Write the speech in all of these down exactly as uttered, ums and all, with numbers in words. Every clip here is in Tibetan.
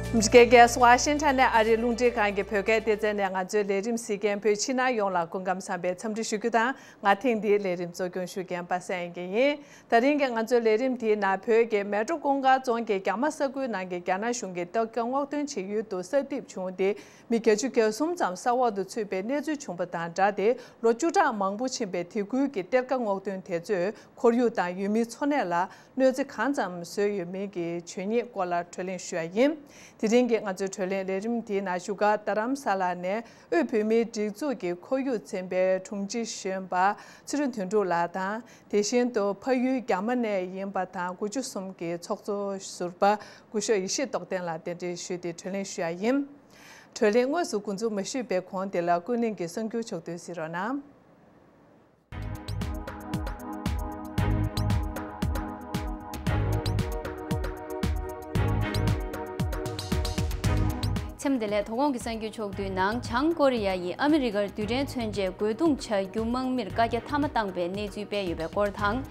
འདི་གའི་གེ་སི་ཝ་ཤིང་ཊོན་ནས་ཨ་རིའི་རླུང་འཕྲིན་ཁང་གི་བོད་སྐད་སྡེ་ཚན་ནས་ང་ཚོའི་ལས་རིམ་གཟིགས་མཁན་བོད་ཕྱི་ནང་ཡོངས་ལ་སྐུ་ཁམས་བཟང་བའི་འཚམས་འདྲི་ཞུ་རྒྱུ་དང་། ང་ཐེངས་འདིའི་ལས་རིམ་གཙོ་སྐྱོང་ཞུ་མཁན་པ་སངས་དབྱངས་སྐྱིད་ཡིན། ད་རིང་གི་ང་ཚོའི་ལས་རིམ་དེའི་ནང་བོད་ཀྱི་མལ་གྲོ་ཀུན་དགའ་རྫོང་གི་རྒྱ་མ་ས་ཁུལ་ནང་གི་རྒྱ་ནག་གཞུང་གི་གཏེར་ཁ་སྔོག་འདོན་བྱེད་ཡུལ་དུ་ས་རྡིབ་བྱུང་སྟེ། མི་བརྒྱད་ཅུ་གྱ་གསུམ་ཙམ་ས་འོག་ཏུ་ཚུད་པའི་གནས་ཚུལ་བྱུང་བ་དང་སྦྲགས་ཏེ། ལོ་བཅུ་ཕྲག་མང་པོ་ཕྱིན་པའི་དེ་ཁུལ་གྱི་གཏེར་ཁ་སྔོག་འདོན་དེ་ཚོས་ཁོར་ཡུག་དང་ཡུལ་མིའི་འཚོ་གནས་ལ་གནོད་འཚེ་གང་ཙམ་བཟོས་ཡོད་མེད་ཀྱི་བྱུས་ཉེས་སྐོར་ལ་བགྲོ་གླེང་ཞུ་ཡ་ཡིན། དེ་རིང་གི་ང་ཚོའི་བགྲོ་གླེང་ལས་རིམ་དེའི་ནང་བཞུགས་སྒར་རྡ་རམ་ས་ལ་ནས་དབུས་བོད་མིའི་སྒྲིག་འཛུགས་ཀྱི་ཁོར་ཡུག་ཚན་པའི་དྲུང་ཆེ་གཞོན་པ་ཚེ་རིང་དོན་གྲུབ་ལགས་དང་། དེ་བཞིན་དུ་ཕ་ཡུལ་རྒྱ་མ་ནས་ཡིན་པ་དང་དགུ་བཅུ་གསུམ་གྱི་ཚོགས་གཙོ་ཟུར་པ་སྐུ་ཞབས་ཡེ་ཤེས་རྟོགས་ལྡན་ལགས་གདན་འདྲེན་ཞུས་ཏེ་བགྲོ་གླེང་ཞུ་ཡ་ཡིན། བགྲོ་གླེང་དངོས་སུ་འགོ་འཛུགས་མ་ཞུས་པའི་གོང་དེ་ལ་ཀུན་གླེང་གི་གསར་འགྱུར་ཕྱོགས་བསྡུས་གཟིགས་རོགས་གནང་། མཚམས་འདི་ལས་དོ་དགོང་གི་གསར་འགྱུར་ཕྱོགས་བསྡུས་ནང་། བྱང་ཀོ་རི་ཡ་ཡིས་ཨ་མི་རི་ཀར་རྡུལ་ཕྲན་མཚོན་ཆས་རྒོལ་རྡུང་བྱ་རྒྱུ་དམག་མིར་བཀའ་རྒྱ་མཐའ་མ་བཏང་པའི་གནས་ཚུལ་སྤེལ་ཡོད་པའི་སྐོར་དང་།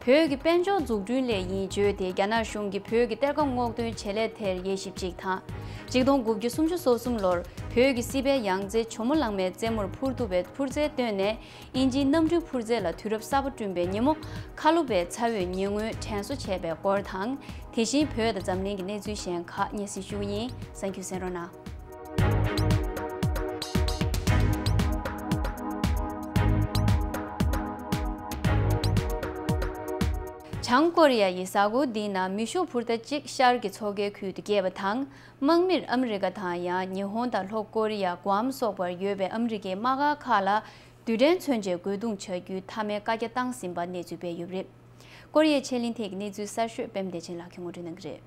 བོད་ཀྱི་དཔལ་འབྱོར་འཛུགས་སྐྲུན་ལས་ཡིན་བརྗོད་དེ་རྒྱ་ནག་གཞུང་གིས་བོད་ཀྱི་གཏེར་ཁ་སྔོག་འདོན་བྱེད་ལས་དེར་དབྱེ་ཞིབ་ཅིག་དང་། གཅིག་སྟོང་དགུ་བརྒྱ་སུམ་ཅུ་སོ་གསུམ་ལོར་བོད་ཀྱི་སྲིད་པའི་ཡང་རྩེ་ཇོ་མོ་གླང་མའི་རྩེ་མོར་འཕུར་ཐུབ་པའི་འཕུར་རྩལ་བཏོན་ནས། དབྱིན་ཇིའི་གནམ་གྲུའི་འཕུར་རྩལ་ལ་དུས་རབས་གསར་པ་བསྐྲུན་པའི་ཉིན་མོ། ཁ་ལོ་པའི་ཚ་བོས་ཉེ་སྔོན་དྲན་གསོ་བྱས་པའི་སྐོར་དང་། དེ་བཞིན་བོད་དང་འཛམ་གླིང་གི་གནས་ཚུལ་གཞན་ཁག་སྙན་སེང་ཞུ་གི་ཡིན། གསན་རྒྱུ་གསན་རོགས་གནང་། བྱང་ཀོ་རི་ཡ་ཡི་གཟའ་འཁོར་འདིའི་ནང་མེ་ཤུགས་འཕུར་མདའ་གཅིག་ཤར་གྱི་མཚོ་ཁའི་ཁུལ་དུ་བསྐྱལ་བ་དང་། དམག་མིར་ཨ་མི་རི་ཀ་དང་ཡང་ཉི་ཧོང་དང་ལྷོ་ཀོ་རི་ཡ། ཀུའམ་སོགས་པར་ཡོད་པའི་ཨ་མི་རི་ཀའི་དམག་སྒར་ཁག་ལ། རྡུལ་ཕྲན་མཚོན་ཆས་རྒོལ་རྡུང་བྱ་རྒྱུའི་མཐའ་མའི་བཀའ་རྒྱ་བཏང་ཟིན་པ་གནས་ཚུལ་སྤེལ་ཡོད་པ་རེད། ཀོ་རི་ཡའི་ཕྱེད་གླིང་ཐད་ཀྱི་གནས་ཚུལ་གསར་ཤོས་པད་མ་བདེ་ཆེན་ལགས་ཀྱིས་ངོ་སྤྲོད་གནང་གི་རེད།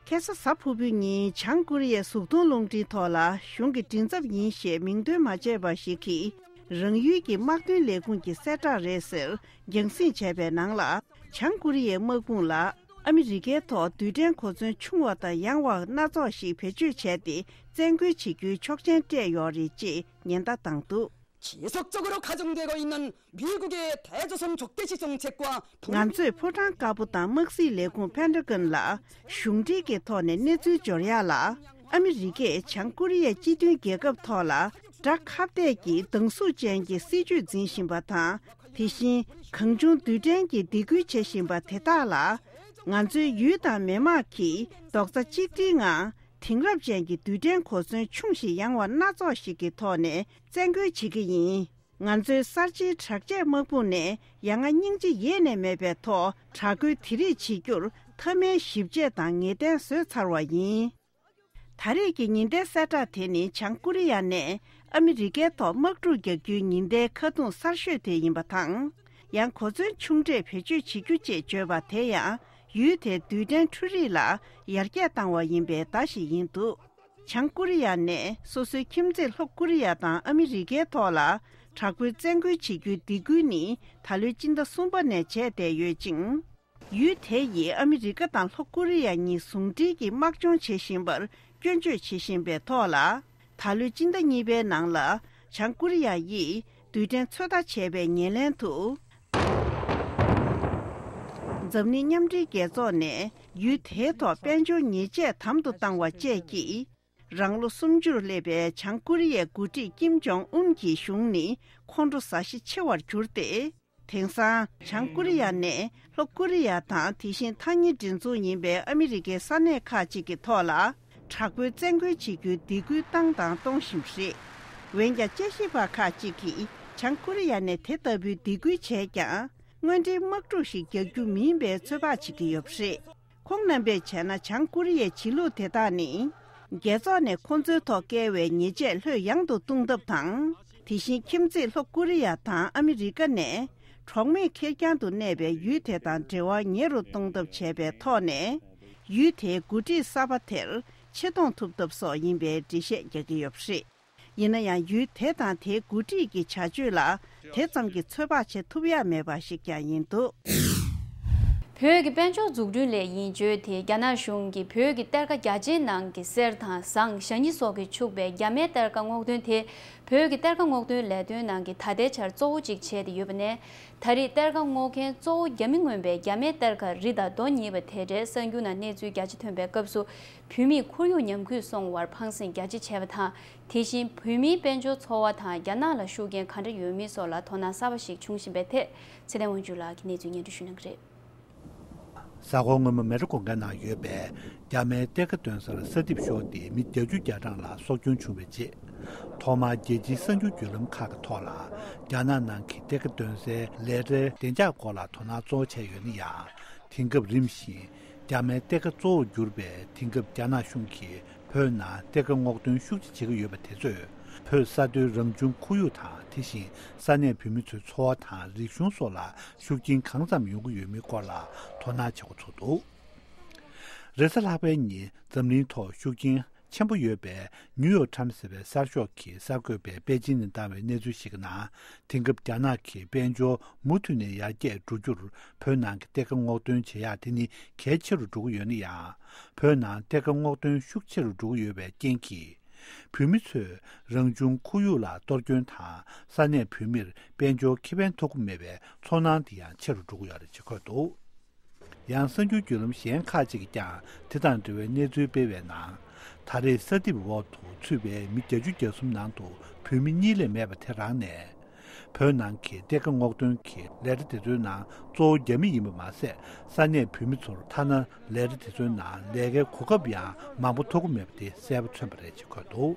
ཁ་སང་གཟའ་ཕུར་བུའི་ཉིན་བྱང་ཀོ་རི་ཡའི་གཟུགས་མཐོང་རླུང་འཕྲིན་ཐོག་ལ་གཞུང་གི་མགྲིན་ཚབ་ཡིན་ཞེས་མིང་འདོན་མ་བྱས་པ་ཞིག་གིས། རང་ཡུལ་གྱི་དམག་དོན་ལས་ཁུངས་ཀྱི་གསལ་བསྒྲགས་རེད་ཟེར་རྒྱང་སྲིང་བྱས་པའི་ནང་ལ། བྱང་ཀོ་རི་ཡའི་དམག་དཔུང་ལ་ཨ་མི་རི་ཀའི་ཐོག་རྡུལ་ཕྲན་གོ་མཚོན་ཆུང་བ་དང་ཡང་བ་སྣ་ཚོགས་ཤིག་བེད་སྤྱོད་བྱས་ཏེ། བཙན་རྒོལ་བྱེད་རྒྱུའི་ཆོག་མཆན་སྤྲད་ཡོད་རེད་ཅེས་ཉེན་བརྡ་བཏང་འདུག། 지속적으로 가동되고 있는 미국의 대조선 적대시 정책과 분- ང་ཚོས་ཕོ་བྲང་དཀར་པོ་དང་དམག་སྲིད་ལས་ཁུངས་ཕན་ཌ་གྷོན་ལ་གཞུང་འབྲེལ་གྱི་ཐོག་ནས་གནས་ཚུལ་འབྱོར་ཡག་ལ། ཨ་མི་རི་ཀས་བྱང་ཀོ་རི་ཡའི་སྤྱི་མཐུན་རྒྱལ་ཁབ་ཐོག་ལ་དགྲ་ཁ་གཏད་ཀྱི་སྡང་ཟུག་ཅན་གྱི་སྲིད་བྱུས་འཛིན་བཞིན་པ་དང་། དེ་བཞིན་གང་བྱུང་རྡུལ་ཕྲན་གྱི་སྡིགས་སྐུལ་བྱེད་བཞིན་པ་དེ་དག་ལ། ང་ཚོའི་ཡུལ་དང་མི་དམངས་ཀྱིས་རྡོག་རྩ་གཅིག་སྒྲིལ་ངང་། དེང་རབས་ཅན་གྱི་རྡུལ་ཕྲན་གོ་མཚོན་ཆུང་ཞིང་ཡང་བ་སྣ་ཚོགས་ཤིག་གི་ཐོག་ནས་བཙན་རྒོལ་བྱེད་ཀྱི་ཡིན། ང་ཚོའི་གསར་བརྗེའི་དྲག་ཆས་དམག་དཔུང་ནས་ཡ་ང་སྙིང་རྗེ་ཡེ་ནས་མེད་པའི་ཐོག་དྲག་རྒོལ་དེ་རིགས་བྱེད་རྒྱུར་མཐའ་མའི་ཞིབ་དཔྱད་དང་ངེས་གཏན་བཟོས་ཚར་བ་ཡིན། ད་རེས་ཀྱི་ཉེན་བརྡའི་གསལ་བསྒྲགས་དེ་ནི་བྱང་ཀོ་རི་ཡ་ནས་ཨ་མི་རི་ཀའི་ཐོག་དམག་འཁྲུག་རྒྱག་རྒྱུའི་ཉེན་བརྡའི་ཁ་རྡུང་གསར་ཤོས་དེ་ཡིན་པ་དང་། ཡང་གོ་མཚོན་ཆུང་གྲས་བེད་སྤྱོད་བྱེད་རྒྱུ་ཅེས་བརྗོད་པ་དེ་ཡང་ཡུལ་དེའི་རྡུལ་ཕྲན་འཕྲུལ་རིག་ལ་ཡར་རྒྱས་བཏང་བ་ཡིན་པའི་བརྡ་ཞིག་ཡིན་འདུག། བྱང་ཀོ་རི་ཡ་ནས་སོ་སོའི་ཁྱིམ་མཚེས་ལྷོ་ཀོ་རི་ཡ་དང་ཨ་མི་རི་ཀའི་ཐོག་ལ་དྲག་པོའི་བཙན་རྒོལ་བྱེད་རྒྱུའི་སྡིགས་སྐུལ་ནི་ད་ལོའི་སྤྱི་ཟླ་གསུམ་པ་ནས་བྱས་བསྡད་ཡོད་ཅིང་། ཡུལ་དེ་ཡིས་ཨ་མི་རི་ཀ་དང་ལྷོ་ཀོ་རི་ཡ་གཉིས་ཟུང་འབྲེལ་གྱིས་དམག་སྦྱོང་བྱེད་བཞིན་པར་སྐྱོན་བརྗོད་བྱེད་བཞིན་པའི་ཐོག་ལ། ད་ལོའི་སྤྱི་ཟླ་གཉིས་པའི་ནང་ལ་བྱང་ཀོ་རི་ཡ་ཡིས་རྡུལ་ཕྲན་ཚོད་ལྟ་བྱས་པའི་ཉེར་ལེན་དུ། འཛམ་གླིང་མཉམ་འབྲེལ་རྒྱལ་ཚོགས་ནས་ཡུལ་དེའི་ཐོག་དཔལ་འབྱོར་ཉེས་ཆད་དམ་དུ་བཏང་བ་བཅས་ཀྱིས། རང་ལོ་སུམ་ཅུར་སླེབས་པའི་བྱང་ཀོ་རི་ཡའི་འགོ་ཁྲིད་ཀིམ་ཇོང་ཨུན་གྱི་གཞུང་ནི་ཁོང་ཁྲོ་ཟ་གཞི་ཆེ་བར་གྱུར་ཏེ། དེང་སང་བྱང་ཀོ་རི་ཡ་ནས་ལྷོ་ཀོ་རི་ཡ་དང་དེ་བཞིན་ཐག་ཉེ་སྦྲེལ་མཚུངས་ཡིན་པའི་ཨ་མི་རི་ཀའི་ས་གནས་ཁག་ཅིག་གི་ཐོག་ལ་དྲག་པོའི་བཙན་རྒོལ་བྱེད་རྒྱུའི་སྡིགས་སྐུལ་བཏང་དང་གཏོང་བཞིན་པ་རེད། འོན་ཀྱང་དཔྱད་ཞིབ་པ་ཁག་ཅིག་གིས་བྱང་ཀོ་རི་ཡ་ནས་དེ་ལྟ་བུའི་སྡིགས་སྐུལ་བྱས་ཀྱང་། དངོས་འབྲེལ་དམག་འཁྲུག་ཞིག་རྒྱག་རྒྱུ་མིན་པའི་ཚོད་དཔག་བྱེད་ཀྱི་ཡོད་པ་རེད། ཁོང་རྣམ་པས་བྱས་ན་བྱང་ཀོ་རི་ཡའི་བྱེད་ལུགས་དེ་དག་ནི། རྒྱལ་ཚོགས་ནས་ཁོང་ཚོའི་ཐོག་བཀལ་བའི་ཉེས་ཆད་ལྷོད་ཡངས་དུ་གཏོང་ཐབས་དང་། དེ་བཞིན་ཁྱིམ་མཚེས་ལྷོ་ཀོ་རི་ཡ་དང་ཨ་མི་རི་ཀ་ནས་གྲོགས་མེད་ཁེར་རྐྱང་དུ་གནས་པའི་ཡུལ་དེ་དང་འབྲེལ་བ་ཉེ་རུ་གཏོང་ཐབས་བྱས་པའི་ཐོག་ནས། ཡུལ་དེའི་འགོ་ཁྲིད་གསར་པ་དེར་ཆེ་མཐོང་ཐུབ་ཐབས་སོགས་ཡིན་པའི་འགྲེལ་བཤད་རྒྱག་གི་ཡོད་པ་རེད། ཡིན་ན་ཡང་ཡུལ་དེ་དང་དེའི་འགོ་ཁྲིད་ཀྱི་བྱ་སྤྱོད་ལ་དེ་ཙམ་གྱི་ཚོད་དཔག་བྱེད་ཐུབ་ཡག་མེད་པ་ཞིག་ཀྱང་ཡིན་འདུག། བོད་ཀྱི་དཔལ་འབྱོར་འཛུགས་སྐྲུན་ལས་ཡིན་བརྗོད་དེ། རྒྱ་ནག་གཞུང་གིས་བོད་ཀྱི་གཏེར་ཁ་རྒྱ་ཆེའི་ནང་གི་གསེར་དང་ཟངས། ཞ་སྙི་སོགས་ཀྱིས་ཕྱུག་པའི་རྒྱ་མའི་གཏེར་ཁ་སྔོག་འདོན་དེ། བོད་ཀྱི་གཏེར་ཁ་སྔོག་འདོན་ལས་དོན་ནང་གི་ད་ལྟའི་ཆར་གཙོ་བོ་གཅིག་བྱས་ཏེ་ཡོད་པ་ནས། ད་རེས་གཏེར་ཁ་སྔོག་མཁན་གཙོ་བོ་རྒྱ་མི་མངོན་པའི་རྒྱ་མའི་གཏེར་ཁ་རི་དང་རྡོ་རྙེད་པ་དེ་འདྲའི་གསར་འགྱུར་ནང་གནས་ཚུལ་རྒྱ་ཆེ་ཐོན་པའི་སྐབས་སུ། བོད་མིས་ཁོར་ཡུག་ཉམས་རྒུད་སོང་བར་ཕངས་སེམས་རྒྱ་ཆེ་བྱས་པ་དང་། དེ་བཞིན་བོད་མིའི་དཔལ་འབྱོར་འཚོ་བ་དང་རྒྱ་ནག་ལ་ཤུགས་རྐྱེན་ག་འདྲ་ཡོད་མིན་སོགས་ལ་དོ་སྣང་གསར་པ་ཞིག་འབྱུང་བཞིན་པའི་ཐད། ཚེ་བརྟན་དབང་ཕྱུག་ལགས་ཀྱིས་གནས་ཚུལ་སྙན་སྒྲོན་ཞུ་གནང་གི་རེད། གཟའ་འཁོར་སྔོན་མ་མལ་གྲོ་གུང་དཀར་ནང་ཡོད་པའི་རྒྱ་མའི་གཏེར་ཁ་འདོན་སར་ས་ཐིབས་ཤོར་ཏེ་མི་བརྒྱད་ཅུ་གྱ་གྲངས་ལ་སྲོག་སྐྱོན་བྱུང་བའི་རྗེས། ཐོག་མར་རྒྱལ་སྤྱིའི་གསར་འགྱུར་བརྒྱུད་ལམ་ཁག་གི་ཐོག་ལ། རྒྱ་ནག་ནང་གི་གཏེར་ཁ་འདོན་སའི་ལས་གྲྭའི་བདེ་འཇགས་སྐོར་ལ་དོ་སྣང་གཙོ་བོ་བྱས་ཡོད་ན་ཡང་། དེང་སྐབས་རིམ་བཞིན་རྒྱ་མའི་གཏེར་ཁ་གཙོ་བོར་གྱུར་པའི། དེང་སྐབས་རྒྱ་ནག་གཞུང་གིས་བོད་ནང་གཏེར་ཁ་སྔོག་འདོན་ཤུགས་ཆེ་བྱེད་ཀྱི་ཡོད་པ་དེ་ཚོས། བོད་ས་མཐོའི་རང་བྱུང་ཁོར་ཡུག་དང་། དེ་བཞིན་ས་གནས་བོད་མི་ཚོའི་འཚོ་བ་དང་རིག་གཞུང་སོགས་ལ་ཤུགས་རྐྱེན་གང་ཙམ་ཡོང་གི་ཡོད་མེད་སྐོར་ལ་དོ་སྣང་བྱེད་འགོ་ཚུགས་འདུག། རེས་གཟའ་ལྷག་པའི་ཉིན་འཛམ་གླིང་ཐོག་ཤུགས་རྐྱེན་ཆེན་པོ་ཡོད་པའི་ནིའུ་ཡོག་ཊའིམ་ཟེར་བའི་གསར་ཤོག་གིས་གསར་འགོད་པས་པེ་ཅིན་ནས་བཏང་བའི་གནས་ཚུལ་ཞིག་གི་ནང་། དེང་སྐབས་རྒྱ་ནག་གི་དཔལ་འབྱོར་མུ་མཐུད་ནས་ཡར་རྒྱས་འགྲོ་རྒྱུར། བོད་ནང་གི་གཏེར་ཁ་སྔོག་འདོན་བྱེད་ཡག་དེ་ནི་གལ་ཆེ་རུ་འགྲོ་གི་ཡོད་ན་ཡང་། བོད་ནང་གཏེར་ཁ་སྔོག་འདོན་ཤུགས་ཆེ་རུ་འགྲོ་གི་ཡོད་པའི་རྐྱེན་གྱིས། བོད་མི་ཚོས་རང་བྱུང་ཁོར་ཡུག་ལ་གཏོར་སྐྱོན་དང་། ས་གནས་བོད་མིར་དཔལ་འབྱོར་ཁེ་ཕན་ཐོབ་ཀྱི་མེད་པའི་ཚོར་སྣང་དེ་ཡང་ཆེ་རུ་འགྲོ་གི་ཡོད་རེད་ཅེས་འཁོད་འདུག། ཡང་གསར་འགྱུར་བརྒྱུད་ལམ་གཞན་ཁག་ཅིག་གིས་ཀྱང་དེ་དང་འབྲེལ་བའི་གནས་ཚུལ་སྤེལ་བའི་ནང་། ད་རེས་ས་ཐིབས་འོག་ཏུ་ཚུད་པའི་མི་བརྒྱད་ཅུ་གྱ་གསུམ་ནང་དུ་བོད་མི་གཉིས་ལས་མེད་པ་དེ་རང་ནས། བོད་ནང་གི་གཏེར་ཁ་སྔོག་འདོན་གྱི་ལས་གྲྭ་དེ་ཚོའི་ནང་གཙོ་བོ་རྒྱ་མི་ཡིན་པ་མ་ཟད། ས་གནས་བོད་མི་ཚོར་ཐ་ན་ལས་གྲྭ་དེ་ཚོའི་ནང་ལས་ཀའི་གོ་སྐབས་ཡང་མང་པོ་ཐོབ་ཀྱི་མེད་པ་དེ་གསལ་པོ་མཚོན་པ་རེད་ཅེས་འཁོད་འདུག།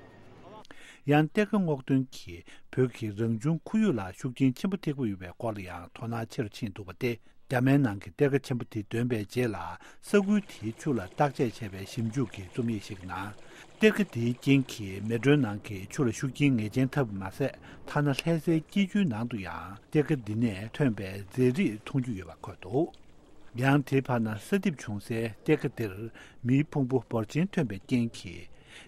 ཡང་གཏེར་ཁ་སྔོག་འདོན་གྱིས་བོད་ཀྱི་རང་བྱུང་ཁོར་ཡུག་ལ་ཤུགས་རྐྱེན་ཆེན་པོ་ཐེབས་ཀྱི་ཡོད་པའི་སྐོར་ལ་ཡང་དོ་སྣང་ཆེ་རུ་ཕྱིན་འདུག་པ་སྟེ། རྒྱ་མའི་ནང་གི་གཏེར་ཁ་ཆེན་པོ་དེ་འདོན་པའི་རྗེས་ལ། ས་ཁུལ་དེའི་ཆུ་ལ་བརྟག་དཔྱད་བྱས་པའི་ཞིབ་འཇུག་གི་རྩོམ་ཡིག་ཞིག་ནང་། གཏེར་ཁ་དེའི་རྐྱེན་གྱིས་མེ་ཌྲོན་ནང་གི་ཆུ་ལ་ཤུགས་རྐྱེན་ངེས་ཅན་ཐེབས་པ་མ་ཟད། ཐ་ན་ལྷ་སའི་སྐྱིད་ཆུའི་ནང་དུ་ཡང་གཏེར་ཁ་འདི་ནས་ཐོན་པའི་རྫས་རིགས་མཐོང་རྒྱུ་ཡོད་པ་འཁོད་འདུག། ཡང་དེའི་བར་ན་ས་ཐིབས་བྱུང་སའི་གཏེར་ཁ་འདིར་མིའི་ཕུང་པོ་འབོར་ཆེན་ཐོན་པའི་རྐྱེན་གྱིས།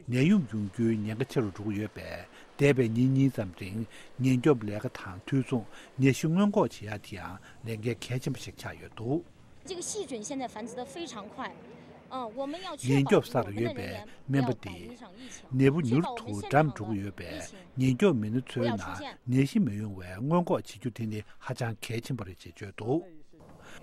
ནད་ཡམས་ཡོང་རྒྱུའི་ཉེན་ཁ་ཆེ་རུ་འགྲོ་གི་ཡོད་པས། འདས་པའི་ཉིན་གཉིས་ཙམ་རིང་ཉེན་སྐྱོབ་ལས་ཀ་དང་དུས་མཚུངས་ནད་གཞི་སྔོན་འགོག་བྱེད་ཡག་དེ་ཡང་ལས་འགན་གལ་ཆེན་པོ་ཞིག་ཆགས་ཡོད་འདུག། 这个细菌现在繁殖得非常快，嗯，我们要确保我们的人员不要感染上疫情。 ཉེན་སྐྱོབ་ས་རུ་ཡོད་པའི་སྨན་པ་དེས། ནད་འབུ་མྱུར་དུ་འགྲམས་འགྲོ་གི་ཡོད་པས། ཉེན་སྐྱོབ་མི་སྣ་ཚོའི་ནང་ནད་གཞི་མི་ཡོང་བའི་སྔོན་འགོག་བྱེད་རྒྱུ་དེ་ནི་ཧ་ཅང་གལ་ཆེན་པོ་རེད་ཅེས་བརྗོད་འདུག།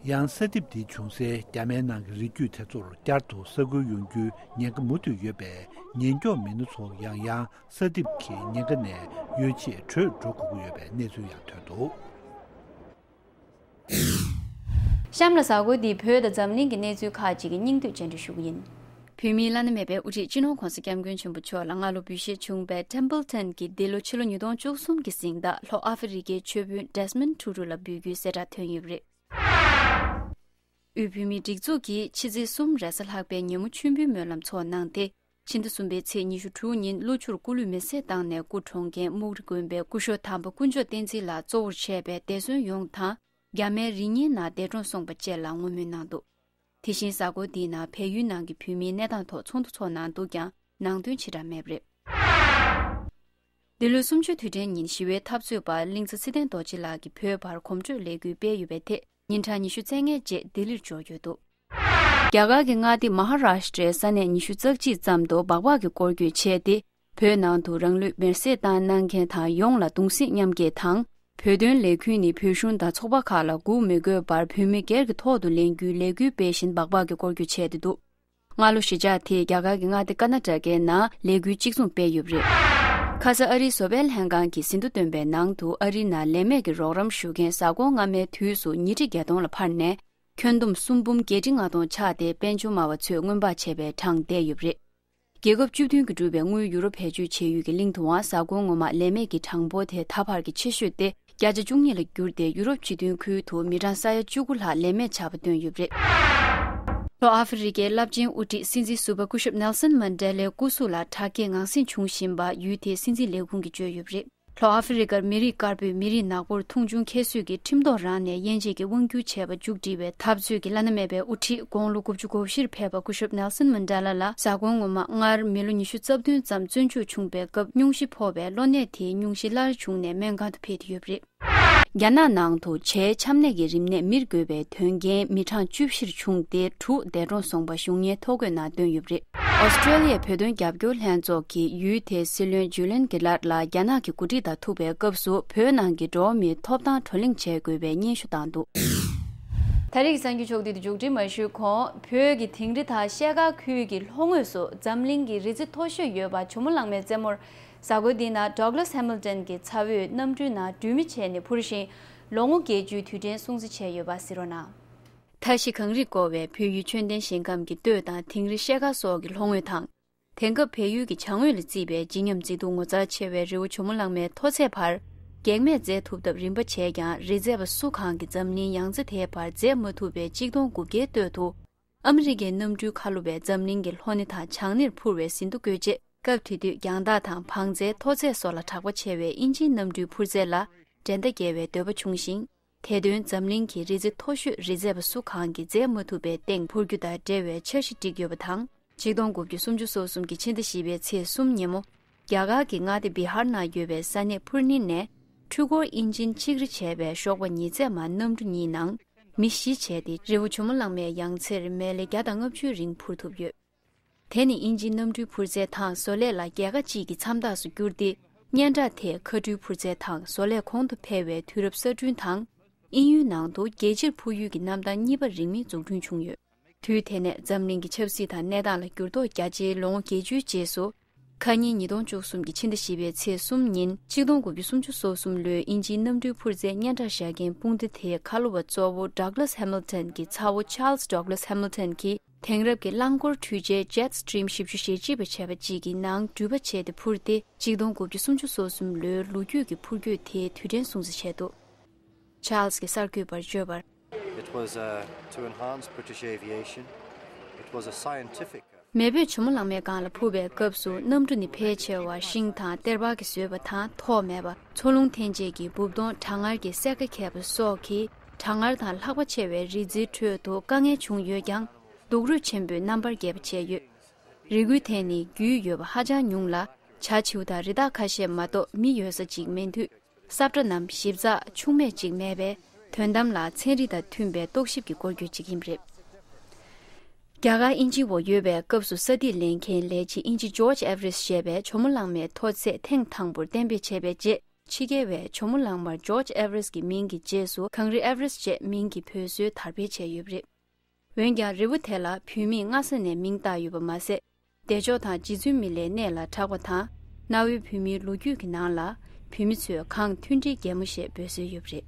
ཡང་ས་ཐིབས་འདི་བྱུང་སའི་རྒྱ་མའི་ནང་གི་རི་རྒྱུད་དེ་ཚོར་བསྐྱར་དུ་ས་ཁུལ་ཡོང་རྒྱུའི་ཉེན་ཁ་མུ་མཐུད་ཡོད་པས། ཉེན་སྐྱོབ་མི་སྣ་ཚོ་ཡང་ཡང་ས་ཐིབས་ཀྱི་ཉེན་ཁ་ནས་ཡོལ་ཆེད་བྲོས་འགྲོ་དགོས་ཀྱི་ཡོད་པའི་གནས་ཚུལ་ཡང་ཐོན་འདུག། གཤམ་ལ་གཟའ་འཁོར་འདིའི་བོད་དང་འཛམ་གླིང་གི་གནས་ཚུལ་ཁག་ཅིག་གི་སྙིང་བསྡུས་སྤྱན་འགྲེལ་ཞུ་གི་ཡིན། བོད་མིའི་བླ་ན་མེད་པའི་དབུ་ཁྲིད་སྤྱི་ནོར་༧གོང་ས་༧སྐྱབས་མགོན་ཆེན་པོ་མཆོག་ལ་སྔ་ལོ་འབུལ་བཞེས་བྱུང་བའི་ཊེམ་པལ་ཊོན་གྱི་འདི་ལོ་ཕྱི་ལོ་ཉིས་སྟོང་བཅུ་གསུམ་གྱི་གཟེངས་རྟགས་ལྷོ་ཨ་ཧྥེ་རི་ཀའི་ཆོས་དཔོན་ཌེ་སི་མོན་ཊུ་ཊུ་ལ་འབུལ་རྒྱུའི་གསལ་བསྒྲགས་ཐོན་ཡོད་པ་རེད། དབུས་བོད་མིའི་སྒྲིག་འཛུགས་ཀྱིས་ཕྱི་ཚེས་གསུམ་རེས་གཟའ་ལྷག་པའི་ཉིན་མོ་མཆོད་འབུལ་སྨོན་ལམ་ཚོགས་གནང་སྟེ། ཕྱི་ཟླ་གསུམ་པའི་ཚེས་ཉི་ཤུ་དྲུག་ཉིན་ཀླུ་ཆུར་སྐུ་ལུས་མེ་བསྲེགས་བཏང་ནས་སྐུ་གྲོངས་མཁན་སྨུག་རི་དགོན་པའི་སྐུ་ཞབས་དམ་པ་དཀོན་མཆོག་བསྟན་འཛིན་ལགས་གཙོ་བོར་བྱས་པའི་འདས་གསོན་ཡོངས་དང་། རྒྱ་མའི་རི་ཉིལ་ནང་འདས་གྲོངས་སོང་པ་བཅས་ལ་བསྔོ་སྨོན་གནང་འདུག། དེ་བཞིན་གཟའ་འཁོར་འདིའི་ནང་བལ་ཡུལ་ནང་གི་བོད་མིའི་གནས་སྟངས་ཐོག་ཚོགས་འདུ་ཚོགས་གནང་འདུག་ཀྱང་ནང་དོན་ཞེ་དྲག་མེད་པ་རེད། འདི་ལོའི་གསུམ་བཅུའི་དུས་དྲན་ཉིན་ཞི་བའི་འཐབ་རྩོད་པ་གླིང་ཚ་ཚེ་བརྟན་རྡོ་རྗེ་ལགས་ཀྱིས་བོད་པར་གོམ་བགྲོད་ལས་འགུལ་སྤེལ་ཡོད་པའི་ཐད། ཉིན་གྲངས་ཉི་ཤུ་རྩ་ལྔའི་རྗེས་ལྡི་ལིར་འབྱོར་ཡོད་འདུག། རྒྱ་གར་གྱི་མངའ་སྡེ་མ་ཧ་རཱ་ཤི་ཏྲའི་ས་གནས་ཉི་ཤུ་རྩ་གཅིག་ཙམ་དུ་སྦག་སྦག་གིས་སྐོར་སྐྱོད་བྱས་ཏེ། བོད་ནང་དུ་རང་ལུས་མེར་སྲེག་བཏང་གནང་མཁན་དང་ཡོངས་ལ་གདུང་སེམས་མཉམ་སྐྱེད་དང་། བོད་དོན་ལས་འགུལ་ནི་བོད་གཞུང་དང་ཚོགས་པ་ཁག་ལ་སྒུག་མི་དགོས་པར་བོད་མི་སྒེར་གྱི་ཐོག་ཏུ་ལེན་རྒྱུའི་ལས་འགུལ་སྤེལ་བཞིན་སྦག་སྦག་གིས་སྐོར་སྐྱོད་བྱས་ཏེ་འདུག། སྔ་ལོ་གཞིས་ཆགས་དེས་རྒྱ་གར་གྱི་མངའ་སྡེ་ཀར་ནཱ་ཊ་ཀའི་ནང་ལས་འགུལ་གཅིག་མཚུངས་སྤེལ་ཡོད་པ་རེད། ཁ་ས་ཨ་རིའི་བཟོ་པའི་ལྷན་ཁང་གིས་ཟིན་ཐོ་བཏོན་པའི་ནང་དུ་ཨ་རིའི་ནང་ལས་མེད་ཀྱི་རོགས་རམ་ཞུ་མཁན་གཟའ་འཁོར་སྔ་མའི་དུས་སུ་ཉིས་ཁྲི་བརྒྱད་སྟོང་ལ་འཕར་ནས། ཁྱོན་བསྡོམས་སུམ་འབུམ་བརྒྱད་ཁྲི་ལྔ་སྟོང་ཆགས་ཏེ་དཔལ་འབྱོར་སྨྲ་བ་ཚོས་སྔོན་དཔག་བྱས་པའི་གྲངས་བསྡད་ཡོད་པ་རེད། རྒྱལ་ཁབ་བཅུ་བདུན་གྱིས་གྲུབ་པའི་དངུལ་ཡུ་རོབ་བེད་སྤྱོད་བྱེད་ཡུལ་གྱི་གླིང་དུའང་གཟའ་འཁོར་སྔོན་མ་ལས་མེད་ཀྱི་གྲངས་འབོར་དེ་ད་བར་གྱི་ཆེ་ཤོས་ཏེ། བརྒྱ་ཆ་བཅུ་གཉིས་ལ་བསྒྱུར་ཏེ་ཡུ་རོབ་སྤྱི་མཐུན་ཁུལ་དུ་མི་གྲངས་ས་ཡ་བཅུ་དགུ་ལྷག་ལས་མེད་ཆགས་པ་བཏོན་ཡོད་པ་རེད། ལྷོ་ཨ་ཧྥེ་རི་ཀའི་རླབས་ཆེན་དབུ་ཁྲིད་སྲིད་འཛིན་ཟུར་པ་སྐུ་ཞབས་ནེལ་སན་མན་ཌེ་ལའི་སྐུ་གཟུགས་ལ་དྲག་སྐྱེད་ངང་སྲིང་བྱུང་བཞིན་པ་ཡུལ་དེའི་སྲིད་འཛིན་ལས་ཁུངས་ཀྱིས་བརྗོད་ཡོད་པ་རེད། ལྷོ་ཨ་ཧྥེ་རི་ཀར་མི་རིགས་དཀར་པོས་མི་རིགས་ནག་པོར་མཐོང་ཆུང་ཁྱད་གསོད་ཀྱིས་ཁྲིམས་ཐོག་རང་ནས་དབྱེ་འབྱེད་ཀྱི་དབང་སྒྱུར་བྱས་པ་མཇུག་སྒྲིལ་བའི་འཐབ་རྩོད་ཀྱི་བླ་ན་མེད་པའི་དབུ་ཁྲིད་དགུང་ལོ་དགུ་བཅུ་གོ་བཞིར་ཕེབས་པ་སྐུ་ཞབས་ནེལ་སན་མན་ཌེ་ལ་ལ་གཟའ་འཁོར་ངོ་མ་སྔར་མི་ལོ་ཉི་ཤུ་རྩ་བདུན་ཙམ་བཙོན་འཇུག་བྱུང་པའི་སྐབས་སྙུང་གཞི་ཕོག་པའི་གློ་ནད་དེའི་སྙུང་གཞི་སླར་བྱུང་ནས་སྨན་ཁང་དུ་ཕེབས་ཏེ་ཡོད་པ་རེད། རྒྱ་ནག་ནང་དུ་བྱའི་ཆམ་ནད་ཀྱི་རིམས་ནད་མིར་འགོས་པའི་དོན་རྐྱེན་མི་གྲངས་བཅུ་བཞིར་བྱུང་སྟེ་དྲུག་འདས་གྲོངས་སོང་བ་གཞུང་གཉེར་ཐོ་འགོད་ནང་བཏོན་ཡོད་པ་རེད། ཨོ་སི་ཀྲེ་ལི་ཡའི་བོད་དོན་རྒྱབ་སྐྱོར་ལྷན་ཚོགས་ཀྱིས་ཡུལ་དེའི་སྲིད་བློན་ཇུ་ལིན་གྷི་ལར་ལ་རྒྱ་ནག་གི་འགོ་ཁྲིད་དང་ཐུག་པའི་སྐབས་སུ་བོད་ནང་གི་འགྲོ་བ་མིའི་ཐོབ་ཐང་བགྲོ་གླེང་བྱེད་དགོས་པའི་སྙན་ཞུ་བཏང་འདུག། ད་རེས་ཀྱི་གསར་འགྱུར་ཕྱོགས་བསྡུས་དེ་མཇུག་སྒྲིལ་མ་ཞུས་གོང་། བོད་ཀྱི་དིང་རི་དང་ཤེལ་དཀར་ཁུལ་གྱི་ལྷོ་ངོས་སུ་འཛམ་གླིང་གི་རི་རྩེ་མཐོ་ཤོས་ཡོད་པ་ཇོ་མོ་གླང་མའི་རྩེ་མོར། གཟའ་འཁོར་འདིའི་ནང་Douglas Hamilton གྱི་ཚ་བོས་གནམ་གྲུའི་ནང་འགྲུལ་མི་བྱས་ནས་འཕུར་ཞིང་། ལོ་ངོ་བརྒྱད་ཅུའི་དུས་དྲན་སྲུང་བརྩི་བྱས་ཡོད་པ་གཟིགས་རོགས་གནང་། མཐའ་བཞི་གངས་རིས་བསྐོར་བའི་བོད་ཡུལ་ཆོས་ལྡན་ཞིང་ཁམས་ཀྱི་སྟོད་དང་དིང་རི་ཤེལ་དཀར་སོགས་ཀྱི་ལྷོ་ངོས་དང་། དེང་སྐབས་བལ་ཡུལ་གྱི་བྱང་ངོས་ལ་བརྩིས་པའི་བརྗིད་ཉམས་མཛེས་སྡུག་ངོ་མཚར་ཆེ་བའི་རི་བོ་ཇོ་མོ་གླང་མའི་མཐོ་ཚད་བར་གེགས་མེད་འཛེག་ཐུབ་ཐབས་རིམ་པ་བྱས་ཀྱང་། རི་འཛེག་པ་སུ་གང་གིས་འཛམ་གླིང་ཡང་རྩེ་དེའི་བར་འཛེག་མ་ཐུབ་པའི་གཅིག་སྟོང་དགུ་བརྒྱའི་སྟོད་དུ། ཨ་མི་རི་ཀའི་གནམ་གྲུའི་ཁ་ལོ་བས་འཛམ་གླིང་གི་ལྷོ་སྣེ་དང་བྱང་སྣེར་འཕུར་བའི་ཟིན་ཐོ་བཀོད་རྗེས། སྐབས་དེ་དུས་རྒྱང་ཐག་དང་བང་རྩལ་མཐོ་ཚད་སོགས་ལ་གྲགས་པ་ཆེ་བའི་དབྱིན་ཇིའི་གནམ་གྲུའི་འཕུར་རྩལ་ལ་འགྲན་ཟླ་བརྒྱབ་པའི་འདོད་པ་བྱུང་ཞིང་། དེ་དོན་འཛམ་གླིང་གི་རི་རྩེ་མཐོ་ཤོས་རི་འཛེག་པ་སུ་གང་གིས་འཛེག་མ་ཐུབ་པའི་སྟེང་འཕུར་རྒྱུ་དང་འབྲེལ་བའི་འཆར་གཞི་བསྒྲིགས་ཡོད་པ་དང་། ཆིག་སྟོང་དགུ་བརྒྱ་སུམ་ཅུ་སོ་གསུམ་གྱི་ཕྱི་ཟླ་བཞི་པའི་ཚེས་གསུམ་ཉིན་མོ། རྒྱ་གར་གྱི་མངའ་སྡེ་བི་ཧར་ནང་ཡོད་པའི་ས་གནས་ཕུར་ནི་ནས། འཕྲུལ་འཁོར་ཨིན་ཇིན་ཆིག་རི་བྱས་པའི་ཞོགས་པ་ཉི་ཚེས་མར་གནམ་གྲུ་གཉིས་ནང་མི་བཞི་བྱས་ཏེ། རི་བོ་ཇོ་མོ་གླང་མའི་ཡང་རྩེར་མལ་ལེ་བརྒྱ་དང་ལྔ་བཅུའི་རིང་འཕུར་ཐུབ་ཡོད། དེ་ནི་དབྱིན་ཇིའི་གནམ་གྲུའི་འཕུར་རྩལ་དང་བཟོ་ལས་ལ་རྒྱལ་ཁ་གཅིག་གི་མཚམས་རྟགས་སུ་གྱུར་ཏེ། སྙན་གྲགས་དེས་མཁའ་འགྲུལ་འཕུར་རྩལ་དང་བཟོ་ལས་གོང་དུ་འཕེལ་བའི་དུས་རབས་གསར་སྐྲུན་དང་། དབྱིན་ཡུལ་ནང་དུ་རྒྱལ་སྤྱིར་འཕུར་ཡུལ་གྱི་གནམ་ཐང་གཉིས་པ་རིང་མིན་འཛུགས་སྐྲུན་བྱུང་ཡོད། དུས་དེ་ནས་འཛམ་གླིང་གི་ཆབ་སྲིད་དང་གནས་སྟངས་ལ་འགྱུར་ལྡོག་རྒྱ་ཆེའི་ལོ་ངོ་བརྒྱད་ཅུའི་རྗེས་སུ། ཁ་ཉིན་ཉིས་སྟོང་བཅུ་གསུམ་གྱི་ཕྱི་ཟླ་བཞི་པའི་ཚེས་གསུམ་ཉིན། ཆིག་སྟོང་དགུ་བརྒྱ་སུམ་ཅུ་སོ་གསུམ་ལོའི་དབྱིན་ཇིའི་གནམ་གྲུའི་འཕུར་རྩལ་སྙན་གྲགས་བཞག་མཁན་དཔུང་སྡེ་དེའི་ཁ་ལོ་བ་གཙོ་བོ་Douglas Hamilton གྱི་ཚ་བོ་Charles Douglas Hamilton གྱིས། དེང་རབས་ཀྱི་རླངས་འཁོར་འཕྲུལ་ཆས་Jetstream བཞི་བཅུ་ཞེ་གཅིག་པ་བྱས་པ་གཅིག་གི་ནང་འགྲུལ་པ་བྱས་ཏེ་འཕུར་ཏེ། ཆིག་སྟོང་དགུ་བརྒྱ་སུམ་ཅུ་སོ་གསུམ་ལོའི་ལོ་རྒྱུས་ཀྱི་འཕུར་སྐྱོད་དེའི་དུས་དྲན་སྲུང་བརྩི་བྱས་འདུག། Charles གྱིས་གསར་འགོད་པར་བརྗོད་པར། It was, uh, to enhance British aviation. It was a scientific, uh, མེས་པོས་ཇོ་མོ་གླང་མའི་སྒང་ལ་འཕུར་བའི་སྐབས་སུ། གནམ་གྲུ་ནི་ཕལ་ཆེ་བ་ཤིང་དང་གཏེར་པ་གིས་བཟོས་པ་དང་། ཐོག་མེད་པ། འཚོ་རླུང་འཐེན་བྱེད་ཀྱི་འབུབ་དོང་གྲང་ངར་གྱི་སེར་ཁ་ཁྱེར་བ་སོགས་ཀྱིས། གྲང་ངར་དང་ལྷགས་པ་ཆེ་བའི་རི་རྩེའི་ཁྲོད་དུ་དཀའ་ངལ་བྱུང་ཡོད་ཀྱང་། སྡུག་རུས་ཆེན་པོས་རྣམ་པར་རྒྱལ་བ་བྱས་ཡོད། རི་ཁུལ་དེ་ནི་རྒྱུས་ཡོད་པ་ཧ་ཅང་ཉུང་ལ། བྱ་བྱིའུ་དང་རི་དྭགས་ཁ་ཤས་མ་གཏོགས་མི་ཡོད་ས་ཅིག་མིན་དུས། ས་བཀྲ་རྣམས་ཞིབ་ཚགས་ཆུ་མེད་ཅིག་མེད་པས། དོན་དམ་ལ་ཚན་རིག་དང་མཐུན་པའི་རྟོག་ཞིབ་ཀྱི་སྐོར་སྐྱོད་ཅིག་ཡིན་པ་རེད། རྒྱ་གར་དབྱིན་ཇིའི་འོག་ཡོད་པའི་སྐབས་སུ་ས་ཐིག་ལེན་མཁན་ལས་བྱེད་དབྱིན་ཇི་George Everest ཞེས་པས་ཇོ་མོ་གླང་མའི་མཐོ་ཚད་ཐེངས་དང་པོར་གཏན་འབེབས་བྱས་པའི་རྗེས། ཕྱི་རྒྱལ་བས་ཇོ་མོ་གླང་མར་George Everest གྱི་མིང་གི་རྗེས་སུ་གངས་རི་Everest ཅེས་མིང་གི་བོད་སྲོལ་དར་སྤེལ་བྱས་ཡོད་པ་རེད། འོན་ཀྱང་། རི་བོ་དེ་ལ་བོད་མིས་སྔ་ས་ནས་མིང་བཏགས་ཡོད་པ་མ་ཟད། བདེ་མཆོག་དང་རྗེ་བཙུན་མི་ལའི་གནས་ལ་གྲགས་པ་དང་། གནའ་བོའི་བོད་མིའི་ལོ་རྒྱུས་ཀྱི་ནང་ལ། བོད་མི་ཚོས་གངས་མཐུན་སྒྲིལ་རྒྱལ་མོ་ཞེས་འབོད་སྲོལ་ཡོད་པ་རེད།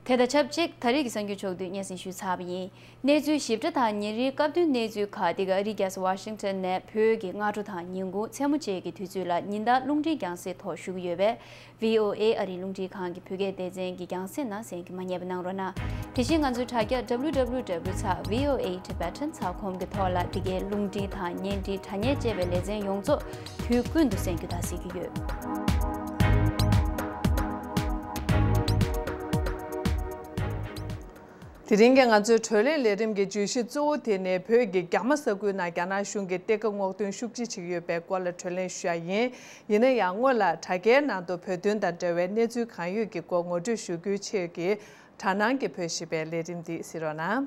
དེ་དང་ཆབས་ཅིག། ད་རེས་ཀྱི་གསར་འགྱུར་ཕྱོགས་བསྡུས་སྙན་སེང་ཞུས་ཚར་བ་ཡིན། གནས་ཚུལ་ཞིབ་ཕྲ་དང་ཉིན་རེའི་སྐབས་བསྟུན་གནས་ཚུལ་ཁག་འདི་ག་ཨ་རིའི་རྒྱལ་ས་ཝ་ཤིང་ཊོན་ནས་བོད་ཀྱི་སྔ་དྲོ་དང་ཉིན་གུང་མཚན་མོ་བཅས་ཀྱི་དུས་ཚོད་ལ་ཉིན་ལྟར་རླུང་འཕྲིན་རྒྱང་སྲིང་ཐོག་ཞུ་གི་ཡོད་པས། བྷི་ཨོ་ཨེ་ཨ་རིའི་རླུང་འཕྲིན་ཁང་གི་བོད་སྐད་སྡེ་ཚན་གྱི་རྒྱང་སྲིང་ནང་གསན་རྒྱུ་མ་བསྙེལ་བ་གནང་རོགས་གནང་། དེ་བཞིན་ང་ཚོའི་དྲ་རྒྱ་W W W dot V O A Tibetan dot com གི་ཐོག་ལ་འདི་གའི་རླུང་འཕྲིན་དང་བརྙན་འཕྲིན་དྲ་བརྙན་བཅས་པའི་ལེ་ཚན་ཡོངས་རྫོགས་དུས་ཀུན་ཏུ་གསན་རྒྱུ་དང་གཟིགས་རྒྱུ་ཡོད། དེ་རིང་གི་ང་ཚོའི་བགྲོ་གླེང་ལས་རིམ་གྱི་བརྗོད་གཞི་གཙོ་བོ་དེ་ནི་བོད་ཀྱི་རྒྱ་དམར་ས་ཁུལ་ནང་རྒྱ་ནག་གཞུང་གིས་གཏེར་ཁ་སྔོག་འདོན་ཤུགས་ཆེ་བྱེད་ཀྱི་ཡོད་པའི་སྐོར་ལ་བགྲོ་གླེང་ཞུ་ཡ་ཡིན། ཡིན་ན་ཡང་སྔོན་ལ་དྲ་རྒྱའི་ནང་དུ་བོད་དོན་དང་འབྲེལ་བའི་གནས་ཚུལ་གང་ཡོད་ཀྱི་སྐོར་ངོ་སྤྲོད་ཞུ་རྒྱུའི་ཆེད་ཀྱི་དྲ་སྣང་གི་བོད་ཞེས་པའི་ལས་རིམ་འདི་གཟིགས་རོགས་གནང་།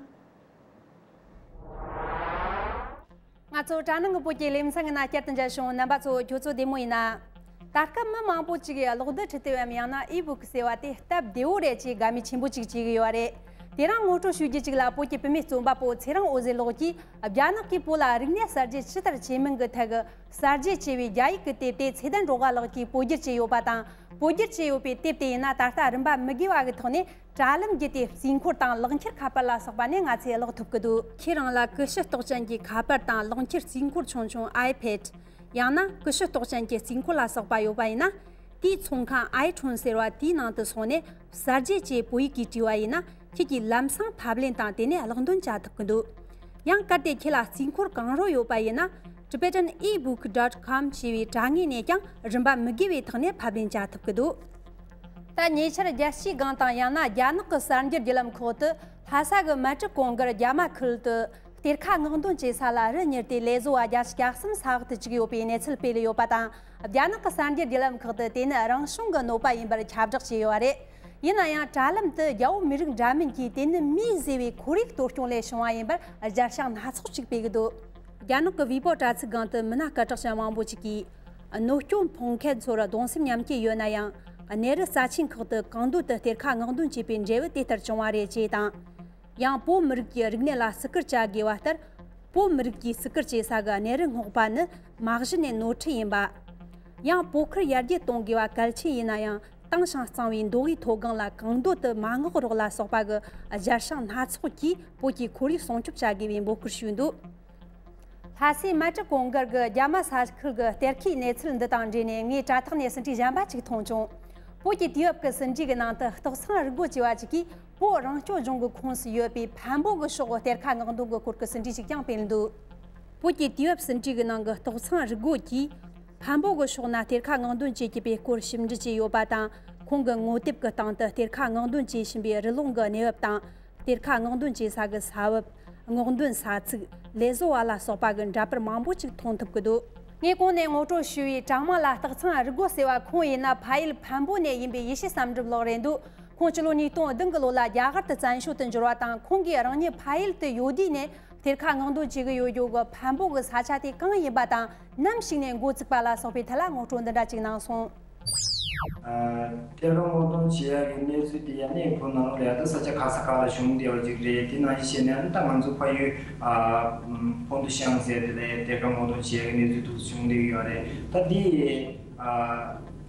ང་ཚོ་དྲ་ནང་གི་བོད་ཀྱི་ལེ་ཚན་གྱི་ནང་བསྐྱར་དུ་མཇལ་བྱུང་། རྣམ་པ་ཚོ་ཁྱོད་ཚོ་བདེ་མོ་ཡིན་ན། ད་སྐབས་མི་མང་པོ་ཅིག་གིས་གློག་རྡུལ་འཕྲུལ་དེབ་བམ་ཡང་ན་ཨི་བུག་ཟེར་བ་དེ་སྟབས་བདེ་བོ་རེད་ཅེས་དགའ་མོས་ཆེན་པོ་ཅིག་བྱེད་ཀྱི་ཡོད་རེད། དེ་རིང་ངོ་སྤྲོད་ཞུ་རྒྱུ་ཅིག་ལ་བོད་ཀྱི་བུད་མེད་རྩོམ་པ་པོ་ཚེ་རིང་འོད་ཟེར་ལགས་ཀྱིས་རྒྱ་ནག་གིས་བོད་ལ་རིག་གནས་གསར་བརྗེ་ཇི་ལྟར་བྱེད་མིན་གྱི་ཐད་ཀྱི་གསར་བརྗེ་ཅེས་པའི་རྒྱ་ཡིག་གི་དེབ་དེ་ཚེ་བརྟན་སྒྲོལ་དཀར་ལགས་ཀྱིས་བོད་བསྒྱུར་བྱས་ཡོད་པ་དང་། བོད་བསྒྱུར་བྱས་ཡོད་པའི་དེབ་དེ་ཡིན་ན་ད་ལྟ་རིན་པ་མི་དགོས་པ་གི་ཐོག་ནས་དྲ་ལམ་བརྒྱུད་དེ་རྩིས་འཁོར་དང་ལག་འཁྱེར་ཁ་པར་ལ་སོགས་པ་ནས་ང་ཚོས་ཀློག་ཐུབ་ཀྱི་འདུག། ཁྱེད་རང་ལ་ཀུ་ཤུ་གཏོགས་ཅན་གྱི་ཁ་པར་དང་ལག་འཁྱེར་རྩིས་འཁོར་ཆུང་ཆུང་ཨའི་ཕེད། ཡང་ན་ཀུ་ཤུ་གཏོགས་ཅན་གྱི་རྩིས་འཁོར་ལ་སོགས་པ་ཡོད་པ་ཡིན་ན། དེའི་ཚོང་ཁང་ཨའི་ཁྲོན་ཟེར་བ་དེའི་ནང་དུ་སོང་ནས་གསར་བརྗེ་ཅེས་བོད་ཡིག་གིས་བྲིས་པ་ཡིན་ན། ཁྱེད་ཀྱིས་ལམ་སང་ཕབ་ལེན་དང་དེ་ནས་ཀློག་འདོན་བྱ་ཐུབ་ཀྱི་འདུག། ཡང་གལ་ཏེ་ཁྱེད་ལ་རྩིས་འཁོར་གང་རུང་ཡོད་པ་ཡིན་ན། Tibetan ebook dot com ཞེས་པའི་དྲ་ངོས་ནས་ཀྱང་རིན་པ་མི་དགོས་པའི་ཐོག་ནས་ཕབ་ལེན་བྱ་ཐུབ་ཀྱི་འདུག། ད་ཉེ་ཆར་རྒྱལ་སྤྱིའི་སྒང་དང་ཡང་ན་རྒྱ་ནག་གི་གསར་འགྱུར་བརྒྱུད་ལམ་ཁག་ཏུ་ལྷ་ས་གི་མལ་གྲོ་གུང་དཀར་རྒྱ་མ་ཁུལ་དུ་གཏེར་ཁ་སྔོག་འདོན་བྱེད་ས་ལ་རི་ཉིལ་ཏེ་ལས་བཟོ་བ་བརྒྱ་ཆ་གྱ་གསུམ་ས་འོག་ཏུ་བཅུག་ཡོད་པའི་གནས་ཚུལ་སྤེལ་ཡོད་པ་དང་། རྒྱ་ནག་གི་གསར་འགྱུར་བརྒྱུད་ལམ་ཁག་ཏུ་དེ་ནི་རང་བྱུང་གི་གནོད་པ་ཡིན་པར་ཁྱབ་བསྒྲགས་བྱས་ཡོད་པ་རེད། ཡིན་ན་ཡང་དྲ་ལམ་དུ་རྒྱ་བོད་མི་རིགས་འདྲ་མིན་གྱིས་དེ་ནི་མིས་བཟོས་པའི་ཁོར་ཡུག་གཏོར་སྐྱོན་ལས་བྱུང་བ་ཡིན་པར་སྦྱར་བྱང་སྣ་ཚོགས་ཅིག་སྤེལ་གྱི་འདུག་རྒྱ་ནག་གི་ཝི་པོ་དྲ་ཚིགས་སྒང་དུ་མི་སྣ་སྐད་གྲགས་ཅན་མང་པོ་ཅིག་གིས། གནོད་སྐྱོན་ཕོག་མཁན་ཚོར་གདུང་སེམས་མཉམ་སྐྱེད་ཡོད་ན་ཡང་། གནས་རི་རྩ་ཆེན་ཁག་ཏུ་གང་འདོད་དུ་གཏེར་ཁ་སྔོག་འདོན་བྱས་པའི་འབྲས་བུ་དེ་ལྟར་བྱུང་བ་རེད་ཅེས་དང་། ཡང་བོད་མི་རིགས་ཀྱི་རིག་གནས་ལ་བརྩི་བཀུར་བྱ་དགོས་པ་ལྟར། བོད་མི་རིགས་ཀྱིས་བརྩི་བཀུར་བྱེད་ས་གི་གནས་རི་སྔོག་པ་ནི་མ་གཞི་ནས་ནོར་འཁྲུལ་ཡིན་པ། ཡང་བོད་ཁུལ་ཡར་རྒྱས་གཏོང་དགོས་པ་གལ་ཆེ་ཡིན་ན་ཡང་། དྭངས་ཤིང་གཙང་བའི་མདོ་དབུས་མཐོ་སྒང་ལ་གང་འདོད་དུ་མ་སྔོག་རོགས་ལ་སོགས་པ་གི་སྦྱར་བྱང་སྣ་ཚོགས་ཀྱིས་བོད་ཀྱི་ཁོར་ཡུག་སྲུང་སྐྱོབ་བྱ་དགོས་པའི་འབོད་སྐུལ་ཞུས་འདུག་ལྷ་སའི་མལ་གྲི་གུང་དཀར་གྱི་རྒྱ་མ་ས་ཁུལ་གྱི་གཏེར་ཁའི་གནས་ཚུལ་འདི་དང་འབྲེལ་ནས་ངས་དྲ་ཐོག་ནས་ཟིན་བྲིས་གཞན་པ་ཅིག་མཐོང་བྱུང་། བོད་ཀྱི་དུས་བབ་ཀྱི་ཟིན་བྲིས་ཀྱི་ནང་དུ་སྟག་ཚང་རུ་སྒོ་ཅེས་པ་ཅིག་གིས་བོད་རང་སྐྱོང་ལྗོངས་ཀྱི་ཁོངས་སུ་ཡོད་པའི་འཕན་པོ་གི་ཕྱོགས་གཏེར་ཁ་སྔོག་འདོན་གྱི་སྐོར་གྱི་ཟིན་བྲིས་ཤིག་ཀྱང་སྤེལ་འདུག་བོད་ཀྱི་དུས་བབ་ཟིན་བྲིས་ཀྱི་ནང་གི་སྟག་ཚང་རུ་སྒོ་གིས་འཕན་པོ་གི་ཕྱོགས་ན་གཏེར་ཁ་སྔོག་འདོན་བྱེད་ཀྱི་པའི་སྐོར་ཞིབ་འབྲི་བྱས་ཡོད་པ་དང་། ཁོང་གི་ངོ་དེབ་ཀྱི་སྟེང་དུ་གཏེར་ཁ་སྔོག་འདོན་བྱེད་བཞིན་པའི་རི་ལུང་གི་གནས་བབ་དང་། གཏེར་ཁ་སྔོག་འདོན་བྱེད་ས་གི་ས་བབ། སྔོག་འདོན་ས་ཚིགས། ལས་བཟོ་བ་ལ་སོགས་པ་གི་འདྲ་པར་མང་པོ་ཅིག་མཐོང་ཐུབ་ཀྱི་འདུག་ངས་གོང་ནས་ངོ་སྤྲོད་ཞུས་པའི་གྲྭ་མང་ལ་སྟག་ཚང་རི་སྒོ་ཟེར་བ་ཁོང་ཡིན་ན་ཕ་ཡུལ་འཕན་པོ་ནས་ཡིན་པའི་ཡེ་ཤེས་བསམ་གྲུབ་ལགས་རེད་འདུག་ཁོང་སྤྱི་ལོ་ཉིས་སྟོང་བདུན་གྱི་ལོ་ལ་རྒྱ་གར་དུ་བཙན་བྱོལ་དུ་འབྱོར་བ་དང་། ཁོང་གིས་རང་ཉིད་ཕ་ཡུལ་དུ་ཡོད་དུས་ནས་གཏེར་ཁ་སྔོག་འདོན་བྱེད་ཀྱི་ཡོད་རྒྱུ་གི་འཕན་པོ་གི་ས་ཆ་དེ་གང་ཡིན་པ་དང་། ནམ་ཞིག་ནས་འགོ་བཙུགས་པ་ལ་སོགས་པའི་ཐད་ལ་ངོ་སྤྲོད་འདི་འདྲ་ཅིག་གནང་སོང་། ཨ། གཏེར་ཁ་སྔོག་འདོན་བྱེད་ཡག་གི་གནས་ཚུལ་དེ་ཡང་ནས་ཁོ་ནང་ལ་ཡང་ད་ས་ཆ་ག་ས་ག་ལ་བྱུང་བསྡད་པ་ཅིག་རེད། དེ་ནང་བཞིན་བྱས་ནས་ད་ང་ཚོ་ཕ་ཡུལ། ཨ། ཕོ་འདུ་ཤང་ཟེར་དེ་ལ་གཏེར་ཁ་སྔོག་འདོན་བྱེད་ཡག་གི་གནས་ཚུལ་འདུག་བྱུང་བསྡད་ཀྱི་ཡོད་རེད། ད་འདི། ཨ།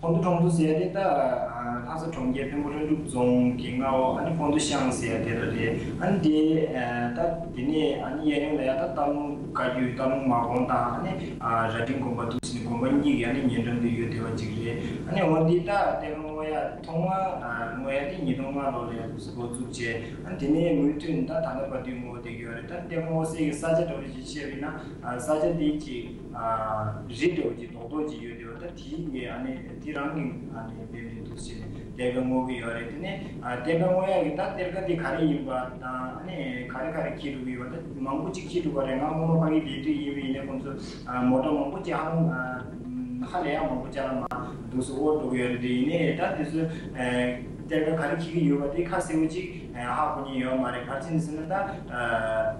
ཕོ་འདུ་གྲོང་ཚོ་ཟེར་དེ་ད། ཨ། ལྷ་ས་གྲོང་ཁྱེར་འཕན་པོ་ལྷུན་གྲུབ་རྫོང་གི་མངའ་འོག་ཨ་ནི་ཕོ་འདུ་ཤང་ཟེར་དེ་ལ་རེད། ཨ་ནི་དེ། ཨ། ད་དེ་ནས་ཨ་ནི་གཡས་གཡོན་ལ་ཡ་ད་སྟག་ལུང་བཀའ་བརྒྱུད་སྟག་ལུང་མ་གོང་དང་ཨ་ནི། ཨ། རྭ་སྒྲེང་དགོན་པ་འདུག་ཟེར་ནས་དགོན་པ་གཉིས་ཀྱི་ཨ་ནི་ཉེ་འགྲམ་དུ་ཡོད་བསྡད་པ་ཅིག་རེད། ཨ་ནི་འོ་འདི་ད་གཏེར་ཁ་སྔོག་ཡ་ཐོག་མར། ཨ། སྔོག་ཡ་དེ་ཉིས་སྟོང་ལྔ་ལོ་ལ་ཡ་འདུག་སེ་འགོ་བཙུགས་བྱས། ཨ་ནི་དེ་ནས་མུ་མཐུད་ད་ད་ལྟ་བར་དུ་སྔོག་བསྡད་ཀྱི་ཡོད་རེད། ད་གཏེར་ཁ་སྔོག་སའི་གི་ས་ཆ་འདྲ་བོ་ཞིག་བཤད་པ་ཡིན་ན། ཨ། ས་ཆ་དེ་ཅིག་ཨ། རི་འདྲ་བོ་ཅིག་རྡོག་རྡོག་ཅིག་ཡོད་དེ་བ། ད་དེའི་གི་ཨ་ནི་དེ་རང་གི་ཨ་ནི་དཔེ་མི་འདུག་ཟེར་ནས་གཏེར་ཁ་སྔོག་གི་ཡོད་རེད། དེ་ནས། ཨ། གཏེར་ཁ་སྔོག་ཡག་གི་ད་གཏེར་ཁ་དེ་ག་རེ་ཡིན་པ་དང་ཨ་ནི་ག་རེ་ག་རེ་འཁྱེར་འགྲོ་གི་ཡོད་པ་ད་མང་པོ་ཅིག་འཁྱེར་འགྲོ་གི་རེད། ང་སྔོན་མ་ཕ་གི་བསྡད་དུས་ཡིན་པ་ཡིན་ནའི་ཁོང་ཚོ། ཨ། མོ་ཊ་མང་པོ་ཅིག་ཧ་ལམ། ཨ། ཧ་ལས་ཡག་མང་པོ་ཅིག་ལ་མ་འདུག་སེ་དབོར་འགྲོ་གི་ཡོད་རེད། དེ་ཡིན་ནའི་ད་དེ་ཚོ། ཨ། གཏེར་ཁ་ག་རེ་འཁྱེར་གི་ཡོད་པ་དེ་ཁ་གསལ་པོ་ཅིག་ཨ། ཧ་གོ་མཁན་ཡོད་མ་རེད། ག་རེ་བྱས་ནས་ཟེར་ན་ད། ཨ།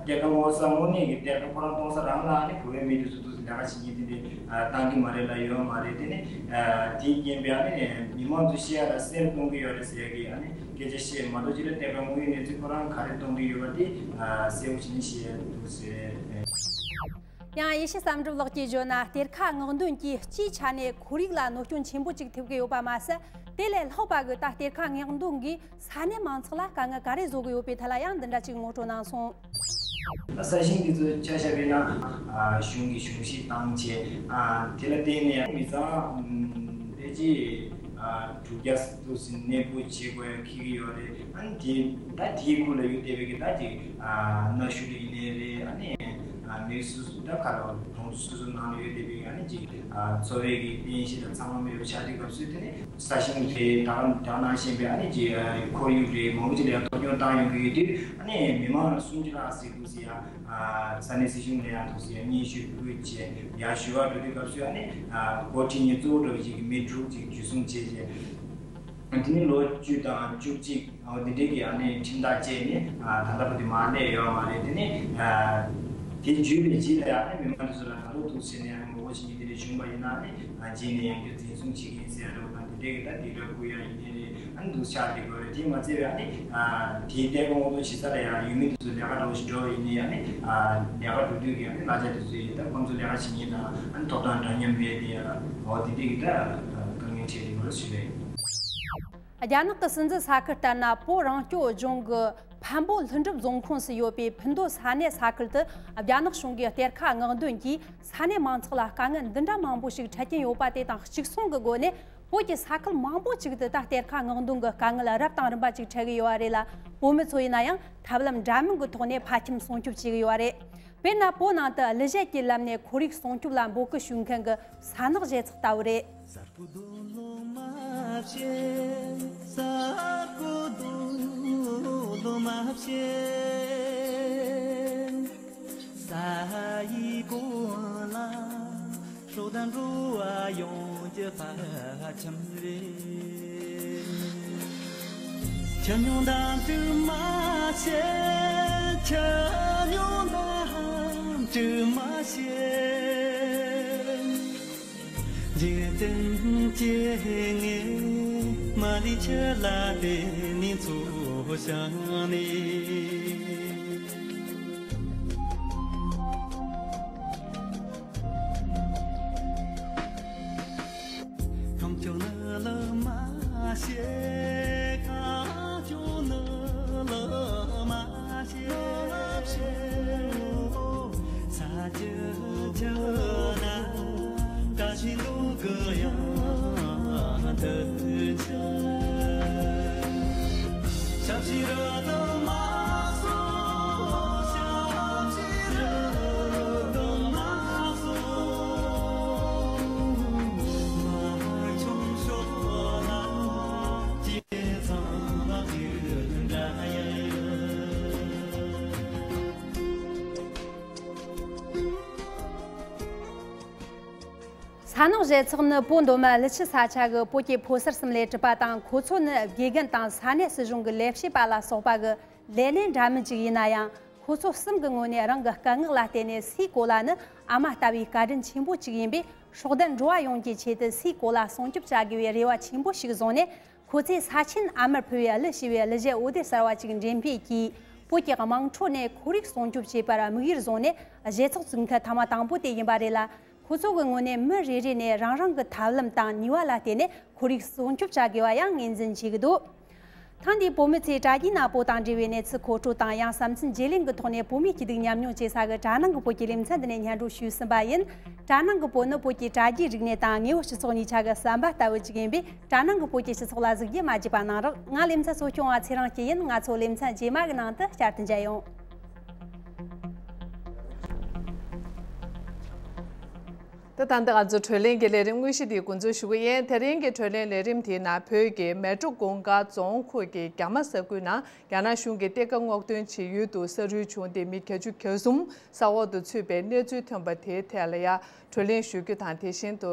གཏེར་ཁ་སྔོག་ས་དངོས་གནས་ཀྱི་གཏེར་ཁ་ཁོ་རང་གཏོང་ས་རང་ལ་ཨ་ནི་བོད་པའི་མི་དེ་ཚོ་འདུག་སེ་ལས་ཀ་བྱེད་མཁན་དེ་འདྲ། ཨ། བཏང་གི་མ་རེད་ལ་ཡོད་མ་རེད། དེ་ནི། ཨ། དེའི་རྐྱེན་པས་ཨ་ནི་མི་མང་ཚོས་བཤད་ཡ་ལ་གསེར་གཏོང་གི་ཡོད་རེད་ཟེར་ཡ་གི་ཨ་ནི་སྐད་ཆ་བཤད་མ་གཏོགས་ཅི་ལ་གཏེར་ཁ་དངོས་ཡོད་གནས་ཚུལ་ཁོ་རང་ག་རེ་གཏོང་གི་ཡོད་པ་དེ། ཨ། གསལ་པོ་བྱས་ནས་བཤད་ཡ་འདུག་ཟེར། ཡང་ཡེ་ཤེས་བསམ་གྲུབ་ལགས་ཀྱིས་བརྗོད་ན། གཏེར་ཁ་སྔོག་འདོན་གྱིས་སྤྱིའི་ཆ་ནས་ཁོར་ཡུག་ལ་གནོད་སྐྱོན་ཆེན་པོ་ཅིག་ཐེབས་ཀྱི་ཡོད་པ་མ་ཟད། དེ་ལས་ལྷག་པ་གི་ད་གཏེར་ཁ་སྔོག་འདོན་གྱིས་ས་གནས་མང་ཚོགས་ལ་དཀའ་ངལ་ག་རེ་བཟོ་གི་ཡོད་པའི་ཐད་ལ་ཡང་འདི་འདྲ་ཅིག་ངོ་སྤྲོད་གནང་སོང་། ས་ཞིང་འདི་ཚོ་ཆ་བཞག་པ་ཡིན་ན། ཨ། གཞུང་གི་གཞུང་བཞེས་བཏང་བྱས། ཨ། དེ་ལ་བརྟེན་ནས་མི་ཚང་ཕལ་ཆེར། ཨ། དྲུག་བརྒྱ་འདུག་སེ་གནས་སྤོ་བྱེད་དགོས་ཡ་འཁྱེར་གྱི་ཡོད་རེད། ཨ་ནི་དེ་ད་དེའི་ཁུལ་ལ་ཡོད་བསྡད་པའི་གི་ད་ཅིག་ཨ། གནའ་ཤུལ་ཡིན་ནའི་རེད། ཨ་ནི། ཨ། མི་སུ་སུ་ད་ག་ལ་གྲོང་སུ་སུ་ནང་ལ་ཡོད་བསྡད་པའི་ཨ་ནི་ཅིག་ཨ། འཚོ་བའི་གི་རྟེན་གཞི་དང་ཚང་མ་མེད་པ་ཆགས་དུས་སྐབས་སུ་དེ་ནི་ས་ཞིང་དེ་ད་ག་ད་ག་ནང་བཞིན་པའི་ཨ་ནི་ཅིག་ཨ། ཁོར་ཡུག་རེད། མང་པོ་ཅིག་ལ་ཡང་གཏོར་སྐྱོན་བཏང་ཡོང་གི་ཡོད་དུས། ཨ་ནི་མི་མང་ལ་སུམ་ཅུ་ལྷག་ཟེར་འདུག་ཟེར་ཡ། ཨ། ས་གནས་སྲིད་གཞུང་ལ་ཡང་འདུག་ཟེར་ཡ་སྙན་ཞུ་ཕུལ་བྱས་ཡར་ཞུ་བར་འགྲོ་དུས་སྐབས་སུ་ཨ་ནི། ཨ། འགོ་ཁྲིད་ནས་གཙོ་བོ་འདྲ་བོ་ཞིག་གི་མི་དྲུག་ཅིག་འཇུ་བཟུང་བྱས་རྗེས། དེ་ནི་ལོ་བཅུ་དང་བཅུ་གཅིག་འོ་དེ་འདྲའི་གི་ཨ་ནི་ཁྲིམས་ཐག་བཅད་ནས། ཨ། ད་ལྟ་བར་དུ་མར་སླེབས་ཡོད་མ་རེད། དེ་ནི། ཨ། དེ་བརྒྱུད་པའི་རྗེས་ལ་ཨ་ནི་མི་མང་དེ་ཚོ་ལ་ད་ལོ་འདུག་ཟེར་ནས་ཨ་ནི་ངོ་རྒོལ་བྱེད་མཁན་དེ་འདྲ་བྱུང་བ་ཡིན་ན། ཨ་ནི། ཨ། རྗེས་ནས་ཡང་བསྐྱར་འཛིན་བཟུང་བྱེད་ཀྱི་ཡིན་ཟེར་ཡ་འདྲ་བོ་དང་དེ་འདྲའི་གི་ད་སྡིགས་ར་བསྐུལ་ཡ་ཡིན་ནའི་རེད། ཨ་ནི་འདུག་ཆགས་བསྡད་དགོས་རེད། དེ་མ་ཚད་པའི་ཨ་ནི། ཨ། དེའི་གཏེར་ཁ་སྔོག་འདོན་བྱེད་ས་ལ་ཡང་ཡུལ་མི་དེ་ཚོ་ལས་ཀ་འདྲ་བོ་ཞིག་འགྲོ་བ་ཡིན་ནའི་ཨ་ནི། ཨ། ལས་ཀ་འགྲོ་དུས་ཀྱི་ཨ་ནི་གླ་ཆ་དེ་ཚོ་ཡིན་ད་ཁོང་ཚོ་ལས་ཀ་བྱེད་མཁན་དང་ཨ་ནི་ཐོབ་ཐང་འདྲ་མཉམ་མེད་དེ་ཡ་འོ་དེ་འདྲའི་གི་ད་དཀའ་ངལ་འཕྲད་བསྡད་ཡོད་རེད་ཞུ་བ་ཡིན། རྒྱ་ནག་གི་སྲིད་འཛིན་ས་ཁུལ་ལྟར་ན། བོད་རང་སྐྱོང་ལྗོངས་ཀྱི་འཕན་པོ་ལྷུན་གྲུབ་རྫོང་ཁོངས་སུ་ཡོད་པའི་ཕུན་རྡོ་ས་གནས་ས་ཁུལ་དུ་རྒྱ་ནག་གཞུང་གིས་གཏེར་ཁ་སྔོག་འདོན་གྱིས་ས་གནས་མང་ཚོགས་ལ་དཀའ་ངལ་འདི་འདྲ་མང་པོ་ཞིག་འཕྲད་ཀྱིན་ཡོད་པ་དེ་དང་གཅིག་མཚུངས་ཀྱི་སྒོ་ནས། བོད་ཀྱི་ས་ཁུལ་མང་པོ་ཅིག་ཏུ་ད་གཏེར་ཁ་སྔོག་འདོན་གྱི་དཀའ་ངལ་རབ་དང་རིམ་པ་ཅིག་འཕྲད་ཀྱི་ཡོད་པ་རེད་ལ། བོད་མི་ཚོ་ཡིན་ན་ཡང་ཐབས་ལམ་འདྲ་མིན་གྱི་ཐོག་ནས་ཕལ་ཆེར་སྲུང་སྐྱོབ་བྱེད་ཀྱི་ཡོད་པ་རེད། དཔེར་ན། བོད་ནང་དུ་གླུ་གཞས་ཀྱི་ལམ་ནས་ཁོར་ཡུག་སྲུང་སྐྱོབ་ལ་འབོད་སྐུལ་ཞུ་མཁན་གྱི་ས་ནག་གཞས་ཚིག་ལྟ་བུ་རེད། ཁྱོད་མྱོང་དང་དུ་མ་ཤེས། ཁྱོད་མྱོང་དང་དུ་མ་ཤེས། འཇིག་རྟེན་སྐྱེ་ངེས་མ་ལུས་ཁྱོད་ལ་བརྟེན་ནས་འཚོ་བྱུང་ནས། ཁམས་ཁྱོད་ནི་ལ་མ་ཤེས། ཁམས་ཁྱོད་ནི་ལ་མ་ཤེས། ས་ཆུ་ཆུ་ན་ཀ་ཤི་ལུ་གུ་ཡང་དུ་ཆུ། ཞབས་ཕྱི་རུ་དུ་མ་སོང་། ཞབས་ཕྱི་རུ་དུ་མ་སོང་། མ་ཆུང་ཤོས་ལ་ཅི་ཚང་མ་དུ་འདྲ་ཡ། ས་ནག་གཞས་ཚོགས་ནི་བོད་མདོ་སྨད་ཀླུ་ཆུ་ས་ཆ་གི་བོད་ཀྱི་ཕོ་གསར་གསུམ་ལས་གྲུབ་པ་དང་། ཁོ་ཚོ་ནི་དགེ་རྒན་དང་ས་གནས་སྲིད་གཞུང་གི་ལས་བྱེད་པ་ལ་སོགས་པ་གི་ལས་སྣེ་འདྲ་མིན་ཅིག་ཡིན་ན་ཡང་། ཁོ་ཚོ་གསུམ་གི་ངོས་ནས་རང་གི་སྐད་ངག་ལ་བརྟེན་ནས་སའི་གོ་ལ་ནི་ཨ་མ་ལྟ་བུའི་བཀའ་དྲིན་ཆེན་པོ་ཅིག་ཡིན་པས། སྲོག་ལྡན་འགྲོ་བ་ཡོངས་ཀྱི་ཆེད་དུ་སའི་གོ་ལ་སྲུང་སྐྱོབ་བྱ་དགོས་པའི་རེ་བ་ཆེན་པོ་ཞིག་བཟུང་ནས། ཁོ་ཚོས་ས་ཆེན་ཨ་མར་ཕུལ་བའི་གླུ་ཞེས་པའི་གླུ་གཞས་འོད་སྡེར་གསར་བ་ཅིག་འགྲེམས་སྤེལ་གྱིས། བོད་ཀྱི་དམངས་ཁྲོད་ནས་ཁོར་ཡུག་སྲུང་སྐྱོབ་བྱེད་པར་དམིགས་ཡུལ་བཟུང་ནས་གཞས་ཚོགས་བཙུགས་མཁན་ཐེངས་མ་དང་པོ་དེ་ཡིན་པ་རེད་ལ། ཁོ་ཚོ་གི་ངོས་ནས་མི་རེ་རེ་ནས་རང་རང་གི་ཐབས་ལམ་དང་ནུས་པ་ལ་བརྟེན་ནས་ཁོར་ཡུག་སྲུང་སྐྱོབ་བྱ་དགོས་པ་ཡང་ངོས་འཛིན་བྱེད་ཀྱི་འདུག་ཐེངས་འདིའི་བོད་མི་ཚོས་དྲ་རྒྱའི་ནག་པོ་དང་འབྲེལ་བའི་གནས་ཚུལ་མཁོ་སྤྲོད་དང་། ཡང་བསམ་ཚུལ་བརྗེ་ལེན་གྱི་ཐོག་ནས་བོད་མིའི་སྐྱིད་སྡུག་མཉམ་མྱོང་བྱེད་ས་གི་དྲ་ནང་གི་བོད་ཀྱི་ལེ་ཚན་འདི་ནས་སྙན་སྒྲོན་ཞུས་ཟིན་པ་ཡིན། དྲ་ནང་གི་བོད་ནི་བོད་ཀྱི་དྲ་རྒྱའི་རིག་གནས་དང་དངོས་པོ་སྤྱི་ཚོགས་གཉིས་ཆ་གི་ཟམ་པ་ལྟ་བུ་ཅིག་ཡིན་པས། དྲ་ནང་གི་བོད་ཀྱི་སྤྱི་ཚོགས་ལ་གཟིགས་རྒྱུ་མ་བརྗེད་པ་གནང་རོགས། ང་ལེ་ཚན་གཙོ་སྐྱོང་བ་ཚེ་རིང་སྐྱིད་ཡིན། ང་ཚོ་ལེ་ཚན་རྗེས་མ་གི་ནང་དུ་བསྐྱར་དུ་མཇལ་ཡོང་། ད་ལྟ་འདི་ང་ཚོ་བགྲོ་གླེང་གི་ལས་རིམ་དངོས་གཞི་འདི་འགོ་འཛུགས་ཞུ་གི་ཡིན། དེ་རིང་གི་བགྲོ་གླེང་ལས་རིམ་དེའི་ནང་བོད་ཀྱི་མལ་གྲོ་གུང་དཀར་རྫོང་ཁུལ་གྱི་རྒྱ་མ་ས་ཁུལ་ནང་རྒྱ་ནག་གཞུང་གིས་གཏེར་ཁ་སྔོག་འདོན་བྱེད་ཡུལ་དུ་ས་རུད་བྱུང་སྟེ་མི་བརྒྱད་ཅུ་གྱ་གསུམ་ས་འོག་ཏུ་ཚུད་པའི་གནས་ཚུལ་ཐོན་པ་དེའི་ཐད་ལ་ཡང་བགྲོ་གླེང་ཞུ་རྒྱུ་དང་། དེ་བཞིན་དུ་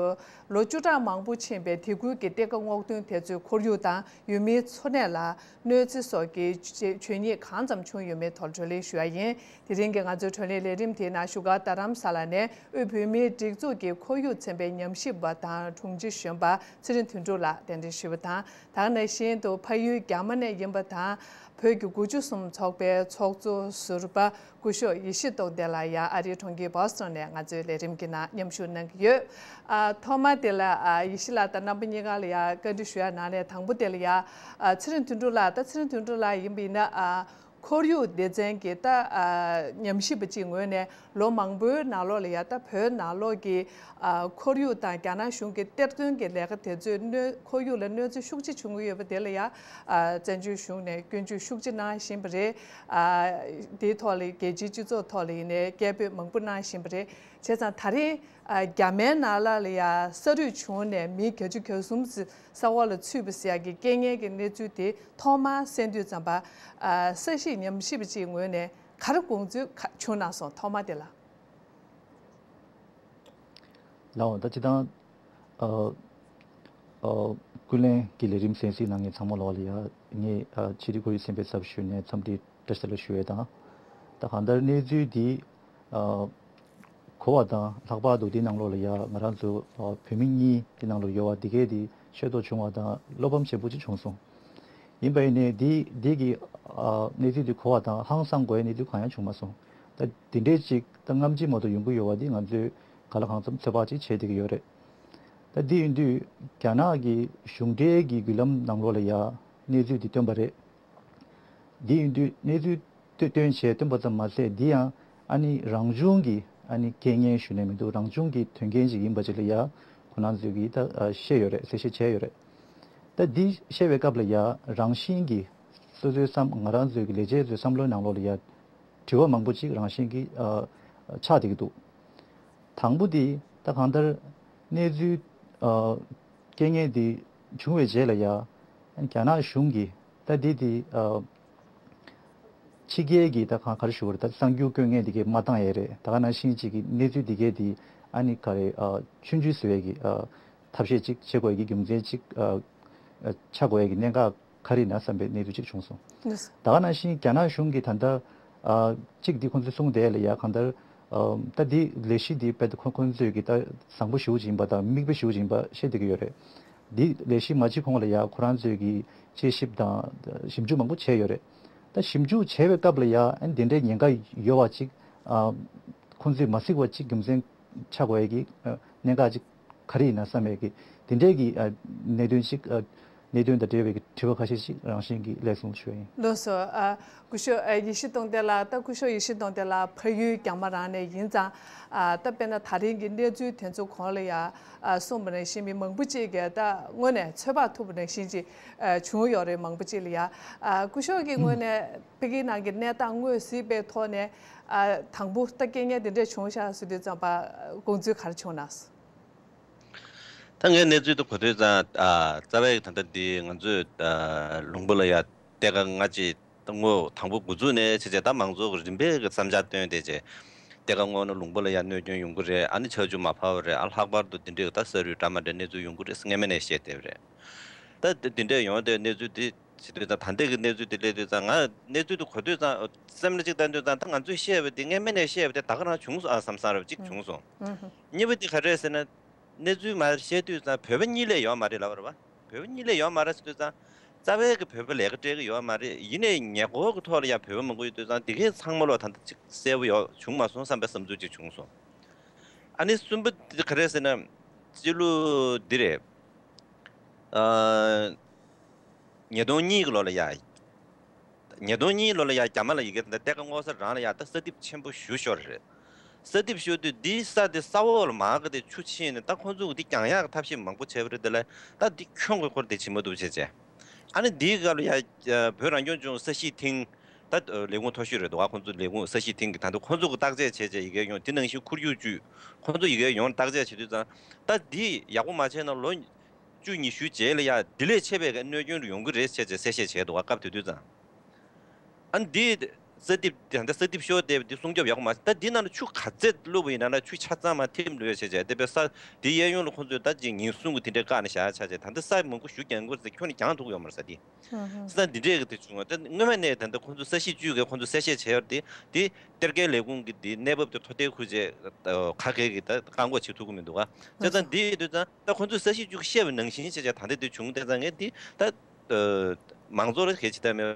ལོ་བཅུ་ཕྲག་མང་པོ་ཕྱིན་པའི་དེ་ཁུལ་གྱི་གཏེར་ཁ་སྔོག་འདོན་དེ་ཚོས་ཁོར་ཡུག་དང་ཡུལ་མིའི་འཚོ་གནས་ལ་གནོད་འཚེ་སོགས་ཀྱི་ཇ་ཇག་ཉེས་གང་ཙམ་བྱུང་ཡོད་མེད་ཐོག་བགྲོ་གླེང་ཞུ་བ་ཡིན། དེ་རིང་གི་ང་ཚོའི་བགྲོ་གླེང་ལས་རིམ་དེའི་ནང་བཞུགས་སྒར་རྡ་རམ་ས་ལ་ནས་དབུས་བོད་མིའི་སྒྲིག་འཛུགས་ཀྱི་ཁོར་ཡུག་ཚན་པའི་ཉམས་ཞིབ་པ་དང་དྲུང་ཆེ་གཞོན་པ་ཚེ་རིང་དོན་གྲུབ་ལགས་གདན་འདྲེན་ཞུས་པ་དང་། ད་ག་ནང་བཞིན་དུ་ཕ་ཡུལ་རྒྱ་མ་ནས་ཡིན་པ་དང་། བོད་ཀྱི་དགུ་བཅུ་གསུམ་ཚོགས་པའི་ཚོགས་གཙོ་ཟུར་པ་སྐུ་ཞབས་ཡེ་ཤེས་རྟོགས་ལྡན་ལགས་ཡང་ཨ་རིའི་གྲོང་ཁྱེར་བྷོ་སི་ཊོན་ནས་ང་ཚོའི་ལས་རིམ་གྱི་ནང་མཉམ་ཞུགས་གནང་གི་ཡོད། ཨ། ཐོག་མ་དེ་ལ། ཨ། ཡེ་ཤེས་ལགས་དང་རྣམ་པ་གཉིས་ཀ་ལ་ཡང་བཀའ་འདྲི་ཞུ་ཡ་ནང་ནས་དང་པོ་དེ་ལ་ཡང་། ཨ། ཚེ་རིང་དོན་གྲུབ་ལགས། ད་ཚེ་རིང་དོན་གྲུབ་ལགས་ཡིན་པ་ཡིན་ན། ཨ། ཁོར་ཡུག་སྡེ་ཚན་གྱི་ད། ཨ། ཉམས་ཞིབ་པ་ཅིག་ངོས་ནས་ལོ་མང་པོའི་ནང་ལོགས་ལ་ཡ་ད་བོད་ནང་ལོགས་ཀྱི། ཨ། ཁོར་ཡུག་དང་རྒྱ་ནག་གཞུང་གི་གཏེར་འདོན་གྱི་ལས་ཀ་དེ་ཚོས་གནོད་ཁོར་ཡུག་ལ་གནོད་འཚེ་ཤུགས་ཆེ་བྱུང་གི་ཡོད་པ་དེ་ལ་ཡ། ཨ། བཙན་བྱོལ་གཞུང་ནས་སྐྱོན་བརྗོད་ཤུགས་ཆེ་གནང་བཞིན་པ་རེད། ཨ། དེའི་ཐོག་ལ་རྒྱལ་སྤྱིའི་སྤྱི་ཚོགས་ཐོག་ལ་ཡིན་ནའི་སྐད་འབོད་མང་པོ་གནང་བཞིན་པ་རེད། བྱས་ཙང་ད་རེས། ཨ། རྒྱ་མའི་ནང་ལ་ལ་ཡ་ས་རུད་བྱུང་ནས་མི་བརྒྱད་ཅུ་གྱ་གསུམ་ཙམ་ས་འོག་ལ་ཚུད་པ་ཟེར་ཡག་གི་རྐྱེན་ངན་གྱི་གནས་ཚུལ་དེ་ཐོག་མར་གསན་དུས་ཙམ་པ། ཨ། ས་གཞིས་ཉམས་ཞིབ་པ་ཅིག་ངོས་ནས་ག་རེ་དགོངས་ཚུལ་ག་བྱུང་གནང་སོང་། ཐོག་མ་དེ་ལ། ལགས་འོང་། ད་སྤྱིར་བཏང་། ཨ། ཨ། ཀུན་གླེང་གི་ལས་རིམ་གསན་གཟིགས་གནང་མཁན་ཚང་མ་ལོག་ལ་ཡ་ངས། ཨ། ཕྱི་དྲིལ་ཁོར་ཡུག་ཚན་པའི་ཚབ་ཞུས་ནས་འཚམས་འདྲི་བཀྲ་ཤིས་བདེ་ལེགས་ཞུ་ཡས་དང་། ད་གང་ལྟར་གནས་ཚུལ་འདི། ཨ། གོ་བ་དང་། ལྷག་པར་དུ་འདི་ནང་ལོགས་ལ་ཡ་ང་རང་ཚོ། ཨ། བོད་མི་གཉིས་འདི་ནང་ལོགས་ཡོད་པ་འདི་གས་འདི་ཤེས་རྟོགས་བྱུང་བ་དང་བློ་ཕམ་ཆེན་པོ་ཅིག་བྱུང་སོང་། ཡིན་པ་ཡིན་ནའི་འདི་འདི་གི། ཨ། གནས་ཚུལ་འདི་གོ་བ་དང་ཧང་སང་དགོས་ཡ་གནས་ཚུལ་གང་ཡང་བྱུང་མ་སོང་། ད་འདི་འདྲས་ཅིག་ད་སྔ་ཕྱི་མ་གཏོགས་ཡོང་གི་ཡོད་པ་འདི་ང་ཚོས་གང་ལ་གང་འཚམ་ཚོད་དཔག་ཅིག་བྱེད་བསྡད་ཀྱི་ཡོད་རེད། ད་འདི་ཡིན་དུས་རྒྱ་ནག་གི་གཞུང་འབྲེལ་གྱི་བརྒྱུད་ལམ་ནང་ལོགས་ལ་ཡ་གནས་ཚུལ་འདི་བཏོན་པ་རེད། འདི་ཡིན་དུས་གནས་ཚུལ་བཏོན་བྱས་བཏོན་པ་ཙམ་མ་ཟད། འདི་ཡང་ཨ་ནི་རང་བྱུང་གི་ཨ་ནི་རྐྱེན་ངན་ཞུ་ནས་མི་འདུག་རང་བྱུང་གི་དོན་རྐྱེན་ཅིག་ཡིན་པ་ཅིག་ལ་ཡ་ཁོ་རང་ཚོས་ཀྱིས་ད་བཤད་ཡོད་རེད། གསལ་བཤད་བྱས་ཡོད་རེད། ད་འདི་བཤད་པའི་སྐབས་ལ་ཡ་རང་བཞིན་གྱིས་སོ་སོའི་བསམ། ང་རང་ཚོའི་གི་ལས་བྱེད་ཚོའི་བསམ་བློའི་ནང་ལོགས་ལ་ཡ་དྲི་བ་མང་པོ་ཅིག་རང་བཞིན་གྱིས་ཨ་ཆགས་བསྡད་ཀྱི་འདུག་དང་པོ་དེ་ད་གང་ལྟར་གནས་ཚུལ་ཨ་རྐྱེན་ངན་དེ་བྱུང་བའི་རྗེས་ལ་ཡ་རྒྱ་ནག་གཞུང་གིས་ད་འདི་དེ་ཨ་ཕྱི་རྒྱལ་གྱི་ད་གང་ག་རེ་ཞུ་དགོས་རེད། ད་གསར་འགྱུར་བཀོད་མཁན་དེ་གས་མ་བཏང་ཡས་རེད། ད་ག་ནང་བཞིན་ཅིག་གི་གནས་ཚུལ་དེ་གས་དེ་ཨ་ནི་ག་རེ་ཨ་ཆུང་ཆུང་བཟོ་ཡས་ཀྱི་ཨ་ཐབས་ཤེས་ཅིག་བྱེད་དགོས་ཡས་ཀྱི་རྒྱུ་མཚན་ཅིག་ཨ་ཆགས་དགོས་ཡས་ཀྱི་གནད་འགག་ག་རེ་ཡིན་ན་བསམ་པའི་གནས་ཚུལ་ཅིག་བྱུང་སོང་། ད་ག་ནང་བཞིན་རྒྱ་ནག་གཞུང་གིས་ད་ལྟ་ཨ་གཅིག་འདི་ཁོང་ཚོས་གསུངས་བསྡད་ལ་ཡ་གང་ལྟར་ཨ་ད་འདི་ལས་གཞི་འདི་དཔེ་ཁོ་ཁོང་ཚོས་ཀྱི་ད་བཟང་པོ་ཞེ་པོ་ཅིག་ཡིན་པ་དང་མིག་དཔེ་ཞེ་པོ་ཅིག་ཡིན་པ་བཤད་བསྡད་ཀྱི་ཡོད་རེད། འདི་ལས་གཞི་མ་བྱེད་གོང་ལ་ཡ་ཁོ་རང་ཚོས་ཀྱི་དཔྱད་ཞིབ་དང་ཞིབ་འཇུག་མང་པོ་བྱས་ཡོད་རེད། ད་ཞིབ་འཇུག་བྱས་པའི་སྐབས་ལ་ཡ་ཨ་ནི་འདི་འདྲའི་ཉེན་ཁ་ཡོད་པ་ཅིག་ཨ་ཁོང་ཚོས་མ་གཟིགས་པ་ཅིག་རྒྱུ་མཚན་ཆགས་དགོས་ཡ་གི་ཨ་གནད་འགག་ཅིག་ག་རེ་ཡིན་ན་བསམ་ཡས་ཀྱི་དེ་འདྲའི་གི་ཨ་གནད་དོན་ཅིག་ཨ་གནད་དོན་དང་འབྲེལ་བའི་གི་དྲི་བ་ཁ་ཤས་ཅིག་རང་བཞིན་གྱིས་སླེབས་སོང་ཞུ་ཡ་ཡིན། ལགས་སོ། ཨ་སྐུ་ཞབས་ཨ་ཡེ་ཤེས་སྟོང་བདེ་ལགས། ད་སྐུ་ཞབས་ཡེ་ཤེས་སྟོང་བདེ་ལགས་ཕ་ཡུལ་རྒྱ་མ་རང་ནས་ཡིན་ཙང་། ཨ་ད་དཔེར་ན་ད་རིང་གི་གནས་ཚུལ་དེ་ཚོ་གོང་ལ་ཡ་ཨ་གསུངས་པ་ནང་བཞིན་མི་མང་པོ་ཅིག་གིས་ད་དངོས་གནས་ཚོད་དཔག་ཐུབ་པ་ནང་བཞིན་ཅིག་ཨ་བྱུང་ཡོད་རེད། མང་པོ་ཅིག་ལ་ཡ་ཨ་སྐུ་ཞབས་ཀྱི་ངོས་ནས་ཕ་གིའི་ནང་གི་གནས་སྟངས་དངོས་གཟིགས་པའི་ཐོག་ནས་ཨ་དང་པོ་ད་རྐྱེན་ངན་དེ་འདྲས་བྱུང་ཤག་ཟེར་དུས་ཙམ་པ་དགོངས་ཚུལ་ག་རེ་བྱུང་ན། ད་ངས་གནས་ཚུལ་དེ་གོ་དུས་ཙང་ཨ་རྩ་བའི་ད་ལྟ་འདི་ང་ཚོས་ཨ་ལུང་པ་ལ་ཡ་གཏད་ཀ་སྔ་ཕྱི་ད་སྔོན་དང་པོ་འགོ་འཛུགས་ནས་བྱས་རྗེས་ད་མང་ཚོགས་ཀྱི་རིམ་པས་ཀྱི་བསམ་འཆར་བཏོན་ཏེ་བྱས་གཏད་ཀ་སྔོན་ལ་ལུང་པ་ལ་ཡ་གནོད་སྐྱོན་ཡོང་གི་རེད། ཨ་ནི་ཆར་ཆུ་མ་བབས་པ་རེད། ཨ་ལྷག་པར་དུ་འདི་འདྲའི་ད་ས་རུད་འདྲ་མ་འདྲ་གནས་ཚུལ་ཡོང་གི་རེད་སྔ་མ་ནས་བཤད་བསྡད་པ་རེད། ད་འདི་འདི་འདྲས་ཡོང་དུས་གནས་ཚུལ་འདི་བྱེད་དུས་ཙང་ད་ལྟའི་གི་གནས་ཚུལ་འདི་སླེབས་དུས་ཙང་ང་གནས་ཚུལ་འདི་གོ་དུས་ཙང་སེམས་ལ་གཅིག་བཏང་དུས་ཙང་ད་ང་ཚོས་བཤད་པ་འདི་སྔ་མ་ནས་བཤད་པ་དེ་ད་ག་རང་བྱུང་སོང་ཨ་བསམ་བསམ་རེད་གཅིག་བྱུང་སོང་། གཉིས་པ་འདི་ག་རེ་རེད་ཟེར་ན། གནས་ཚུལ་མར་བཤད་དུས་ཙང་བོད་པ་གཉིས་ལས་ཡོད་མ་རེད་ལབ་པ་རེད་བ། བོད་པ་གཉིས་ལས་ཡོད་མ་རེད་ཟེར་དུས་ཙང་རྩ་བའི་གི་བོད་པ་ལས་ཀ་སྤྲད་གི་ཡོད་མ་རེད། ཡིན་ནའི་ཉེ་འཁོར་གི་ཐོག་ལ་ཡང་བོད་པ་མང་པོ་ཡོད་དུས་ཙང་དེ་གའི་ཚང་མ་ལོ་ད་ལྟ་ཅིག་གསལ་པོ་ཡོད་བྱུང་མ་སོང་བསམ་པའི་བསམ་ཚུལ་ཅིག་བྱུང་སོང་། ཨ་ནི་གསུམ་པ་དེ་ག་རེ་ཟེར་ན་སྤྱི་ལོ་འདི་རེད། ཨ་ཉིས་སྟོང་གཉིས་ཀྱི་ལོ་ལ་ཡ། ཉིས་སྟོང་གཉིས་ལོ་ལ་ཡ་རྒྱ་མ་ལ་ཡི་གེ་དེ་འདྲ་གཏད་ཀ་སྔོག་ས་རང་ལ་ཡ་ད་ས་རྡིབ་ཆེན་པོ་ཞུ་ཤོར་རེད། ས་རྡིབ་ཤོར་དུས་འདིའི་ས་དེ་ས་འོག་ལ་མར་གི་དེ་ཆུ་ཕྱིན་ནས་ད་ཁོང་ཚོ་གི་འདི་རྒྱང་ཡག་གི་ཐབས་ཤེས་མང་པོ་བྱས་པ་རེད། དེ་ལ་ད་འདི་ཁྱོན་གི་སྐོར་དེ་བྱེད་མ་ཐུབ་བྱས་བྱས། ཨ་ནི་འདིའི་སྐབས་ལ་ཡ་བོད་རང་སྐྱོང་ལྗོངས་ས་གཤིས་ཐིང་ད་ལས་ཁུངས་མཐོ་ཤོས་རེད་འདུག་ཁོང་ཚོ་ལས་ཁུངས་ས་གཤིས་ཐིང་གི་ད་ལྟ་ཁོང་ཚོ་གི་བརྟག་དཔྱད་བྱས་བྱས་ཡི་གེ་ཡོང་དེ་ནང་བཞིན་ཁོར་ཡུག་ཅུས་ཁོང་ཚོ་ཡི་གེ་ཡོང་བརྟག་དཔྱད་བྱེད་དུས་ཙང་ད་འདི་ཡག་པོ་མ་བྱས་ན་ལོ་བཅུ་ཉི་ཤུའི་རྗེས་ལ་ཡ་འདི་ལས་ཆེ་བའི་གནོད་སྐྱོན་ཡོང་གི་རེད་ཟེར་བྱས་གསལ་བཤད་བྱས་འདུག་བ། སྐབས་དེ་དུས་ཙང་། ཨ་ནི་འདི་ས་རྡིབ་ད་ལྟ་ས་རྡིབ་ཤོར་བསྡད་པ་འདི་སྲུང་སྐྱོབ་ཡག་པོ་མ་བྱས། ད་འདི་ནང་ལ་ཆུ་ག་ཚད་བླུགས་པ་ཡིན་ན་ན་ཆུ་ཆ་ཚང་མ་ཐིམ་འགྲོ་ཡ་བྱས་བྱས་དེ་བས་ས་འདི་གཡས་གཡོན་ལ་ཁོང་ཚོས་ད་ཅིག་ཉིན་གསུམ་གྱི་དེ་འདྲའི་བཀག་ནས་བཞག་ཆ་བྱས་ད་ལྟ་ས་མང་པོ་ཞུ་རྒྱག་དགོས་ཟེར་ཁྱོན་ནས་རྒྱང་ཐུག་ཡོད་མ་རེད་ས་འདི། ས་འདི་འདྲས་ཀྱི་དེ་བྱུང་བ་ད་སྔོན་མ་ནས་ད་ལྟ་ཁོང་ཚོ་ས་གཤིས་ཅུས་ཀྱིས་ཁོང་ཚོ་གསལ་བཤད་བྱས་ཡོད་དེ་དེ་གཏེར་ཁའི་ལས་ཁུངས་ཀྱི་དེ་གནས་བབ་དེ་མཐོ་ལྟའི་ཁུལ་བྱས་ག་གེ་གི་ད་བཀག་འགོག་བྱེད་ཐུབ་ཀྱི་མི་འདུག་ག་བྱས་ཙང་འདི་ཡོད་དུས་ཙང་ད་ཁོང་ཚོས་ས་གཤིས་ཅུས་ཀྱིས་བཤད་པ་ནང་བཞིན་བྱས་བྱས་ད་ལྟ་དེ་བྱུང་བསྡད་ཙང་ངས་འདི་ད་མང་ཚོགས་ལ་གལ་ཆེ་ད་མེད།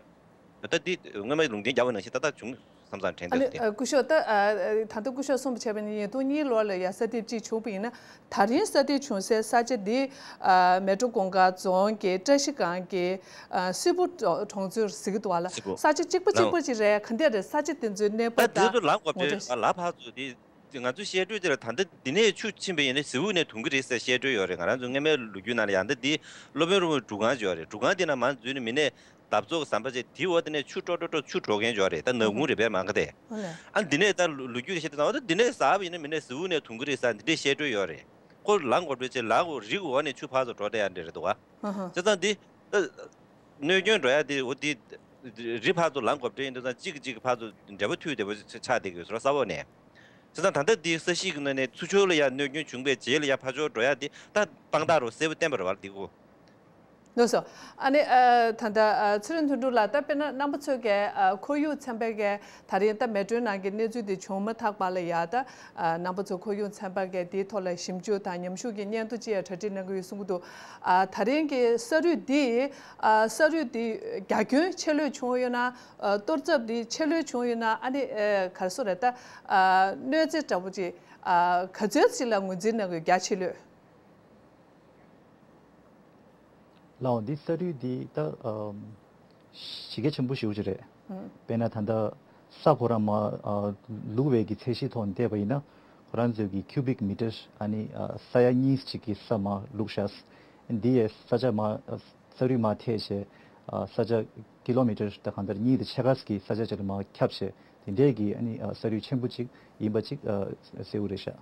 ད་འདི་སྔོན་མ་ལུང་བསྟན་རྒྱབ་པ་ནང་བཞིན་ཏག་ཏག་བྱུང་བསམ་ཙང་དྲན་ཨ་ནི་འདུག་སྟེ། ཨ་སྐུ་ཞབས་ད་ཨ་ད་ལྟ་སྐུ་ཞབས་གསུངས་པ་བྱས་པ་ཡིན་ན་ཉིས་སྟོང་གཉིས་ལོ་ལ་ཡ་ས་རྡིབ་གཅིག་བྱུང་བ་ཡིན་ན་ད་རིང་ས་རྡིབ་བྱུང་སའི་ས་ཆ་འདི་ཨ་མལ་གྲོ་གུང་དཀར་རྫོང་གི་བཀྲ་ཤིས་སྒང་གི་ཨ་སིལ་བུ་གྲོང་ཚོར་ཟེར་གི་འདུག་བ་ལ། སིལ་བུ་ས་ཆ་གཅིག་པ་གཅིག་པ་ཅིག་རེད། ག་འདྲ་རེད་ས་ཆ་དེ་ཚོའི་གནས་ད་བབ་དེ་དང་ཚོ་ལམ་གོ་ངོ་སྤྲོད་སྤྲོད་ལ་ཕར་ཚུར་དེ། དེ་ང་ཚོས་བཤད་སྒྲོས་དེ་ལ་ད་ལྟ་འདི་ནས་ཆུ་ཕྱིན་པ་ཡིན་ན་ཟེའུ་ནས་ཐོན་གྱི་རེད་ཟེར་བཤད་སྒྲོས་ཡོད་རེད། ང་རང་ཚོ་སྔ་མའི་ལོ་རྒྱུས་ནང་ལ་ཡང་ད་འདི་སློབ་དཔོན་རིན་པོ་སྒྲུབ་ཁང་ཅིག་ཡོད་རེད། སྒྲུབ་ཁང་དེ་ན་མར་འཛུལ་ནས་མི་ནས་འདབ་ཚོགས་ཀྱི་ཟམ་པ་བྱས་དེའི་འོག་དེ་ནས་ཆུ་ཀྲོ་ཀྲོ་ཀྲོ་ཆུ་འགྲོ་མཁན་ཅིག་ཡོད་རེད། ད་ནག་ཁུང་རེད་པས་མང་ག་དེ། ཨ་ལས། ཨ་འདི་ནས་ད་ལོ་རྒྱུས་བཤད་དུས་ཙང་འོ་ད་འདི་ནས་ཟགས་པ་ཡིན་ན་མི་ནས་ཟེའུ་ནས་ཐོན་གྱི་རེད་ཟེར་འདི་འདྲས་བཤད་སྒྲོས་ཡོད་རེད། ཁོ་ལམ་གོ་སྤྲོད་བྱས་ལ་ཁོ་རི་གི་འོག་ནས་ཆུ་ཕར་ཚུར་འགྲོ་བསྡད་ཡ་འདྲ་རེད་འདུག་ག་བྱས་ཙང་འདི་ད་གནོད་སྐྱོན་འགྲོ་ཡ་དེ་འོ་དེ་རི་ཕར་ཚུར་ལམ་གོ་སྤྲོད་ཡིན་དུས་ཙང་གཅིག་གིས་གཅིག་གི་ཕར་ཚུར་འབྲེལ་བ་མཐུད་བསྡད་པ་ཆགས་བསྡད་ཀྱི་ཡོད་ཟེར་བ་ས་འོག་ནས། བྱས་ཙང་ད་ལྟ་འདི་ས་གཤིས་ཀྱི་ངོས་ནས་ཚུར་ཕྱོགས་ལ་ཡ་གནོད་སྐྱོན་བྱུང་བའི་རྗེས་ལ་ཡ་ཕར་ཕྱོགས་འགྲོ་ཡ་དེ་ད་དཔང་རྟགས་རུ་གསལ་པོ་བསྟན་པ་རེད་བ་འདི་གོ། ལགས་སོ། ཨ་ནི་ཨ་ད་ལྟ་ཨ་ཚེ་རིང་དོན་གྲུབ་ལགས་ད་དཔེར་ན་རྣམ་པ་ཚོས་ཀྱི་ཨ་ཁོར་ཡུག་ཚན་པའི་གི་ད་རིང་ད་མལ་གྲོའི་ནང་གི་གནས་ཚུལ་འདི་བྱུང་མ་ཐག་པ་ལ་ཡ་ད་ཨ་རྣམ་པ་ཚོ་ཁོར་ཡུག་ཚན་པ་གི་འདིའི་ཐོག་ལ་ཞིབ་འཇུག་དང་ཉམས་ཞིབ་ཀྱི་སྙན་ཐོ་ཅིག་ཡ་གྲ་སྒྲིག་གནང་གི་ཡོད་གསུང་གི་འདུག་ཨ་ད་རིང་གི་ས་རུད་འདི་ཨ་ས་རུད་འདི་རྒྱ་ཁྱོན་ཆེ་ལོས་བྱུང་ཡོད་ན་ཨ་གཏོར་ཚབ་འདི་ཆེ་ལོས་བྱུང་ཡོད་ན་ཨ་ནི་ཨ་ག་རེ་ཟེར་རེད་ད་ཨ་གནོད་འཚེ་འདྲ་པོ་ཅིག་ཨ་ག་ཚོད་ཅིག་ལ་ངོས་འཛིན་གནང་གི་ཡོད་རྒྱ་ཆེ་ལོས། ལགས་འོང་འདི་ས་རུད་འདི་ད་ཨམ་གཞི་རྒྱ་ཆེན་པོ་ཞེ་པོ་ཅིག་རེད། ཨང་། དཔེར་ན་ད་ལྟ་ས་ཁོ་རང་མར་ཨ་བླུགས་པའི་གི་ཚད་གཞིའི་ཐོག་ནས་བལྟས་པ་ཡིན་ན་ཁོ་རང་ཚོའི་གི་ཁྱུ་བིག་མི་ཊར་ཨ་ནི་ཨ་ས་ཡ་གཉིས་ཅིག་གི་ས་མར་བླུགས་ཤག་འདི་ཡའི་ས་ཆ་མར་ཨ་ས་རུད་མར་ཐེག་བྱས་ཨ་ས་ཆ་ཀི་ལོ་མི་ཊར་ད་གང་ལྟར་གཉིས་དང་ཕྱེད་ཀ་གི་ས་ཆ་ཅིག་ལ་མར་ཁྱབ་བྱས་དེ་འདྲའི་གི་ཨ་ནི་ཨ་ས་རུད་ཆེན་པོ་ཅིག་ཡིན་པ་ཅིག་ཨ་གསལ་པོ་རེད་ཤག་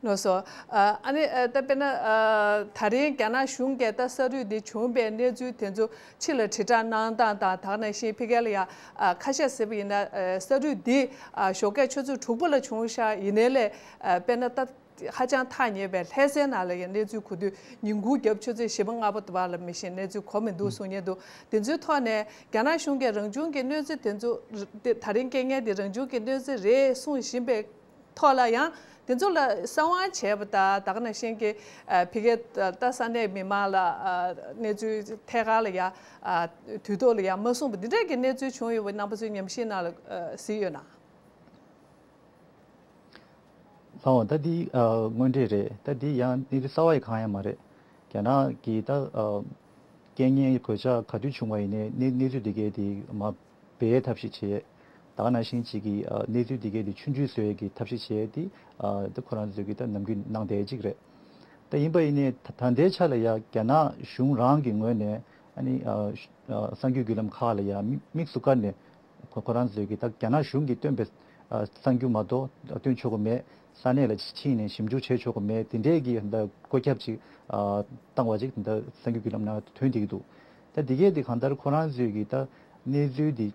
ལགས་སོ། ཨ་ཨ་ནི་ཨ་ད་དཔེར་ན་ཨ་ད་རིང་རྒྱ་ནག་གཞུང་གིས་ད་ས་རུད་འདི་བྱུང་བའི་གནས་ཚུལ་དེ་ཚོ་ཕྱི་ལ་དྲིལ་བསྒྲགས་གནང་སྟངས་དང་ད་ག་ནང་བཞིན་ཕ་གི་ལ་ཡ་ཨ་ཁ་ཤས་ཟེར་བ་ཡིན་ན་ཨ་ས་རུད་འདི་ཨ་ཞོགས་ཀས་ཆུ་ཚོད་དྲུག་པ་ལ་བྱུང་ཤག་ཡིན་ནའི་ལས་ཨ་དཔེར་ན་ད་ ཧ་ཅང་ཐག་ཉེ་བའི་ལྷ་སའི་ནང་ལ་ཡང་གནས་ཚུལ་གོ་དུས་ཉིན་གུང་རྒྱབ་ཆུ་ཚོད་བཞི་པ་ལྔ་པ་དུ་བ་ལ་མི་ཤེས་གནས་ཚུལ་གོ་མི་འདུག་གསུང་མཁན་འདུག་དེ་ཚོའི་ཐོག་ནས་རྒྱ་ནག་གཞུང་གིས་རང་བྱུང་གི་གནོད་འཚེ་དེ་ཚོ་དེ་ད་རིང་རྐྱེན་ངན་དེ་རང་བྱུང་གི་གནོད་འཚེ་རེད་གསུང་བཞིན་པའི་ཐོག་ལ་ཡང་དེ་ཚོ་ལ་གསང་བ་བྱས་པ་དང་ད་ག་ནང་བཞིན་གྱི་ཨ་ཕ་གིའི་ད་ས་གནས་མི་མང་ལ་ཨ་གནས་ཚུལ་ཐད་ཀར་ལ་ཡང་ཨ་དུས་ཐོག་ལ་ཡང་མ་གསུངས་པ་འདི་འདྲ་གི་གནས་ཚུལ་བྱུང་ཡོད་པ་རྣམ་པ་ཚོའི་ཉམས་ཞིབ་ནང་ལ་ཨ་གཟིགས་ཡོད་ན། ལགས་འོང་། ད་འདི་ཨ་དངོས་འབྲེལ་རེད། ད་འདི་ཡང་གནས་ཚུལ་གསར་བ་ཡི་གང་ཡང་མ་རེད། རྒྱ་ནག་གི་ད་ཨ་རྐྱེན་ངན་གོད་ཆག་ག་དུས་བྱུང་བ་ཡིན་ནའི་གནས་གནས་ཚུལ་འདི་གའི་དེ་མ་སྦས་ཐབས་ཤེས་བྱས། ད་ག་ནང་བཞིན་ཅིག་གི་ཨ་གནས་ཚུལ་འདི་གའི་དེ་ཆུང་ཆུང་བཟོ་ཡས་ཀྱི་ཐབས་ཤེས་བྱས་ཏེ་ཨ་ད་ཁོ་རང་ཚོས་ཀྱི་ད་ནམ་རྒྱུན་གནང་བསྡད་ཅིག་རེད། ད་ཡིན་པ་ཡིན་ནའི་ད་ད་ལྟའི་ཆ་ལ་ཡ་རྒྱ་ནག་གཞུང་རང་གི་ངོས་ནས་ཨ་ནི་ཨ་ཨ་གསར་འགྱུར་བརྒྱུད་ལམ་ཁག་ལ་ཡ་དམིགས་དམིགས་སུ་བཀར་ནས། ཁོ་ཁོ་རང་ཚོས་ཀྱི་ད་རྒྱ་ནག་གཞུང་གིས་བཏོན་པའི་ཨ་གསར་འགྱུར་མ་གཏོགས་བཏོན་ཆོག་གི་མེད། ས་གནས་ལ་ཕྱིན་ནས་ཞིབ་འཇུག་བྱེད་ཆོག་གི་མེད། དེ་འདྲས་ཀྱི་ད་བཀོད་ཁྱབ་ཅིག་ཨ་བཏང་བ་ཅིག་ད་གསར་འགྱུར་བརྒྱུད་ལམ་ནང་ཐོན་བསྡད་ཀྱི་འདུག་ད་འདི་གས་དེ་གང་ལྟར་ཁོ་རང་ཚོས་ཀྱི་ད་གནས་ཚུལ་འདི་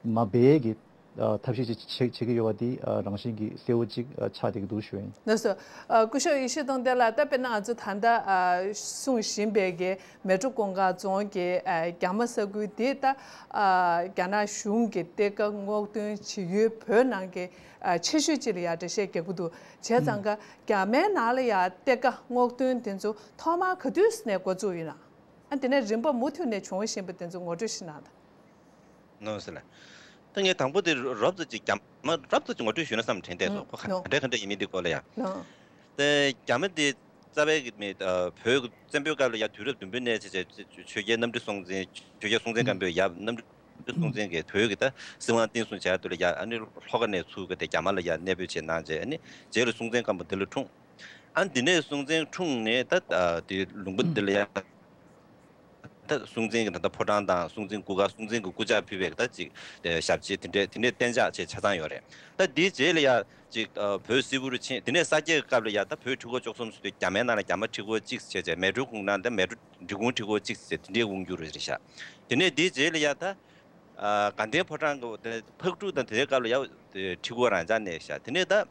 མ་སྦས་ཀྱི་ཨ་ཐབས་ཤེས་ཅིག་བྱེད་བྱེད་ཀྱི་ཡོད་པ་འདི་ཨ་རང་བཞིན་གྱིས་གསལ་བོ་ཅིག་ཨ་ཆགས་བསྡད་ཀྱི་འདུག་ཞུ་ཡ་ཡིན། ལགས་སོ། ཨ་སྐུ་ཞབས་ཡེ་ཤེས་སྟོང་བསྟན་ལགས། ད་དཔེར་ན་ང་ཚོ་ད་ལྟ་ཨ་གསུང་བཞིན་པའི་གི་མལ་གྲོ་གུང་དཀར་རྫོང་གི་ཨ་རྒྱ་མ་ས་ཁུལ་དེ་ད་ཨ་རྒྱ་ནག་གཞུང་གི་གཏེར་ཁ་སྔོག་འདོན་བྱེད་ཡུལ་བོད་ནང་གི་ཨ་ཆེ་ཤོས་ཅིག་ལ་ཡ་འགྲེལ་བཤད་རྒྱག་གི་འདུག་བྱས་ཙང་ཀ་རྒྱ་མའི་ནང་ལ་ཡ་གཏེར་ཁ་སྔོག་འདོན་དེ་ཚོ་ཐོག་མར་ག་དུས་ནས་འགོ་བཙུགས་ཡོད་ན། ཨ་དེ་ནས་རིམ་པ་མུ་མཐུད་ནས་བྱུང་བཞིན་པ་དེ་ཚོ་ངོ་སྤྲོད་ཞིག་གནང་དང་། ནོ་ཟེར་ལ། ད་ངས་དང་པོ་དེ་རོབ་ཙམ་ཅིག་རྒྱ་མ་རོབ་ཙམ་ཅིག་ངོ་སྤྲོད་ཞུས་ན་བསམ་དྲན་བསྡད་སོང་། ཁོ་ག་འདྲ་ག་འདྲ་ཡིན་མིན་དེ་སྐོར་ལ་ཡང་། དེ་རྒྱ་མ་དེ་རྩ་བའི་གི་མི་བོད་ཀྱི་བཙན་པོའི་སྐབས་ལ་ཡང་དུས་རབས་བདུན་པའི་ནས་བྱས་བྱས་ཆོས་རྒྱལ་གནམ་རི་སྲོང་བཙན། ཆོས་རྒྱལ་སྲོང་བཙན་སྒམ་པོས་ཡབ་གནམ་རི་སྲོང་བཙན་གྱིས་བོད་ཀྱི་ད་སྲིད་དབང་བརྟན་སྲུང་བྱ་དུས་ལ་ཡང་ཨ་ནི་ལྷོ་ཁ་ནས་ཚུར་གི་དེ་རྒྱ་མ་ལ་ཡང་གནས་སྤོས་བྱས་གནང་བྱས། ཨ་ནི་རྗེས་ལ་སྲོང་བཙན་སྒམ་པོ་འདི་ལ་འཁྲུངས། ཨ་འདི་ནས་སྲོང་བཙན་འཁྲུངས་ནས་ད་དེ་ལུང་པ་འདི་ལ་ཡང་། ད་སྲོང་བཙན་གྱི་ད་ལྟ་ཕོ་བྲང་དང་སྲོང་བཙན་སྐུ་མཁར། སྲོང་བཙན་གྱི་སྐུ་ཕྱག་ཕུལ་བའི་ད་ཅིག་ཞབས་རྗེས་དེ་འདྲས་དེ་འདྲས་གཏན་འཇགས་བྱས་ཆ་ཚང་ཡོད་རེད། ད་དེའི་རྗེས་ལ་ཡ་ཅིག་བོད་སིལ་བུར་ཕྱིན། དེ་ནས་ས་སྐྱའི་སྐབས་ལ་ཡ་ད་བོད་ཁྲི་སྐོར་བཅུ་གསུམ་ཟེར་དུས་རྒྱ་མའི་ནང་ལ་རྒྱ་མ་ཁྲི་སྐོར་གཅིག་བྱས་བྱས། མལ་གྲོ་གུང་ནང་ད་མལ་གྲོ་འབྲི་གུང་ཁྲི་སྐོར་གཅིག་ཟེར་དེ་འདྲས་དབང་བསྒྱུར་རེད་ཤག་དེ་ནས་དེའི་རྗེས་ལ་ཡ་ད་དགའ་ལྡན་ཕོ་བྲང་གི་ཕག་གྲུ་དང་དེའི་སྐབས་ལ་ཡ་ཁྲི་སྐོར་རང་འཇགས་གནས་ཤག་དེ་ནས་ད།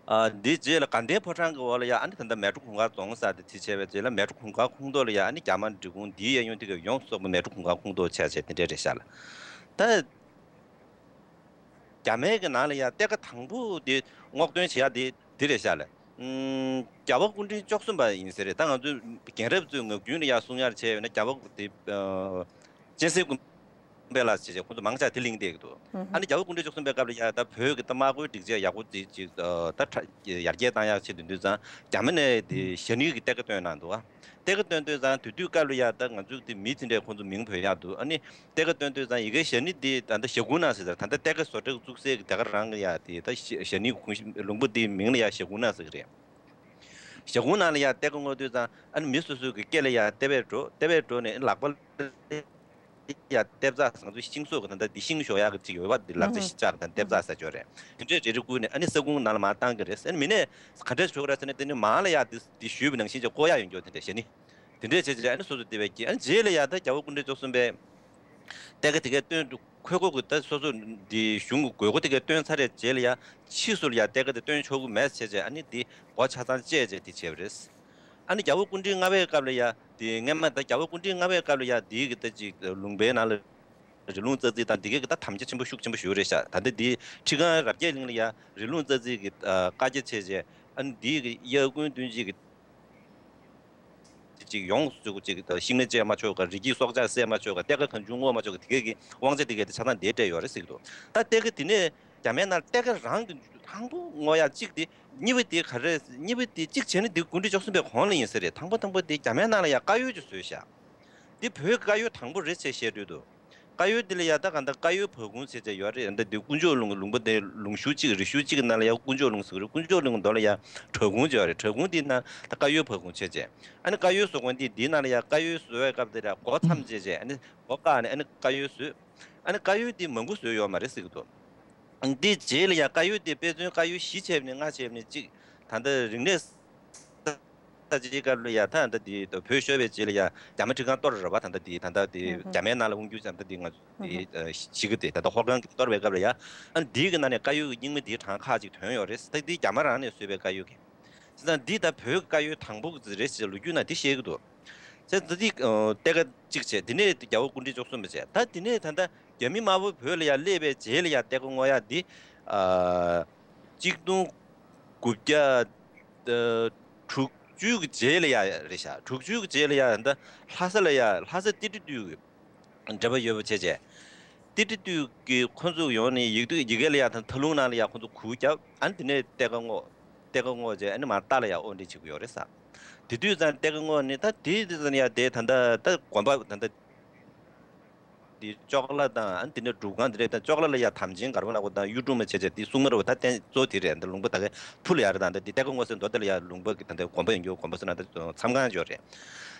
ཨ་འདིའི་རྗེས་ལ་དགའ་ལྡན་ཕོ་བྲང་གི་འོག་ལ་ཡ་ཨ་ནི་ད་ལྟ་མལ་གྲོ་གུང་དཀར་རྫོང་ཟེར་དེ་དེ་བྱས་པའི་རྗེས་ལ་མལ་གྲོ་གུང་དཀར་ཁོངས་གཏོགས་ལ་ཡ་ཨ་ནི་རྒྱ་མ་འབྲི་གུང་འདིའི་གཡས་གཡོན་དེ་ག་ཡོངས་སུ་རྫོགས་པ་མལ་གྲོ་གུང་དཀར་ཁོངས་གཏོགས་བྱས་བྱས་དེ་འདྲས་རེད་ཤག་ལ། ད་རྒྱ་མའི་གི་ནང་ལ་ཡ་གཏེར་ཁ་དང་པོ་དེ་སྔོག་འདོན་བྱེད་ཡ་དེ་དེ་རེད་ཤག་ལ། ཨུམ། རྒྱལ་བ་སྐུ་ཕྲེང་བཅུ་གསུམ་པ་ཡིན་ས་རེད། ད་ང་ཚོའི་རྒན་རབས་ཚོའི་ངག་རྒྱུན་ལ་ཡ་གསུང་ཡ་བྱས་ཡོད་ན་རྒྱལ་བ་དེ་ཨ་སྤྱན་གཟིགས་ཀུན་དཔལ་ལ་བྱས་བྱས་ཁོང་ཚོ་མང་ཆེ་བ་དེ་གླེང་བསྡད་ཀྱི་འདུག་ཨ་ནི་རྒྱལ་བ་སྐུ་ཕྲེང་བཅུ་གསུམ་པའི་སྐབས་ལ་ཡ་ད་བོད་ཀྱི་ད་དམག་སྒོའི་སྒྲིག་ཆས་ཡག་པོ་ཅིག་ཅིག་ད་ད་ཡར་རྒྱས་བཏང་ཡག་བྱེད་དུས་དུས་ཙང་རྒྱ་མི་ནས་དེ་ཞྭ་ནི་གི་གཏེར་ཁ་བཏོན་གནང་འདུག་ཨ། གཏེར་ཁ་བཏོན་དུས་ཙང་དེ་དུས་སྐབས་ལ་ཡ་ད་ང་ཚོའི་དེ་མི་དེ་འདྲས་ཁོང་ཚོ་མིང་བོས་ཡག་འདུག་ཨ་ནི་གཏེར་ཁ་བཏོན་དུས་ཙང་ཡ་གིའི་ཞྭ་ནི་དེ་ད་ད་ཞྭ་གུང་ན་ཟེར། ད་ད་གཏེར་ཁ་བཟོ་གྲྭ་བཙུགས་སའི་གི་དེ་ག་རང་གི་ཡ་དེ་ད་ཞྭ་ཞྭ་ནི་གུང་ལུང་པ་དེའི་མིང་ལ་ཡ་ཞྭ་གུང་ན་ཟེར་གི་རེད། ཞྭ་གུང་ནང་ལ་ཡ་གཏེར་ཁ་སྔོག་དུས་ཙང་ཨ་ནི་མི་སོ་སོའི་གི་སྐེ་ལ་ཡ་ལྟེ་བས་འགྲོ། ལྟེ་བས་འགྲོ་ནས་ལག་པ་ལ་ཡ་ལྟེབ་རྩེག་ཟེར། ང་ཚོའི་ཤིང་སོགས་ཀྱི་ད་ལྟ་འདི་ཤིང་ཞོག་ཡག་གི་ཅིག་ཡོད་པ། འདི་ལག་རྩེ་ཤིང་ལྕགས་དང་ལྟེབ་རྩེག་ཟེར་ཅོག་རེད། དེ་འདྲས་རེ་རེ་བསྐུར་ནས་ཨ་ནི་ས་ཁུང་ནང་ལ་མར་བཏང་གི་རེད། ཨ་ནི་མི་ནས་ག་འདྲས་བྱོས་ཀྱི་རེད་ཟེར་ན། དེ་ནི་མར་ལ་ཡ་འདི་འདི་ཞུས་པ་ནང་བཞིན་ཅིག་བརྐོ་ཡག་ཡོང་རྒྱུ་དེ་འདྲས་ཞྭ་ནི། དེ་འདྲས་བྱས་བྱས་ཨ་ནི་སོ་སོ་དེ་བས་ཀྱི། ཨ་ནི་རྗེས་ལ་ཡ་ད་རྒྱལ་བ་སྐུ་ཕྲེང་བཅུ་གསུམ་པས་གཏེར་ཁ་དེ་གས་བཏོན་འདུག་ཁོ་ཁོ་གི་ད་སོ་སོ་འདི་གཞུང་གི་དགོས་མཁོ་དེ་གས་བཏོན་ཚར་རེད། རྗེས་ལ་ཡ་ཕྱིས་སུ་ལ་ཡ་གཏེར་ཁ་དེ་བཏོན་ཆོག་གི་མེད་བྱས་བྱས་ཨ་ནི་འདི་སྒོ་ཆ་ཚང་བཅད་བྱས་དེ་བྱས་པ་རེད། ཨ་ནི་རྒྱལ་བ་སྐུ་ཕྲེང་ལྔ་པའི་སྐབས་ལ་ཡ་དེ་སྔས་མ་ད་རྒྱལ་བ་སྐུ་ཕྲེང་ལྔ་པའི་སྐབས་ལ་ཡ་དེའི་གི་ད་ཅིག་ལུང་པའི་ནང་ལ་རི་ལུང་རྩ་རྩིས་དང་དེ་གས་གི་ད་དམ་བཅའ་ཆེན་པོ་ཤུགས་ཆེན་པོ་ཞིག་རེད་ཤག་ད་ལྟ་དེ་ཁྲི་སྒང་རབ་རྒྱས་གླིང་ལ་ཡ་རི་ལུང་རྩ་རྩིས་གི་བཀའ་རྒྱ་བྱས་བྱས་ཨ་ནི་དེའི་གི་གཡས་བསྐུམ་མདུན་གཅིག་གི་ཅིག་ཡོངས་སུ་ཅིག་ཤིང་སྣ་བཅད་མ་ཆོག་ག་རི་སྐྱེས་སྲོག་ཆགས་བསད་མ་ཆོག་ག་གཏེར་ཁ་གང་བྱུང་སྔོག་མ་ཆོག་ག་དེ་གས་ཀྱི་དབང་ཆ་དེ་གས་དེ་ཆ་ཚང་དེ་སྤྲད་ཡོད་རེད་ཟེར་གྱི་འདུག་ད་གཏེར་ཁ་དེ་ནས་རྒྱ་མའི་ནང་གཏེར་ཁ་རང་གི་དང་པོ་སྔོག་ཡག་གཅིག་དེ། གཉིས་པ་དེ་ག་རེ། གཉིས་པ་དེ་གཅིག་བྱས་ན་དེ་སྐུ་ཕྲེང་བཅུ་གསུམ་པའི་གོང་ལ་ཡིན་ས་རེད། དང་པོ་དང་པོ་དེ་རྒྱ་མའི་ནང་ལ་ཡ་བཀའ་ཡོལ་ཅིག་བཟོས་ཤག་དེ་བོད་བཀའ་ཡོལ་དང་པོ་རེད་ཅེས་བཤད་འདོད་འདུག་བཀའ་ཡོལ་འདི་ལ་ཡ་ད་ག་འདྲ་བཀའ་ཡོལ་བབ་ཁུང་ཟེར་བྱས་ཡོད་རེད། ད་འདི་དཀོན་མཆོག་ལུང་ལུང་པ་དེ་ལུང་ཤུར་གཅིག་རི་ཤུར་གཅིག་གི་ནང་ལ་ཡ་དཀོན་མཆོག་ལུང་ཟེར་གི་རེད། དཀོན་མཆོག་ལུང་མདོ་ལ་ཡ་བྲག་ཁུང་ཅིག་ཡོད་རེད། བྲག་ཁུང་འདིའི་ནང་ད་བཀའ་ཡོལ་བབ་ཁུང་བྱས་བྱས། ཨ་ནི་བཀའ་ཡོལ་བཟོ་མཁན་འདི་འདིའི་ནང་ལ་ཡ་བཀའ་ཡོལ་བཟོ་བའི་སྐབས་དེ་ལ་སྒོ་མཚམས་བཅད་བྱས། ཨ་ནི་སྒོ་བཀག་ནས་ཨ་ནི་བཀའ་ཡོལ་བཟོས། ཨ་ནི་བཀའ་ཡོལ་འདི་མང་པོ་བཟོས་ཡོད་མ་རེད་ཟེར་གི་འདུག་འདི་རྗེས་ལ་ཡ་བཀའ་ཡོལ་དེ་དཔེ་མཚོན་བཀའ་ཡོལ་བཞི་བྱས་ནས་ལྔ་བྱས་ནས་གཅིག་ད་ལྟ་རིག་གནས་ས་ཆའི་སྐབས་ལ་ཡ་ད་ལྟ་དེ་བོད་ཤོར་བའི་རྗེས་ལ་ཡ་རྒྱ་མི་ཁྲི་སྒང་གཏོར་རེད་པ། ད་ལྟ་དེ་ད་ལྟ་དེ་རྒྱ་མའི་ནང་ལ་དབང་སྒྱུར་བྱས། ད་ལྟ་དེ་ང་ཚོ་དེ་ཤི་གི་དེ་ད་ལྟ་ཧོར་ཁང་གི་གཏོར་བའི་སྐབས་ལ་ཡ་ཨ་འདིའི་གི་ནང་ནས་བཀའ་ཡོལ་གྱི་རྙིང་མ་དེ་གྲངས་ཁག་ཅིག་ཐོན་ཡོད་རེད། ད་འདི་རྒྱ་མ་རང་ནས་བཟོས་པའི་བཀའ་ཡོལ་གི། ཙང་འདི་ད་བོད་བཀའ་བརྒྱུད་དང་པོ་གི་རེད་ཟེར་ལོ་རྒྱུས་ནང་འདི་བཤད་ཀྱི་འདུག། བྱས་ཙང་འདི་ཨ་གཏད་ཀ་གཅིག་བྱས། དེ་ནས་རྒྱལ་བ་སྐུ་ཕྲེང་བཅུ་གསུམ་པ་བྱས། ད་དེ་ནས་ད་ལྟ་རྒྱ་མི་དམར་པོ་བོད་ལ་ཡར་སླེབས་པའི་རྗེས་ལ་ཡར་གཏད་ཀ་བསྔོག་ཡག་འདི་ཨ་གཅིག་སྟོང་དགུ་བརྒྱ་ཨ་དྲུག་ཅུ་གི་རྗེས་ལ་ཡར་རེད་ཤག། དྲུག་ཅུ་གི་རྗེས་ལ་ཡར་ད་ལྷ་ས་ལ་ཡར་ལྷ་ས་ཏི་ཏི་ཏུའུ་གི་འབྲེལ་བ་ཡོད་པ་བྱས་བྱས། ཏི་ཏི་ཏུའུ་གི་ཁོ་ཚོ་ཡོང་ནས་ཡིག་ཐོག་ཡི་གེ་ལ་ཡར་ད་མཐའ་ལུང་ནང་ལ་ཡར་ཁོ་ཚོ་གུར་བརྒྱབ། ཨ་ནི་དེ་ནས་གཏད་ཀ་བསྔོག། གཏད་ཀ་བསྔོག་བྱས། ཨ་ནི་མར་རྟ་ལ་ཡར་དབོར་འདྲེན་བྱེད་ཀྱི་ཡོད་རེད་ཟེར། དེ་དུས་ཙང་གཏད་ཀ་བསྔོག་ནས་ད་དེ་དེ་ཙང་ཡར་དེ་ད་ལྟ་ད་དགོན་པ་ད་ལྟ་དེ་ཅོག་ལ་དང་། ཨ་ནི་དེ་ནས་སྒྲུབ་ཁང་དེ་འདྲ་དང་། ཅོག་ལ་ལ་ཡར་དམ་ཅན་ག་རེ་ལབ་དགོས་དང་། གཡུ་སྒྲོན་མ་བྱས་བྱས་དེ་སྲུང་མ་རེད་པ། ད་རྟེན་གཙོ་བོ་དེ་རེད། ད་ལུང་པ་ད་གའི་ཕུ་ལ་ཡར་ད་ལྟ་དེ་གཏད་ཀ་བསྔོག་སའི་མདོ་དེ་ལ་ཡར་ལུང་པ་གི་ད་ལྟ་དགོན་པ་ཡོད་འགྱོ། དགོན་པ་ཟེར་ན་ད་མཚམས་ཁང་ཅིག་ཡོད་རེད།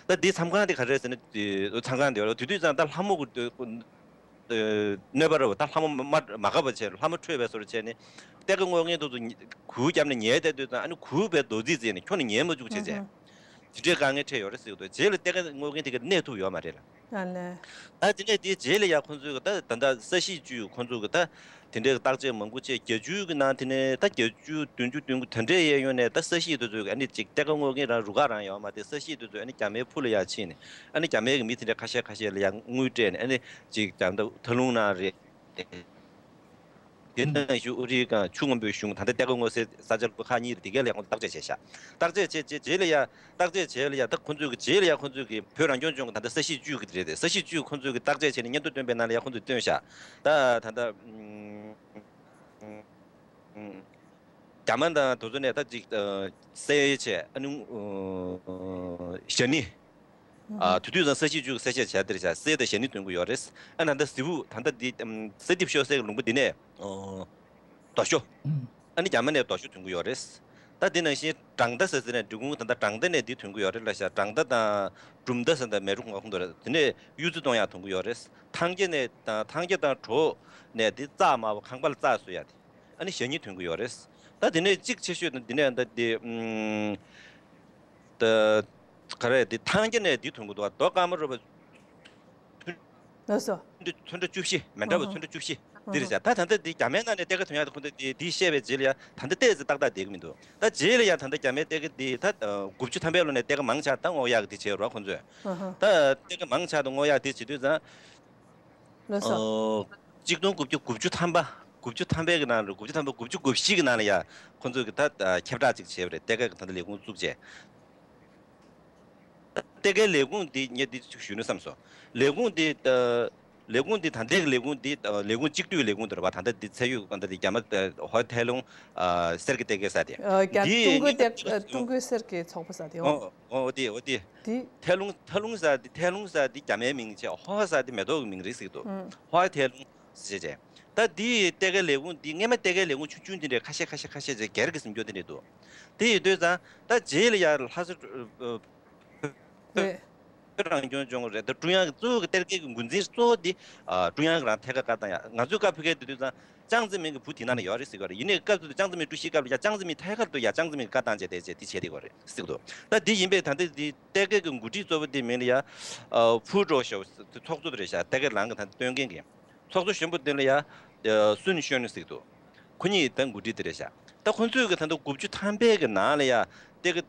ད་དེ་མཚམས་ཁང་དེ་ག་རེ་རེད་ཟེར་ན། དེ་མཚམས་ཁང་དེ་ཡོད་རེད། དེ་དུས་ཙང་ད་ལྷ་མོ་གི་ཨ་གནོད་པ་རེད་པ། ད་ལྷ་མོ་མ་མ་དགའ་བ་བྱས། ལྷ་མོ་ཁྲོས་པའི་བཟོ་འདྲ་བྱས་ནས་གཏད་ཀ་བསྔོག་མཁན་དེ་ཚོ་གུར་བརྒྱབ་ནས་ཉལ་བསྡད་དུས་ཙང་། ཨ་ནི་གུར་པའི་རྡོག་རྫིས་བརྫིས་ནས་ཁྱོན་ནས་ཉལ་མ་བཅུག་བྱས་བྱས། དེ་འདྲའི་དཀའ་ངལ་འཕྲད་ཡོད་རེད་ཟེར་གྱི་འདུག། རྗེས་ལ་གཏད་ཀ་བསྔོག་མཁན་དེ་ག་གནས་ཐུབ་ཡོད་མ་རེད་ལ། ཨ་ལས། ད་དེ་ནས་དེའི་རྗེས་ལ་ཡར་ཁོང་ཚོས་ད་ད་ལྟ་ས་གཞིས་བཅུ་ཁོང་ཚོ་གི་ད་དེ་འདྲའི་བརྟག་དཔྱད་མང་པོ་བྱས། བརྒྱད་ཅུ་གི་ནང་དེ་ནས་ད་བརྒྱད་ཅུ་བདུན་ཅུ་བདུན་ཅུ་དེ་འདྲའི་གཡས་གཡོན་ནས་ད་ས་གཞིས་དེ་ཚོ་གི་ཨ་ནི་ཅིག་གཏད་ཀ་བསྔོག་མཁན་རང་རུ་ཁག་རང་ཡོད་མ་རེད། ས་གཞིས་དེ་ཚོ་ཨ་ནི་རྒྱ་མིའི་ཕུ་ལ་ཡར་ཕྱིན་ནས། ཨ་ནི་རྒྱ་མིའི་གི་མི་དེ་འདྲ་ཁ་ཤས་ཁ་ཤས་ལ་ཡར་དངུལ་སྤྲད་ནས། ཨ་ནི་ཅིག་ད་ལྟ་མཐའ་ལུང་ནང་རེད། དེ་ནང་བཞིན་ཨོ་རི་སྒང་ཆུ་སྔོན་པོའི་གཞུང་། ད་ལྟ་གཏད་ཀ་བསྔོག་སའི་ས་ཆ་ལ་ཁག་གཉིས་རེད། དེ་གའི་ལ་ཡར་ཁོང་ཚོ་བརྟག་དཔྱད་བྱས་ཤག། བརྟག་དཔྱད་བྱས་བྱས་རྗེས་ལ་ཡར། བརྟག་དཔྱད་བྱས་ལ་ཡར་ད་ཁོང་ཚོས་ཀྱི་རྗེས་ལ་ཡར་ཁོང་ཚོས་ཀྱི་བོད་རང་སྐྱོང་ལྗོངས་ཀྱི་ད་ལྟ་ས་གཞིས་བཅུ་གི་རེད་དེ། ས་གཞིས་བཅུ་ཁོང་ཚོས་ཀྱི་བརྟག་དཔྱད་བྱས་ནས་སྙན་ཐོ་བཏོན་པའི་ནང་ལ་ཡར་ཁོང་ཚོས་བཏོན་ཤག། ད་ད་ལྟ་ཨམ་ཨམ་རྒྱ་མ་དང་དེ་ཚོ་ནས་ད་ཅིག་ཨ་གསལ་བྱས། ཨ་ནི་ཨ་ཞ་ནི། ཨ་དེ་དུས་ཙང་ས་གཞིས་བཅུ་གི་གསལ་བཤད་བྱས་དེར་བྱས། གསེར་དང་ཞ་ནི་ཐོན་གྱི་ཡོད་རེད། ཨ་ནི་ད་ལྟ་ཟེའུ་ད་ལྟ་འདི་ཨམ་གསེར་ཐིབས་ཤོར་སའི་ལུང་པ་འདི་ནས་ཨ་རྡོ་ཞོ། ཨ་ནི་རྒྱ་མ་ནས་རྡོ་ཞོ་ཐོན་གྱི་ཡོད་རེད། ད་འདི་ནང་བཞིན་བྲང་ཏ་ཟེར་ཟེར་ནས་འབྲི་གུང་ད་ལྟ་བྲང་ཏ་ནས་འདི་ཐོན་གྱི་ཡོད་རེད་ལབ་ཤག། བྲང་ཏ་དང་གྲུབ་མཐའ་ཟེར་ད་མལ་གྲོ་གུང་ཁོང་དུ་རེད། དེ་ནས་གཡུ་རྩེ་གཏོང་ཡག་ཐོན་གྱི་ཡོད་རེད། ཐང་སྐྱ་ནས་ཐང་སྐྱ་དང་གྲོ་ནས་འདི་རྩྭ་དམར་པོ་ཁང་པ་ལ་རྩྭ་བཟོ་ཡག་དེ། ཨ་ནི་ཞ་ནི་ཐོན་གྱི་ཡོད་རེད། ད་དེ་ནས་གཅིག་ཆེ་ཤོས་ནི་འདི་ནས་ད་འདི་ཨམ། ད་ག་རེ། འདི་ཐང་སྐྱ་ནས་འདི་ཐོན་གྱི་འདུག་བ། རྡོ་དཀར་མོ་རུ་བ་ལགས་སོ། ཚོན་ཁྲ་བཅུ་བཞི། མི་འདྲ་བ་ཨ་ཚོན་ཁྲ་བཅུ་བཞི་འདི་རེད་ཤག། ད་ད་ལྟ་འདི་རྒྱ་མའི་ནང་ནས་གཏད་ཀ་ཐོན་ཡག་དེ་ཁོང་ཚོས་འདི་འདི་བཤད་པའི་རྗེས་ལ་ཡ་ད་ལྟ་ཏོག་ཙམ་ཏག་ཏག་བསྡད་ཀྱི་མི་འདུག། ད་རྗེས་ལ་ཡ་ད་ལྟ་རྒྱ་མའི་གཏད་ཀ་འདི་ད་དགུ་བཅུ་ཐམ་པའི་ལོ་ནས་གཏད་ཀ་མང་ཆེ་ད་བསྔོག་ཡག་འདི་བྱས་རོགས་ཁོང་ཚོས། ཨ་ཧ། ད་གཏད་ཀ་མང་ཆེ་ད་བསྔོག་ཡག་འདི་བྱེད་དུས་ཙང་། ལགས་སོ། ཨོ། གཅིག་སྟོང་དགུ་བརྒྱ་དགུ་བཅུ་ཐམ་པ། དགུ་བཅུ་ཐམ་པའི་གི་ནང་ལ། དགུ་བཅུ་ཐམ་པ། དགུ་བཅུ་གོ་བཞི་གི་ནང་ལ་ཡ་ཁོང་ཚོས་གི་ད་ཁྱབ་བསྒྲགས་ཅིག་བྱས་པ་རེད། གཏད་ཀ་གི་ད་ལྟ་ལས་ཁུངས་བཙུགས་བྱས། གཏད་ཀའི་ལས་ཁུངས་འདི་ངས་འདི་ཅིག་ཞུས་ན་བསམ་སོང་། ལས་ཁུངས་འདི་ལས་ཁུངས་འདི་ད་ལྟའི་གི་ལས་ཁུངས་འདི་ལས་ཁུངས་གཅིག་སྡུད་ལས་ཁུངས་དེ་རེད་པ། ད་ལྟ་འདི་ཚད་ཡོད་ད་ལྟ་འདི་རྒྱ་མ་ཧོ་ཐེ་ལུང་གསེར་གྱི་གཏད་ཀའི་ས་དེ། ཨ་རྒྱ་འདི་ཀྲུང་གོའི་གཏད་ཀྲུང་གོའི་གསེར་གྱི་ཚོགས་པ་ས་དེ། ཨོ། ཨོ་འོ་དེ་འོ་དེ། དེ། ཐེ་ལུང་ཐེ་ལུང་ཟེར་དེ། ཐེ་ལུང་ཟེར་དེ་རྒྱ་མའི་མིང་བྱས། ཧོ་ཟེར་དེ་མེ་ཏོག་གི་མིང་རེད་ཟེར་གྱི་འདུག། ཧོ་ཐེ་ལུང་ཟེར་བྱས། ད་དེའི་གཏད་ཀའི་ལས་ཁུངས་འདི་སྔས་མ་གཏད་ཀའི་ལས་ཁུངས་ཆུང་ཆུང་དེ་འདྲས་ཁ་ཤས་ཁ་ཤས་ཁ་ཤས་བྱས་སྒེར་གྱི་ཟིན་སྐྱོང་དེ་འདྲས་འདུག། དེ་ཡིན་དུས་ཙང་ད་རྗེས་ལ་ཡར་ལྷ་ས་རེད། བོད་རང་སྐྱོང་ལྗོངས་རེད། ད་ཀྲུང་དབྱང་གི་གཙོ་བོ་གི་གཏད་ཀའི་འགོ་འཛིན་གཙོ་བོ་འདི་ཨ་ཀྲུང་དབྱང་གི་རང་ཐད་ཀར་བཀའ་བཏང་ཡག། ང་ཚོས་བཀའ་ཕེབས་མཁན་དེ་དུས་ཙང་ཅང་ཙེ་མིན་གྱི་བུ་དེ་ནང་ལ་ཡོད་རེད་ཟེར་གྱི་ཡོད་རེད། ཡིན་ནའི་སྐབས་དེ་དུས་ཅང་ཙེ་མིན་ཀྲུའུ་ཞིའི་སྐབས་ལ་ཡ། ཅང་ཙེ་མིན་ཐད་ཀར་དུ་ཡ་ཅང་ཙེ་མིན་གྱི་བཀའ་བཏང་བྱས་དེ་བྱས་དེ་བྱས་བསྡད་ཀྱི་ཡོད་རེད་ཟེར་གྱི་འདུག། ད་འདི་ཡིན་པས་ད་ལྟ་འདི་གཏད་ཀའི་གི་འགོ་ཁྲིད་གཙོ་བོ་དེ་མིང་ལ་ཡ་ཨ་ཧྥུའུ་ཀྲོའུ་ཞའོ་ཚོགས་གཙོ་དེ་རེད་ཤག། གཏད་ཀའི་ལམ་གྱི་ད་ལྟ་སྟོན་མཁན་གྱི། ཚོགས་གཙོ་གཞོན་པ་དེ་ལ་ཡ་ཨ་སུན་ཤོན་ཟེར་གྱི་འདུག། ཁོ་གཉིས་ད་འགོ་ཁྲིད་དེ་རེད་ཤག། ད་ཁོ་ཚོས་གི་ད་ལྟ་དགུ་བཅུ་ཐམ་པའི་གི་ནང་ལ་ཡ་གཏད་ཀ་ཨ་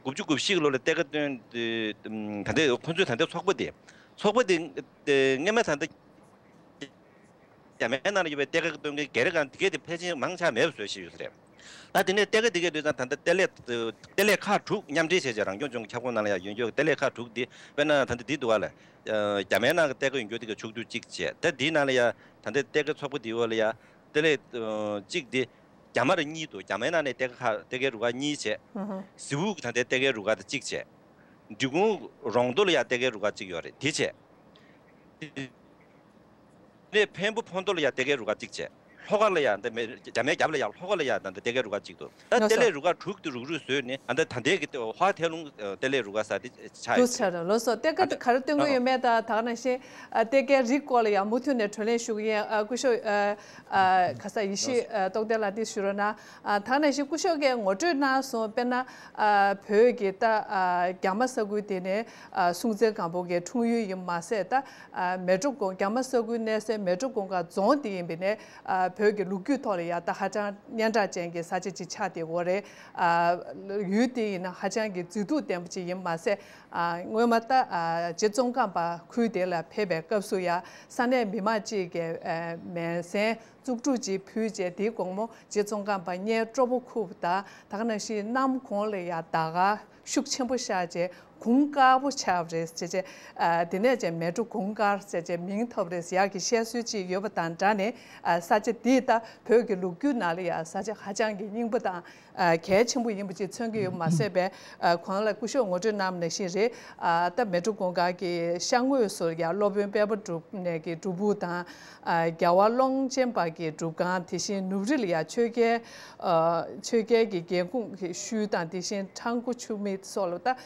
དགུ་བཅུ་གོ་བཞི་གི་ལོ་ལ་གཏད་ཀ་བཏོན་ཏེ། ད་ལྟ་ཁོ་ཚོས་ད་ལྟ་ཚོགས་པ་དེ་ཚོགས་པ་དེ་ཨ་སྔས་མ་ད་ལྟ་རྒྱ་མའི་ནང་ལ་ཡོད་པའི་གཏད་ཀ་བཏོན་མཁན་སྒེར་གང་དེ་གས་དེ་ཕལ་ཆེར་མང་ཆེ་མེད་པ་བཟོས་བཞག་ཡོད་ས་རེད། ད་དེ་ནས་གཏད་ཀ་དེ་གས་དུས་ཙང་ད་ལྟ་གཏེར་ལས་གཏེར་ལས་ཁག་དྲུག་མཉམ་འབྲེལ་བྱས་བྱས། རང་སྐྱོང་ལྗོངས་ཀྱི་ཁྱབ་ཁོངས་ནང་ལ་ཡང་ཡོད་མཁན་གྱི་གཏེར་ལས་ཁག་དྲུག་འདི། དཔེར་ན་ད་ལྟ་འདི་འདུག་ག་ལ། རྒྱ་མའི་ནང་གི་གཏད་ཀ་ཡོད་མཁན་དེ་ག་ཕྱོགས་བསྡུས་གཅིག་བྱས། ད་འདིའི་ནང་ལ་ཡ་ད་ལྟ་གཏད་ཀ་ཚོགས་པ་འདིའི་འོག་ལ་ཡ་གཏེར་ལས་གཅིག་འདི་རྒྱ་དམར་གཉིས་འདུག། རྒྱ་མའི་ནང་ནས་གཏད་ཀ་ཁག་གཏད་ཀའི་རུ་ཁག་གཉིས་བྱས། ཧུ་ཧུ། ཟེའུ་གི་ད་ལྟའི་གཏད་ཀའི་རུ་ཁག་དེ་གཅིག་བྱས། འབྲི་གུང་རོང་དོ་ལ་ཡ་གཏད་ཀའི་རུ་ཁག་གཅིག་ཡོད་རེད། དེ་བྱས། ནས་འཕན་པོ་ཕོན་ཐོ་ལ་ཡ་གཏད་ཀའི་རུ་ཁག་གཅིག་བྱས། ལྷོ་ཁ་ལ་ཡ་འདི་མེ་རྒྱ་མའི་རྒྱབ་ལ་ཡ་ལྷོ་ཁ་ལ་ཡ་ད་འདི་གཏད་ཀའི་རུ་ཁག་གཅིག་འདུག། ད་ལགས་གཏེར་ལས་སོ། རུ་ཁག་དྲུག་དེ་རུག་རུག་བཟོས་ནས་ཨ་འདི་ད་ལྟའི་གི་ཧྭ་ཐེ་ལུང་གཏེར་ལས་རུ་ཁག་ཟེར་དེ་ཆགས་ཡོད་རེད། ལགས་སོ། གཏད་ཀ་དེ་ག་རེ་སྟོན་གྱི་ཡོད་མེད་དང་། ད་ག་ནང་བཞིན་ཨ་གཏད་ཀའི་རིགས་སྐོར་ལ་ཡང་མུ་མཐུད་ནས་བགྲོ་གླེང་ཞུ་གི་ཡིན། ཨ་སྐུ་ཞབས་ཨ་ཨ་ག་ས་ཡེ་ཤེས་ཨ་རྟོགས་ལྡན་ལགས་དེ་ཞུ་རོགས་གནང་། ཨ་ད་ག་ནང་བཞིན་སྐུ་ཞབས་ཀྱིས་ངོ་སྤྲོད་གནང་སོང་། དཔེར་ན་ཨ་བོད་ཀྱི་ད་ཨ་རྒྱ་དམར་ས་ཁུལ་དེ་ནས་ཨ་སྲོང་བཙན་སྒམ་པོ་གི་འཁྲུངས་ཡུལ་ཡིན་མ་ཟད། ད་ཨ་མལ་གྲོ་གུང་། རྒྱ་དམར་ས་ཁུལ་གནས་སའི་མལ་གྲོ་གུང་དཀར་རྫོང་དེ་ཡིན་པས་ནས། ཨ་ བོད་ཀྱི་ལོ་རྒྱུས་ཐོག་ལ་ཡ་ད་ཧ་ཅང་སྙན་གྲགས་ཅན་གྱི་ས་ཆ་ཅིག་ཆགས་བསྡད་ཡོད་རེད། ཨ་ཡུལ་དེ་ཡིན་ན་ཧ་ཅང་གི་མཛེས་སྡུག་ལྡན་པ་ཅིག་ཡིན་མ་ཟད། ཨ་སྔོན་མ་ད་ཨ་རྗེ་ཙོང་ཁ་པ་ཁུལ་དེ་ལ་ཕེབས་པའི་སྐབས་སུ་ཡ་ས་གནས་མི་མང་ཅིག་གིས་ཨ་མེ་སྲེག་བཙུགས་སྒྲུག་ཅིག་ཕུལ་རྗེས། དེའི་དགོང་མོ་རྗེ་ཙོང་ཁ་པ་སྔོན་སྤྲོ་པོ་ཁུག་པ་དང་། ད་ག་ནང་བཞིན་གནམ་གོང་ལ་ཡ་ཟླ་སྐར་ཤུགས་ཆེན་པོ་ཤར་རྗེས་གོང་དཀར་པོ་ཆགས་པ་རེད་ཟེར་བྱས། ཨ་དེ་ནས་ཀྱང་མལ་གྲོ་གོང་དཀར་ཟེར་བྱས་མིང་ཐོབ་རེད་ཟེར་ཡག་གི་བཤད་སྲོལ་ཅིག་ཡོད་པ་དང་སྦྲགས་ནས། ཨ་ས་ཆ་འདི་ད་བོད་ཀྱི་ལོ་རྒྱུས་ནང་ལ་ཡང་ས་ཆ་ཧ་ཅང་གི་རྙིང་པ་དང་ཨ་གལ་ཆེན་པོ་ཡིན་པ་ཅིག་མཚོན་གྱི་ཡོད་མ་ཟད་པས། ཨ་གོང་ལ་སྐུ་ཞབས་ངོ་སྤྲོད་གནང་བ་ནང་བཞིན་རེད། ཨ་ད་མལ་གྲོ་གོང་དཀར་གྱི་ཤར་ངོས་སུ་ཡང་སློབ་དཔོན་དཔལ་པོ་གྲུབ་ནས་ཀྱི་སྒྲུབ་ཕུག་དང་། ཨ་རྒྱལ་བ་ཀློང་ཆེན་པ་གི་སྒྲུབ་ཁང་། དེ་བཞིན་ནུབ་རི་ལ་ཡང་ཆོས་རྒྱལ། ཨ་ཆོས་རྒྱལ་གྱི་རྒྱལ་འཁོངས་ཀྱི་ཤུལ་དང་། དེ་བཞིན་ཁྲ་འགུ་ཆུ་སྨད་སོགས་ལ་ད་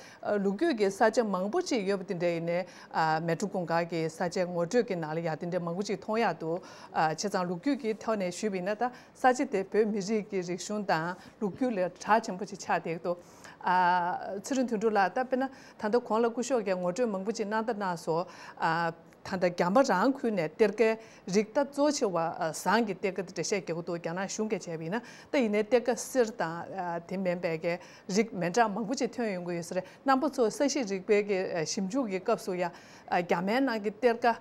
ལོ་རྒྱུས་ཀྱི་ས་ཆ་མང་པོ་ཅིག་ཡོད་པ་དེ་འདྲ་ཡིན་ནའི། ཨ་མལ་གྲོ་གུང་དཀར་གྱི་ས་ཆའི་ངོ་སྤྲོད་ཀྱི་ནང་ལ་ཡང་དེ་འདྲ་མང་པོ་ཅིག་མཐོང་ཡག་འདུག་ཨ་བྱས་ཙང་ལོ་རྒྱུས་ཀྱི་ཐོག་ནས་ཞུས་པ་ཡིན་ན། ད་ས་ཆ་དེ་བོད་མི་རིགས་ཀྱི་རིག་གཞུང་དང་ལོ་རྒྱུས་ལ་གྲགས་ཆེན་པོ་ཅིག་ཆགས་བསྡད་འདུག་ཨ་ཚེ་རིང་དོན་གྲུབ་ལགས། ད་དཔེར་ན་ད་ལྟ་གོང་ལ་སྐུ་ཞབས་ཀྱིས་ངོ་སྤྲོད་མང་པོ་ཅིག་གནང་ད་གནང་སོང་། ཨ་ད་ལྟ་རྒྱ་མ་རང་ཁུལ་ནས་གཏེར་ཁའི་རིགས་ད་གཙོ་ཆེ་བ་ཨ་ཟངས་ཀྱི་གཏེར་ཁ་དེ་འགྲེལ་བཤད་རྒྱག་གི་འདུག་རྒྱ་ནག་གཞུང་གིས་བྱས་པ་ཡིན་ན། ད་ཡིན་ནའི་གཏེར་ཁ་གསེར་དང་ཨ་དེ་མིན་པའི་གི་རིགས་མི་འདྲ་མང་པོ་ཅིག་ཐོན་ཡོང་གི་ཡོད་ས་རེད། རྣམ་པ་ཚོ་ས་གཤིས་རིག་པའི་གི་ཨ་ཞིབ་འཇུག་གི་སྐབས་སུ་ཡང་ཨ་རྒྱ་མའི་ནང་གི་གཏེར་ཁ་ཨ་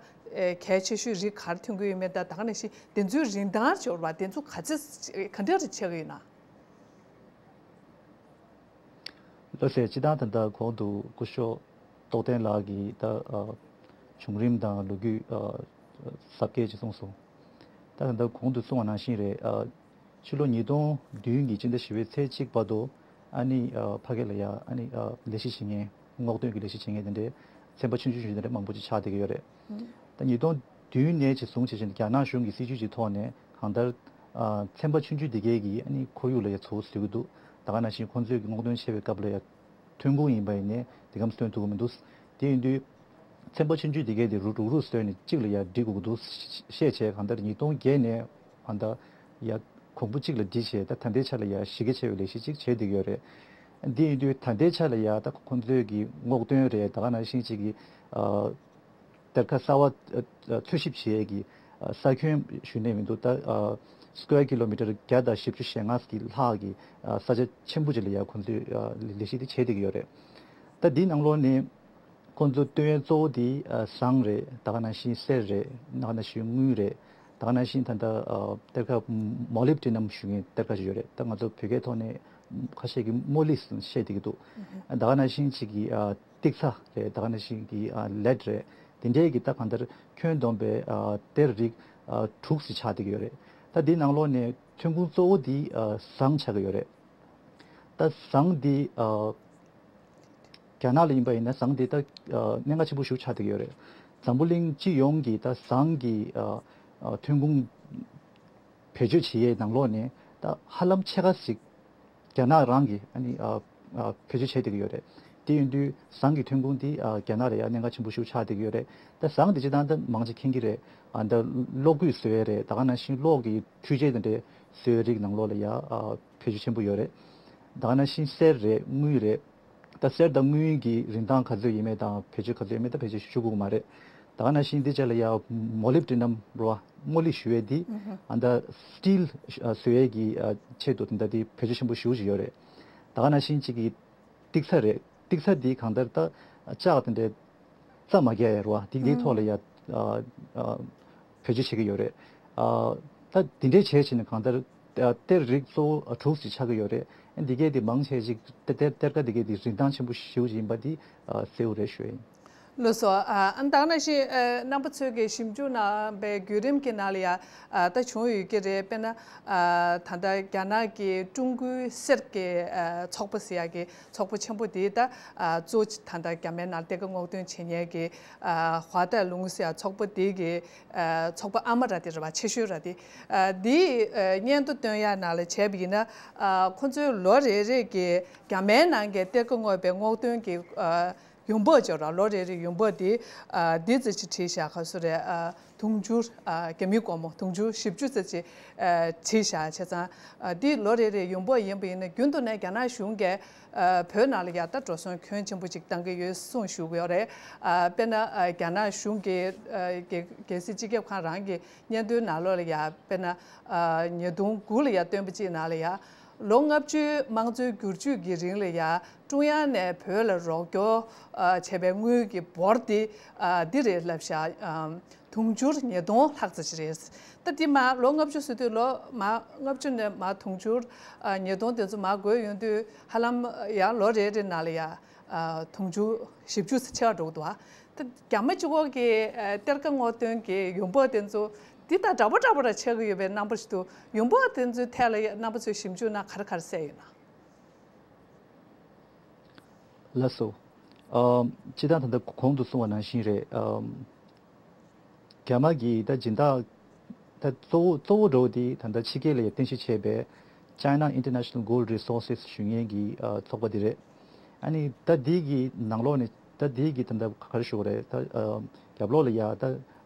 གལ་ཆེ་ཤོས་རིགས་ག་རེ་ཐོན་གི་ཡོད་མེད་དང་། ད་ག་ནང་བཞིན་དེ་ཚོའི་རིན་ཐང་སྦྱོར་བ་དེ་ཚོ་ག་ཚོད་ག་འདྲ་རེ་ཆགས་ཀྱི་ཡོད་ན། ལགས་སེ། སྤྱིར་བཏང་ད་ལྟ་གོང་དུ་སྐུ་ཞབས་རྟོགས་ལྡན་ལགས་ཀྱིས་ད་ཨ་བྱུང་རིམ་དང་ལོ་རྒྱུས་ཨ་ཟབ་རྒྱས་ཅིག་གསུངས་སོང་། ད་ད་ལྟ་གོང་དུ་གསུངས་པ་ནང་བཞིན་རེད། ཨ་ཕྱི་ལོ་ཉིས་སྟོང་བདུན་གྱི་སྤྱི་ཟླ་བཞི་པའི་ཚེས་གཅིག་བར་དུ་ཨ་ནི་ཨ་ཕ་གི་ལ་ཡ་ཨ་ནི་ཨ་ལས་གཞི་བྱེད་མཁན། སྔོག་འདོན་གྱི་ལས་གཞི་བྱེད་མཁན་དེ་འདྲའི་ཚན་པ་ཆུང་ཆུང་ཞིག་དེ་འདྲ་མང་པོ་ཅིག་ཆགས་བསྡད་ཀྱི་ཡོད་རེད། ད་ཉིས་སྟོང་བདུན་ནས་ཅིག་བཟུང་བྱས་བྱས་ནས་རྒྱ་ནག་གཞུང་གི་སྲིད་ཇུས་ཀྱི་ཐོག་ནས་གང་ལྟར་ཨ་ཚན་པ་ཆུང་ཆུང་དེ་གའི་གི་ཨ་ནི་ཁོར་ཡུག་ལ་ཡ་ཚ་བོ་བཟོ་གི་འདུག་ད་ག་ནང་བཞིན་ཁོང་ཚོས་ཀྱི་སྔོག་འདོན་བྱེད་པའི་སྐབས་ལ་ཡ་ཐོན་ཁུངས་ཡིན་པ་ཡིན་ནའི་དེ་གམ་སྟོན་ཐུབ་ཀྱི་མི་འདུག་དེ་ཡིན་དུས་ཚན་པ་ཆུང་ཆུང་དེ་གའི་དེ་རུ་རུག་རུག་བཟོས་ནས་གཅིག་ལ་ཡ་སྒྲིག་དགོས་ཀྱི་འདུག་བཤད་བྱས། གང་ལྟར་ཉིས་སྟོང་བརྒྱད་ནས་གང་ལྟར་ཡ་གོང་བུ་གཅིག་ལ་སྒྲིལ་བྱས། ད་ད་ལྟའི་ཆ་ལ་ཡ་གཞི་རྒྱ་ཆེ་བའི་ལས་གཞི་གཅིག་བྱས་བསྡད་ཀྱི་ཡོད་རེད། འདི་ཡིན་དུས་ད་ལྟའི་ཆ་ལ་ཡ་ད་ཁོང་ཚོས་ཀྱི་སྔོག་འདོན་རེད། ད་ག་ནང་བཞིན་གཅིག་གི་ཨ་གཏེར་ཁ་གསར་བ་ཨ་ཨ་འཚོལ་ཞིབ་བྱེད་ཡས་ཀྱི་ཨ་ས་ཁྱོན་ཞུས་ནས་མི་འདུག་ད་ཨ་སི་ཀུ་ཝེར་ཀི་ལོ་མི་ཊར་བརྒྱ་དང་བཞི་བཅུ་ཞེ་ལྔ་གི་ལྷག་གི་ཨ་ས་ཆ་ཆེན་པོ་ཅིག་ལ་ཡ་ཁོང་ཚོས་ཨ་ལས་གཞི་དེ་བྱས་བསྡད་ཀྱི་ཡོད་རེད། ད་འདིའི་ནང་ལོགས་ནས་ཁོང་ཚོ་སྟོན་ཡས་གཙོ་བོ་དེ་ཨ་ཟངས་རེད། ད་ག་ནང་བཞིན་གསེར་རེད། ད་ག་ནང་བཞིན་དངུལ་རེད། ད་ག་ནང་བཞིན་ད་ལྟ་ཨ་གཏེར་ཁ་མོ་ལིབ་ཌི་ནམ་ཞུ་མཁན་གཏེར་ཁ་ཞིག་ཡོད་རེད། ད་ང་ཚོ་བོད་སྐད་ཐོག་ནས་ཁ་ཤས་ཀྱིས་མོ་ལི་ཟེར་བཤད་བསྡད་ཀྱི་འདུག་ད་ག་ནང་བཞིན་ཅིག་གི་ཨ་ཏིག་ཚ་རེད། ད་ག་ནང་བཞིན་གྱི་ཨ་ལེཌ་རེད། དེ་འདྲའི་གི་ད་གང་ལྟར་ཁྱོན་བསྡོམས་པའི་ཨ་གཏེར་རིགས་ཨ་དྲུག་ཙམ་ཆགས་བསྡད་ཀྱི་ཡོད་རེད། ད་འདིའི་ནང་ལོགས་ནས་ཐོན་ཁུངས་གཙོ་བོ་འདི་ཨ་ཟངས་ཆགས་ཀྱི་ཡོད་རེད། ད་ཟངས་འདི་ཨ་རྒྱ་ནག་ལ་ཡིན་པ་ཡིན་ན་ཟངས་འདི་ད་ཨ་གནད་འགག་ཆེན་པོ་ཞིག་ཆགས་བསྡད་ཀྱི་ཡོད་རེད། འཛམ་བུ་གླིང་སྤྱི་ཡོངས་ཀྱི་ད་ཟངས་ཀྱི་ཨ་ཨ་ཐོན་ཁུངས་བེད་སྤྱོད་བྱེད་ཡས་ནང་ལོགས་ནས་ད་ཧ་ལམ་ཕྱེད་ཀ་ཞིག་རྒྱ་ནག་རང་གིས་ཨ་ནི་ཨ་ཨ་བེད་སྤྱོད་བྱས་བསྡད་ཀྱི་ཡོད་རེད། དེ་ཡིན་དུས་ཟངས་ཀྱི་ཐོན་ཁུངས་འདི་ཨ་རྒྱ་ནག་ལ་ཡང་གནད་འགག་ཆེན་པོ་ཞིག་ཆགས་བསྡད་ཀྱི་ཡོད་རེད། ད་ཟངས་འདི་སྤྱིར་བཏང་ད་མང་ཆེ་མཁྱེན་གྱི་རེད། ཨ་ད་གློག་སྐུད་བཟོ་ཡས་རེད། ད་ག་ནང་བཞིན་གློག་གི་འཕྲུལ་ཆས་དེ་འདྲའི་བཟོ་ཡས་རིགས་ནང་ལོགས་ལ་ཡང་ཨ་བེད་སྤྱོད་ཆེན་པོ་ཡོད་རེད། ད་ག་ནང་བཞིན་གསེར་རེད། དངུལ་རེད། ད་གསེར་དང་དངུལ་གྱི་རིན་ཐང་ག་ཚོད་ཡིན་མེད་དང་བེད་སྤྱོད་ག་ཚོད་ཡིན་མེད་ད་ཕལ་ཆེར་ཞུ་དགོས་ཀྱི་མ་རེད། ད་ག་ནང་བཞིན་འདི་ཆ་ལ་ཡང་མོ་ལིབ་ཌི་ནམ་རོ་མོ་ལི་ཞུ་ཡས་འདི་ཨ་ད་སི་ཊིལ་བཟོ་ཡས་ཀྱི་ཨ་ཆེད་དུ་ད་འདི་བེད་སྤྱོད་ཆེན་པོ་ཞེ་པོ་ཅིག་ཡོད་རེད། ད་ག་ནང་བཞིན་གཅིག་གི་ཏིག་ཚ་རེད། ཏིག་ཚ་འདི་གང་ལྟར་ད་ལྕགས་དེ་འདྲའི་རྩ་མ་རྒྱག་ཡས་རོ་འདི་འདིའི་ཐོག་ལ་ཡང་ཨ་ཨ་བེད་སྤྱོད་བྱེད་ཀྱི་ཡོད་རེད། ཨ་ད་འདི་འདྲའི་བྱས་བྱས་ནས་གང་ལྟར་ཨ་གཏེར་རིགས་གཙོ་བོ་ཨ་དྲུག་ཅིག་ཆགས་ཀྱི་ཡོད་རེད། འདི་གས་དེ་མང་ཆེ་ཅིག་གཏེར་གཏེར་ཁ་འདི་གས་དེ་རིན་ཐང་ཆེན་པོ་ཞེ་པོ་ཅིག་ཡིན་པ་འདི་ཨ་གསལ་པོ་རེད་ཞུ་ཡིན། ལགས་སོ། ཨ་ཨ་ད་ག་ནང་བཞིན་ཨ་རྣམ་པ་ཚོས་ཀྱི་ཞིབ་འཇུག་གནང་བའི་བརྒྱུད་རིམ་གྱི་ནང་ལ་ཡང་ཨ་ད་བྱུང་ཡོད་ཀྱི་རེད། དཔེར་ན་ཨ་ད་ལྟ་རྒྱ་ནག་གི་ཀྲུང་གོའི་གསེར་གྱི་ཨ་ཚོགས་པ་ཟེར་ཡག་གི་ཚོགས་པ་ཆེན་པོ་དེ་ད་ཨ་གཙོ་ཆེ་ད་ལྟ་རྒྱ་མའི་ནང་གཏེར་ཁ་སྔོག་འདོན་བྱེད་མཁན་གྱི་ཨ་ཧྭ་ཏའེ་ལུང་ཟེར་ཡག་ཚོགས་པ་དེ་གི་ཨ་ཚོགས་པ་ཨ་མ་ར་དེ་རེད་པ། ཆེ་ཤོས་ར་དེ། ཨ་དེའི་ཨ་སྙན་ཐོ་བཏོན་ཡག་ནང་ལ་བྱས་པ་ཡིན་ན། ཨ་ཁོ་ཚོའི་ལོ་རེ་རེ་གི་རྒྱ་མའི་ནང་གི་གཏེར་ཁ་སྔོག་པའི་སྔོག་འདོན་གྱི་ཨ་ ཡོང་འབབ་ཅིག་ཡོད་རེད། ལོ་རེ་རེའི་ཡོང་འབབ་དེ་ཨ་འདི་ཙམ་ཅིག་བྲིས་བཞག་ག་སུ་རེད། ཨ་དུང་ཕྱུར་ཨ་རྒྱ་མིའི་སྒོར་མོ་དུང་ཕྱུར་བཞི་བཅུ་ཙམ་ཅིག་ཨ་བྲིས་བཞག་བྱས་ཙང་། ཨ་འདི་ལོ་རེ་རེའི་ཡོང་འབབ་ཡིན་པ་ཡིན་ན། རྒྱུན་དུ་ནས་རྒྱ་ནག་གཞུང་གིས་ཨ་བོད་ནང་ལ་ཡ་ད་འགྲོ་སོང་གྱོང་ཆེན་པོ་ཅིག་བཏང་གི་ཡོད་གསུངས་བཞུགས་ཡོད་རེད། ཨ་དཔེར་ན་ཨ་རྒྱ་ནག་གཞུང་གི་ཨ་རྒྱལ་རྒྱལ་སྲིད་སྤྱི་ཁྱབ་ཁང་རང་གི་སྙན་ཐོའི་ནང་ལོགས་ལ་ཡ། དཔེར་ན་ཨ་ཉིས་སྟོང་དགུ་ལ་ཡ་བཏོན་པ་ཅིག་ནང་ལ་ཡ། ལོ་ལྔ་བཅུའི་དམངས་གཙོའི་བསྒྱུར་བཅོས་ཀྱི་རིང་ལ་ཡ། ཀྲུང་དབྱང་ནས་བོད་ལ་རོགས་སྐྱོར་ཨ་བྱས་པའི་དངུལ་གྱི་འབོར་དེ་ཨ་འདི་རེད་ལབ་བཞག་ཨམ་དུང་ཕྱུར་ཉིས་སྟོང་ལྷག་ཙམ་ཞིག་རེད། ད་འདི་མ་ལོ་ལྔ་བཅུ་ཟེར་དུས་ལོ་མ་ལྔ་བཅུ་ནས་མ་དུང་ཕྱུར་ཨ་ཉིས་སྟོང་དེ་ཚོ་མ་བགོས་ཡོང་དུས། ཧ་ལམ་ཡ་ལོ་རེ་རེ་ནང་ལ་ཡ་ཨ་དུང་ཕྱུར་བཞི་བཅུ་ཙམ་ཆགས་འགྲོ་གི་འདུག་ཨ་ད་རྒྱ་མི་གཅིག་པོ་གི་ཨ་གཏེར་ཁ་སྔོག་འདོན་གྱི་ཡོང་འབབ་དེ་ཚོ་འདི་དང་འདྲ་པོ་འདྲ་པོ་ར་ཆགས་ཀྱི་ཡོད་པའི་རྣམ་པ་ཞིག་འདུག་ཡོང་འབབ་དེ་ཚོའི་ཐད་ལ་ཡ་རྣམ་པ་ཚོས་ཞིབ་འཇུག་གནང་། ག་རེ་ག་རེ་གསལ་ཡོད་ན། ལགས་སོ། ཨམ་སྤྱིར་བཏང་ད་ལྟ་གོང་དུ་གསུངས་པ་ནང་བཞིན་རེད། ཨམ་རྒྱ་དམར་གྱིས་ད་སྦྱིན་བདག་ད་གཙོ་བོ་གཙོ་བོ་འདྲ་བོ་དེ་ད་ལྟ་ཕྱི་རྒྱལ་ལ་ཡ་རྟེན་གཞི་བྱས་པའི་China International Gold Resources ཞུ་མཁན་གྱི་ཨ་ཚོགས་པ་དེ་རེད། ཨ་ནི་ད་དེའི་གི་ནང་ལོགས་ནས་ད་དེའི་གི་ད་ལྟ་ག་རེ་ཞུ་དགོས་རེད། ད་ཨམ་རྒྱབ་ལོགས་ལ་ཡ་ད་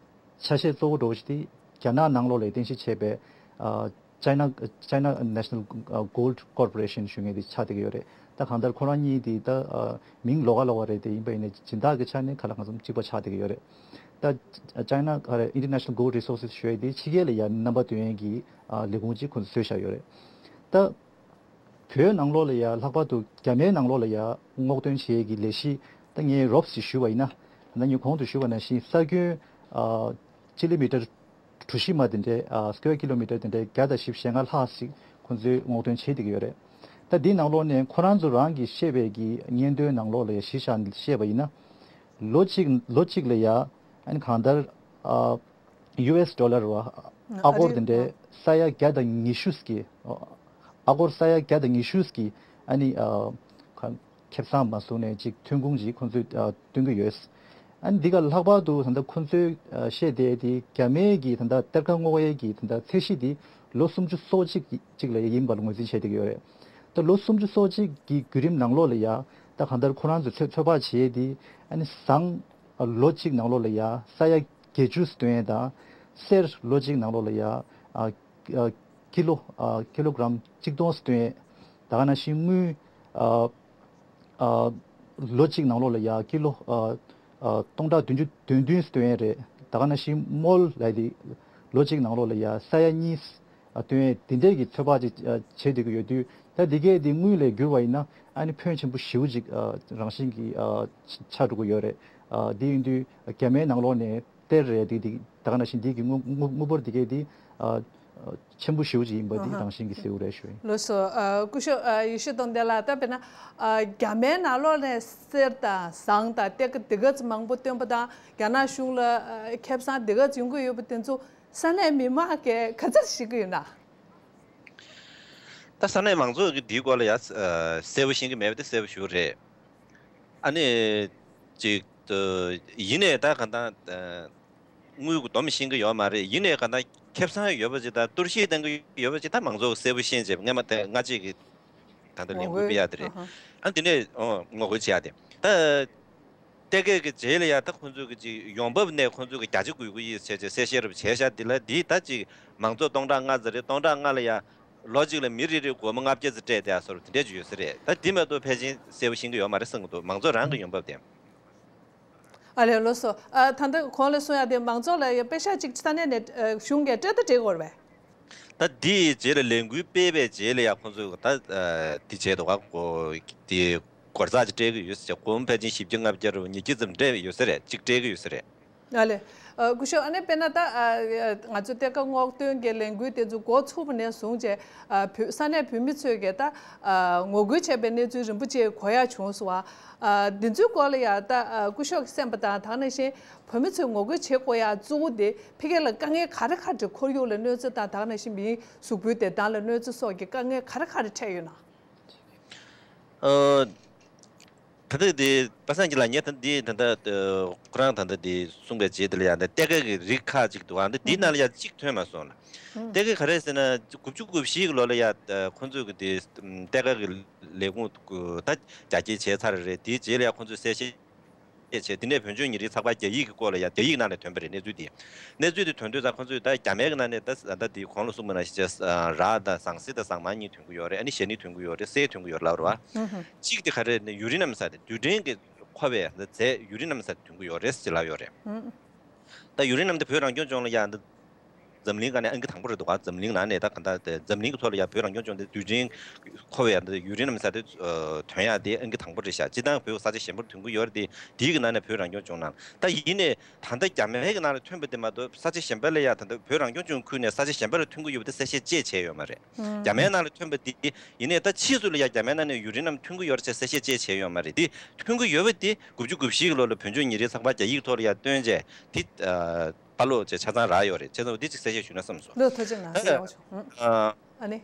ཆ་ཤས་གཙོ་བོ་འདྲ་བོ་ཞིག་དེ་རྒྱ་ནག་ནང་ལོགས་ལ་རྟེན་གཞི་བྱས་པའི་ཨ་China China National Gold Corporation ཞུ་མཁན་དེ་ཆགས་བསྡད་ཀྱི་ཡོད་རེད། ད་གང་ལྟར་ཁོ་རང་གཉིས་དེ་ད་ཨ་མིང་ལོགས་ཀ་ལོགས་ཀ་རེད་དེ། ཡིན་པ་ཡིན་ནའི་སྦྱིན་བདག་གི་ཆ་ནས་ག་ལ་གང་འཚམ་གཅིག་པ་ཆགས་བསྡད་ཀྱི་ཡོད་རེད། ད་China International Gold Resources ཞུ་ཡས་དེ་ཕྱི་རྒྱལ་ལ་ཡ་རྣམ་པ་སྟོན་ཡས་ཀྱི་ཨ་ལས་ཁུངས་གཅིག་ཁོ་ཚོས་བཟོས་བཞག་ཡོད་རེད། ད་བོད་ནང་ལོགས་ལ་ཡ་ལྷག་པར་དུ་རྒྱ་མིའི་ནང་ལོགས་ལ་ཡ་སྔོག་འདོན་བྱེད་ཡས་ཀྱི་ལས་གཞི་ད་ངས་རོབ་ཙམ་ཞུས་པ་ཡིན་ན། ད་ངས་གོང་དུ་ཞུས་པ་ནང་བཞིན་ས་ཁྱོན་ཨ་ཀི་ལོ་མི་ཊར་གྲུ་བཞི་མ་དེ་འདྲའི་ཨ་སི་ཀུ་ཝེར་ཀི་ལོ་མི་ཊར་དེ་འདྲའི་བརྒྱ་དང་བཞི་བཅུ་ཞེ་ལྔ་ལྷག་ཞིག་ཁོང་ཚོས་སྔོག་འདོན་བྱེད་བསྡད་ཀྱི་ཡོད་རེད། ད་འདིའི་ནང་ལོགས་ནས་ཁོ་རང་ཚོ་རང་གིས་བཤད་པའི་གི་སྙན་ཐོའི་ནང་ལོགས་ལ་ཡ་གཞི་བཞག་ནས་བཤད་པ་ཡིན་ན། ལོ་གཅིག་ལོ་གཅིག་ལ་ཡ་ཨ་ནི་གང་ལྟར་ཨ་ཡུ་ཨེས་ཌོ་ལར་བ་ཨ་ཨ་སྒོར་དེ་འདྲའི་ཨ་ས་ཡ་བརྒྱ་དང་ཉི་ཤུ་ཙམ་གྱི་ཨ་སྒོར་ས་ཡ་བརྒྱ་དང་ཉི་ཤུ་ཙམ་གྱི་ཨ་ནི་ཨ་ཁ་ཁེ་བཟང་མ་བཟུང་ནས་ཅིག་ཐོན་ཁུངས་ཅིག་ཁོང་ཚོས་ཨ་བཏོན་གྱི་ཡོད། ཨ་ནི་འདི་ག་ལྷག་པར་དུ་ད་ལྟ་ཁོང་ཚོས་ཨ་བཤད་བསྡད་དེ་རྒྱ་མིའི་གི་ད་ལྟ་གཏེར་ཁ་སྔོག་ཡས་ཀྱི་ད་ལྟ་ཚད་གཞི་དེ་ལོ་སུམ་ཅུ་སོ་གཅིག་ཅིག་ལ་ཡིན་པ་ངོས་འཛིན་བྱས་བསྡད་ཀྱི་ཡོད་རེད། ད་ལོ་སུམ་ཅུ་སོ་གཅིག་གི་བརྒྱུད་རིམ་ནང་ལོགས་ལ་ཡ་ད་གང་ལྟར་ཁོ་རང་ཚོས་ཚོད་ཚོད་དཔག་བྱས་དེ་ཨ་ནི་ཟངས་ལོ་གཅིག་ནང་ལོགས་ལ་ཡ་ས་ཡ་བརྒྱད་ཅུ་སྟོན་ཡས་དང་། གསེར་ལོ་གཅིག་ནང་ལོགས་ལ་ཡ་ཨ་ཨ་ཀི་ལོ་ཨ་ཀི་ལོ་གྲམ་གཅིག་སྟོང་སྟོན་ཡས། ད་ག་ནང་བཞིན་དངུལ་ཨ་ཨ་ལོ་གཅིག་ནང་ལོགས་ལ་ཡ་ཀི་ལོ་ཨ་ཨ་སྟོང་ཕྲག་བདུན་ཅུ་དོན་བདུན་སྟོན་ཡས་རེད། ད་ག་ནང་བཞིན་རྨོལ་ལབ་དེ་ལོ་གཅིག་ནང་ལོགས་ལ་ཡ་ས་ཡ་གཉིས་ཨ་སྟོན་ཡས་དེ་འདྲས་ཀྱི་ཚོད་དཔག་ཅིག་ཨ་བྱེད་བསྡད་ཀྱི་ཡོད་དུས། ད་འདི་གས་དེ་དངུལ་ལས་བསྒྱུར་བ་ཡིན་ན་ཨ་ནི་ཕོན་ཆེན་པོ་ཞེ་པོ་ཅིག་ཨ་རང་བཞིན་གྱིས་ཨ་ཆགས་འགྲོ་གི་ཡོད་རེད། ཨ་དེ་ཡིན་དུས་རྒྱ་མིའི་ནང་ལོགས་ནས་གཏེར་རེད་དེ། དེ་ད་ག་ནང་བཞིན་འདི་གི་དངུལ་དངུལ་དངུལ་འབོར་འདི་གས་དེ་ཨ་ཆེན་པོ་ཞེ་པོ་ཅིག་ཡིན་པ་འདི་ཨ་ཧ་རང་བཞིན་གྱིས་གསལ་པོ་རེད་ཞུ་ཡིན། ལགས་སོ། ཨ་སྐུ་ཞབས་ཨ་ཡེ་ཤེས་སྟོབས་ལྡན་ལགས། ད་དཔེར་ན་ཨ་རྒྱ་མིའི་ནང་ལོགས་ནས་གསེར་དང་ཟངས་དང་གཏེར་ཁ་འདི་ག་ཙམ་མང་པོ་བཏོན་པ་དང་། རྒྱ་ནག་གཞུང་ལ་ཨ་ཁེ་བཟང་འདི་ག་ཙམ་ཡོང་གི་ཡོད་པ་དེ་ཚོ་ས་གནས་མི་མང་གིས་ག་ཚོད་ཤེས་ཀྱི་ཡོད་ན། ད་ས་གནས་མང་ཚོགས་ཀྱིས་འདིའི་སྐོར་ལ་ཡ་ཨ་གསལ་པོ་ཤེས་ཀྱི་མེད་པ་དེ་གསལ་པོ་ཞེ་པོ་རེད། ཨ་ནི་ཅིག་ཨ་ཡིན་ནའི་ད་ག་ད་ཨ་དངུལ་གྱི་སྡོམ་ཤེས་ཀྱི་ཡོད་མ་རེད། ཡིན་ནའི་ག་ད་ཁེ་བཟང་ཡོད་པ་ཅིག་དང་གཏོར་བཤིག་གཏོང་གི་ཡོད་པ་ཅིག་ད་མང་ཚོགས་གསལ་པོ་ཤེས་བྱས་པ་སྔ་མ་དེ་སྔ་རྗེས་ཀྱི་ད་ལྟ་ལས་འགུལ་སྤེལ་ཡ་དེ་རེད། ཨ་ནི་དེ་ནས་ཨོ་ངོ་རྒོལ་བྱེད་ཡ་དེ་ད། གཏེར་ཁ་གི་རྗེས་ལ་ཡ་ད་ཁོང་ཚོས་གི་ཅིག་ཡོང་འབབ་ནས་ཁོང་ཚོས་གི་བརྒྱ་ཆ་དགོས་ཀྱི་ཡིན་ཟེར་བྱས་གསལ་བཤད་རུ་བྱས་ཤག་འདི་ལ་འདི་ད་ཅིག་མང་ཚོགས་སྟོང་ཕྲག་ལྔ་ཙམ་རེད། སྟོང་ཕྲག་ལྔ་ལ་ཡ་ལོ་གཅིག་ལ་མི་རེ་རེ་སྒོར་མོ་ལྔ་བརྒྱ་ཙམ་སྤྲད་བསྡད་ཡ་བཟོ་འདྲ་དེ་འདྲས་ཅིག་ཡོད་ས་རེད། ད་འདི་མ་གཏོགས་ཕལ་ཆེར་གསལ་པོ་ཤེས་ཀྱི་ཡོད་མ་རེད་བསམ་གྱི་འདུག་མང་ཚོགས་རང་གི་ཡོང་འབབ་དེ། ཨ་ལས་ལགས་སོ། ཨ་ད་ལྟ་གོང་ལ་གསུངས་ཡ་དེ་མང་ཚོགས་ལ་ཡ་པེ་ཤག་ཅིག་ས་གནས་ནས་ཨ་གཞུང་གིས་སྤྲད་ད་སྤྲད་དགོས་རེད་པས། ད་འདིའི་རྗེས་ལ་ལས་འགུལ་སྤེལ་བའི་རྗེས་ལ་ཡ་ཁོང་ཚོས་ད་ཨ་འདི་བྱས་འདུག་ག་འདི་སྒོར་རྩ་ཅིག་སྤྲད་ཀྱི་ཡོད་ཟེར། སྒོར་མོ་ཕལ་ཆེར་བཞི་བརྒྱ་ལྔ་བརྒྱ་རུ་ཉིས་བརྒྱ་ཙམ་སྤྲད་ཡོད་ས་རེད། གཅིག་སྤྲད་ཀྱི་ཡོད་ས་རེད། ཨ་ལས། ཨ་སྐུ་ཞབས། ཨ་ནི་དཔེར་ན་ད་ཨ་ང་ཚོ་གཏེར་ཁ་སྔོག་འདོན་གྱི་ལས་འགུལ་དེ་ཚོ་འགོ་ཚུགས་པ་ནས་བཟུང་བྱས་ཨ་བོད་ས་གནས་བོད་མི་ཚོས་ཀྱིས་ད་ཨ་ངོ་རྒོལ་བྱས་པའི་གནས་ཚུལ་རིམ་པ་བྱས་གོ་ཡ་བྱུང་སོང་བ། ཨ་འདི་ཚོའི་སྐོར་ལ་ཡ་ད་ཨ་སྐུ་ཞབས་ཀྱིས་གསན་པ་དང་། ད་ག་ནང་བཞིན་བོད་མི་ཚོས་ངོ་རྒོལ་བྱེད་དགོས་ཡ་གཙོ་བོ་དེ་ཕ་གི་ལ་དཀའ་ངལ་ག་རེ་ག་རེ། ཁོར་ཡུག་ལ་གནོད་འཚེ་དང་། ད་ག་ནང་བཞིན་མིའི་གཟུགས་པོའི་བདེ་ཐང་ལ་གནོད་འཚེ་སོགས་ཀྱི་དཀའ་ངལ་ག་རེ་ག་རེ་འཕྲད་ཡོད་ན། ཨ་ད་ལྟ་དེ་པ་སངས་སྐྱིད་ལགས་ངས་ད་འདི་ད་ལྟ་ཨ་ཁོ་རང་ད་ལྟ་དེ་གསུངས་པའི་རྗེས་དེ་ལ་ཡང་ད་གཏེར་ཁ་གི་རིགས་ཁག་ཅིག་འདུག་ཨ། ད་འདི་ནང་ལ་ཡང་གཅིག་ཐོན་མ་སོང་ལ། གཏེར་ཁ་ག་རེ་ཟེར་ན་དགུ་བཅུ་གོ་བཞི་གི་ལོ་ལ་ཡང་ཁོང་ཚོས་གི་དེ་གཏེར་ཁ་གི་ལས་ཁུངས་ད་རྒྱ་སྐྱེད་བྱས་ཚར་རེད། དེའི་རྗེས་ལ་ཡང་ཁོང་ཚོས་གསལ་བཤད་ བྱས་བྱས། དེ་ནས་བོད་ལྗོངས་ཉིན་རེའི་ཚགས་པར་རྒྱ་ཡིག་གི་སྐོར་ལ་ཡང་རྒྱ་ཡིག་ནང་ནས་ཐོན་པ་རེད། གནས་ཚུལ་དེ། གནས་ཚུལ་དེ་ཐོན་དུས་ཙང་ཁོང་ཚོས་ད་རྒྱ་མའི་གི་ནང་ནས་ད་ད་དེ་གོང་ལ་གསུངས་པ་ནང་བཞིན་བྱས། ར་དང་ཟངས་གསེར་དང་ཟངས་མ་གཉིས་ཐོན་གི་ཡོད་རེད། ཨ་ནི་ཞལ་ནི་ཐོན་གི་ཡོད་རེད། གསེར་ཐོན་གི་ཡོད་རེད་ལབ་རེད་བ། གཅིག་དེ་ག་རེ་ནི་ཡུ་རི་ནམ་ཟེར་དེ་རྡུལ་ཕྲན་གྱི་མཁོ་བའི་རྫས་ཡུ་རི་ནམ་ཟེར་དེ་ཐོན་གི་ཡོད་རེད་ཅེས་ལབ་ཡོད་རེད། ད་ཡུ་རི་ནམ་དེ་བོད་རང་སྐྱོང་ལྗོངས་ལ་ཡང་འདི་འཛམ་གླིང་སྒང་ནས་ཨང་ཀི་དང་པོ་རེད་འདུག་ག་འཛམ་གླིང་ནང་ནས་ད་ག་འདྲ་དེ་འཛམ་གླིང་གི་ཐོག་ལ་ཡང་བོད་རང་སྐྱོང་ལྗོངས་དེ་རྡུལ་ཕྲན་མཁོ་བའི་ཡང་འདི་ཡུ་རི་ནམ་ཟེར་དེ་ཐོན་ཡག་དེ་ཨང་ཀི་དང་པོ་རེད་ཤག་སྤྱིར་བཏང་བོད་ས་ཆ་གཞན་པར་ཐོན་གི་ཡོད་རེད་དེ། དེའི་གི་ནང་ནས་བོད་རང་སྐྱོང་ལྗོངས་ནང་ད་ཡིན་ནས་ད་ལྟ་རྒྱ་མའི་གི་ནང་ལ་ཐོན་པ་དེ་མ་གཏོགས་ས་ཆ་གཞན་པ་ལ་ཡང་ད་ལྟ་བོད་རང་སྐྱོང་ལྗོངས་ཁུལ་ནས་ས་ཆ་གཞན་པ་ལ་ཐོན་གི་ཡོད་པ་དེ་གསལ་བཤད་ཅེས་བྱས་ཡོད་མ་རེད། རྒྱ་མའི་ནང་ལ་ཐོན་པ་དེ་ཡིན་ནས་ད་ཕྱིས་སུ་ལ་ཡང་རྒྱ་མའི་ནང་ནས་ཡུ་རི་ནམ་ཐོན་གི་ཡོད་རེད་ཅེས་གསལ་བཤད་ཅེས་བྱས་ཡོད་མ་རེད་དེ། ཐོན་གི་ཡོད་པ་དེ་དགུ་བཅུ་གོ་བཞི་གི་ལོ་ལ་བོད་ལྗོངས་ཉིན་རེའི་ཚགས་པར་རྒྱ་ཡིག་ཐོག་ལ་ཡང་བཏོན་རྗེས་དེ་ཨ་ཕར་ལོག་བྱས་ཆ་ཚང་རག་ཡོད་རེད། བྱས་ཙང་འོ་དེ་གཅིག་གསལ་བཤད་ཞུས་ན་བསམ་སོང་། ལོ་ཐོ་ཅིག་ན་ད་ཟེར་ཡག་བྱུང་། ཨ་ཨ་ནི་